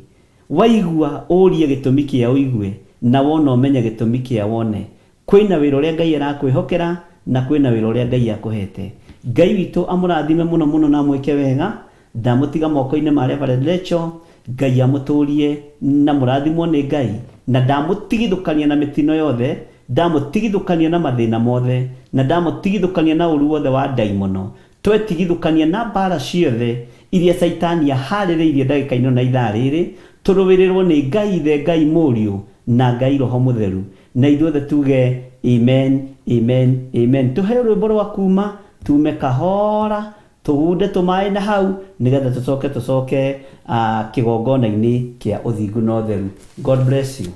Waigua ũrie gĩtũmi kĩa ũigue, na wona ũmenye gĩtũmi kĩa wone. Kwĩna wĩra ũrĩa Ngai arakwĩhokera na kwĩna wĩra ũrĩa Ngai akũhete. Ngai witũ amũrathime mũno mũno na amwĩke wega. Ndamũtiga moko-inĩ ma Reverend Rachel. Ngai amũtũrie na mũrathimwo nĩ Ngai, na ndamũtigithũkania na mĩtino yothe, ndamũtigithũkania na mathĩna mothe, na ndamũtigithũkania na ũru wothe wa ndaimono. Twetigithũkania na mbara ciothe iria Caitani aharĩrĩirie ndagĩka ĩno na ithaa rĩrĩ, tũrũĩrĩrwo nĩ Ngai Ithe, Ngai Mũriũ, na Ngai Roho Mũtheru. Na ithuothe tuge amen, amen, amen. Tũheo rwĩmbo rwa kuma, tume kahora, tũgunde tũmaĩ na hau, nĩgetha tũcoke tũcoke kĩgongona-inĩ kĩa ũthingu na ũtheru. God bless you.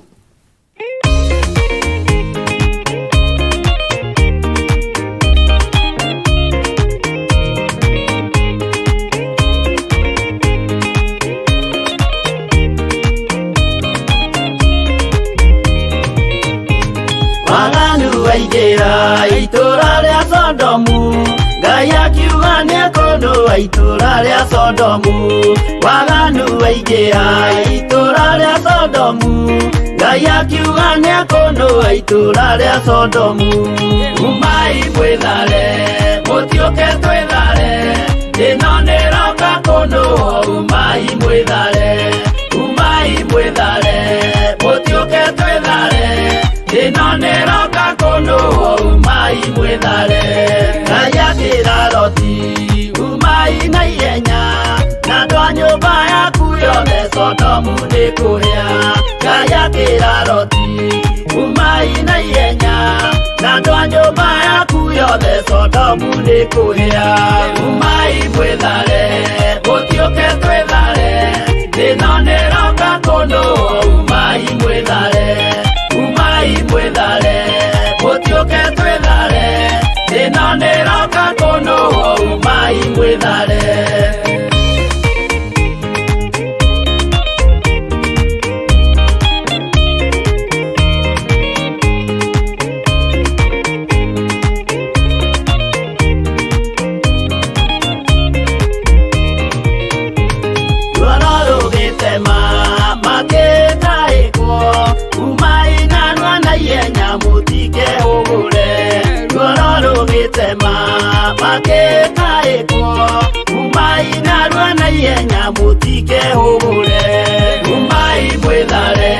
Waganu waingĩra itũũra rĩa Sodomu, Ngai akiuga nĩekũnũa itũũra rĩa Sodomu. Waganu waingĩra itũũra rĩa Sodomu, Ngai akiuga nĩekũnũa itũũra rĩa Sodomu. Umai mwĩthare, mũtiũke twĩthare, ĩno nĩroka kũnũa, umai mwĩthare, umai mwĩthare, mũtiũke twĩthare, ĩno nĩroka kũnũa, umai mwĩthare. Ngai akĩra Loti, umai na ihenya, na andũ a nyũmba yaku yothe. Sodomu nĩ kũhĩa. Ngai akĩra Loti, umai na ihenya, na andũ a nyũmba yaku yothe, Sodomu nĩ kũhĩa. Umai mwĩthare, mũtiũke twĩthare, ĩno nĩroka kũndũ. Umai mwĩthare, umai mwĩthare, mũtiũke twĩthare, ĩno nĩroka kũndũ. Umai mwĩthare. Ruoro rũgĩtema makĩtaĩkwo, umai narua na ihenya mũtikehũgũre. Ruoro rũgĩtema makĩtaĩkwo, umai narua na ihenya mũtikehũgũre. Umai mwĩthare,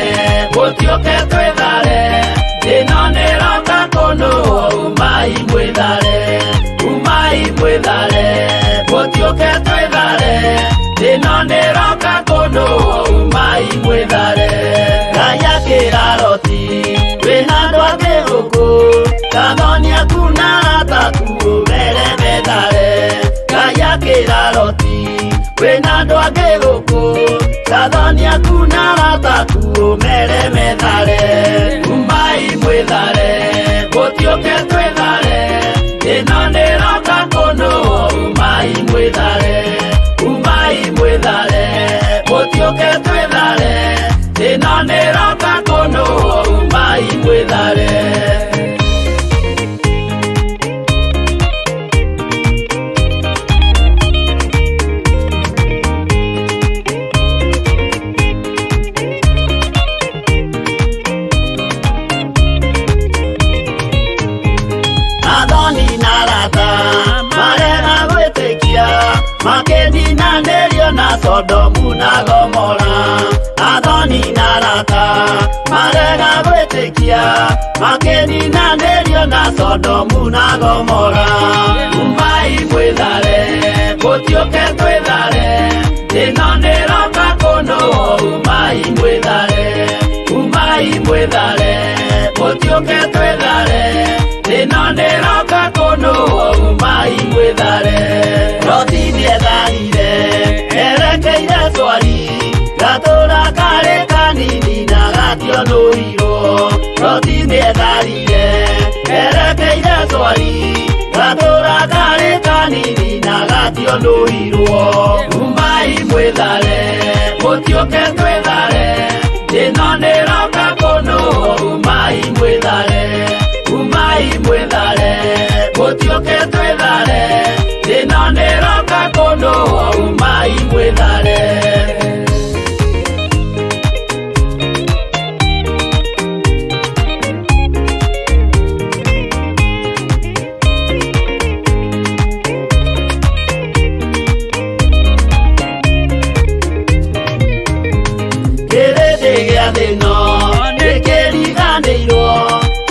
mũtiũke twĩthare, ĩno nĩroka kũndũ. Umai mwĩthare, umai mwĩthare, mũtiũke twĩthare, ĩno nĩroka kũndũ. Umai mwĩthare. Ngai akĩra Loti, wĩna andũ angĩ gũkũ, kathoni aku na arata aku ũmere methare. Ngai akĩra Loti, wĩna andũ angĩ gũkũ, kathoni aku na arata aku ũmere methare. Umai mwĩthare, mũtiũke twĩthare, ĩno nĩroka kũndũ. Umai mwĩthare, umai mwĩthare, mũtiũke twĩthare, ĩno nĩroka kũndũ. Umai mwĩthare. Athoni na arata marega gwĩtĩkia, makĩninanĩrio na Sodomu na Gomora. Athoni na arata marega gwĩtĩkia, makĩninanĩrio na Sodomu na Gomora. Umai mwĩthare, mũtiũke twĩthare, ĩno nĩroka kũndũ. Umai mwĩthare, umai mwĩthare, mũtiũke twĩthare, ĩno nĩroka kũndũ. Umai mwĩthare. Loti nĩetharire erekeire Swari, gatũra karĩ kanini na gationũrirwo. Loti nĩetharire erekeire Swari, gatũra karĩ kanini na gationũrirwo. Umai mwĩthare, mũtiũke twĩthare, ĩno nĩroka kũndũ. Umai mwĩthare, umai mwĩthare, mũtiũke twĩthare, ĩno nĩroka kũndũ. Umai mwĩthare. Kĩrĩndĩ gĩa thĩno nĩkĩriganĩirwo,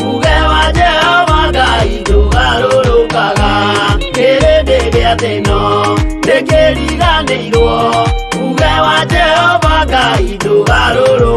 uge wa Jehova Ngai ndũgarũrũkaga. Kĩrĩndĩ gĩa thĩno nĩkĩriganĩirwo, uge wa Jehova Ngai ndũgarũrũkaga.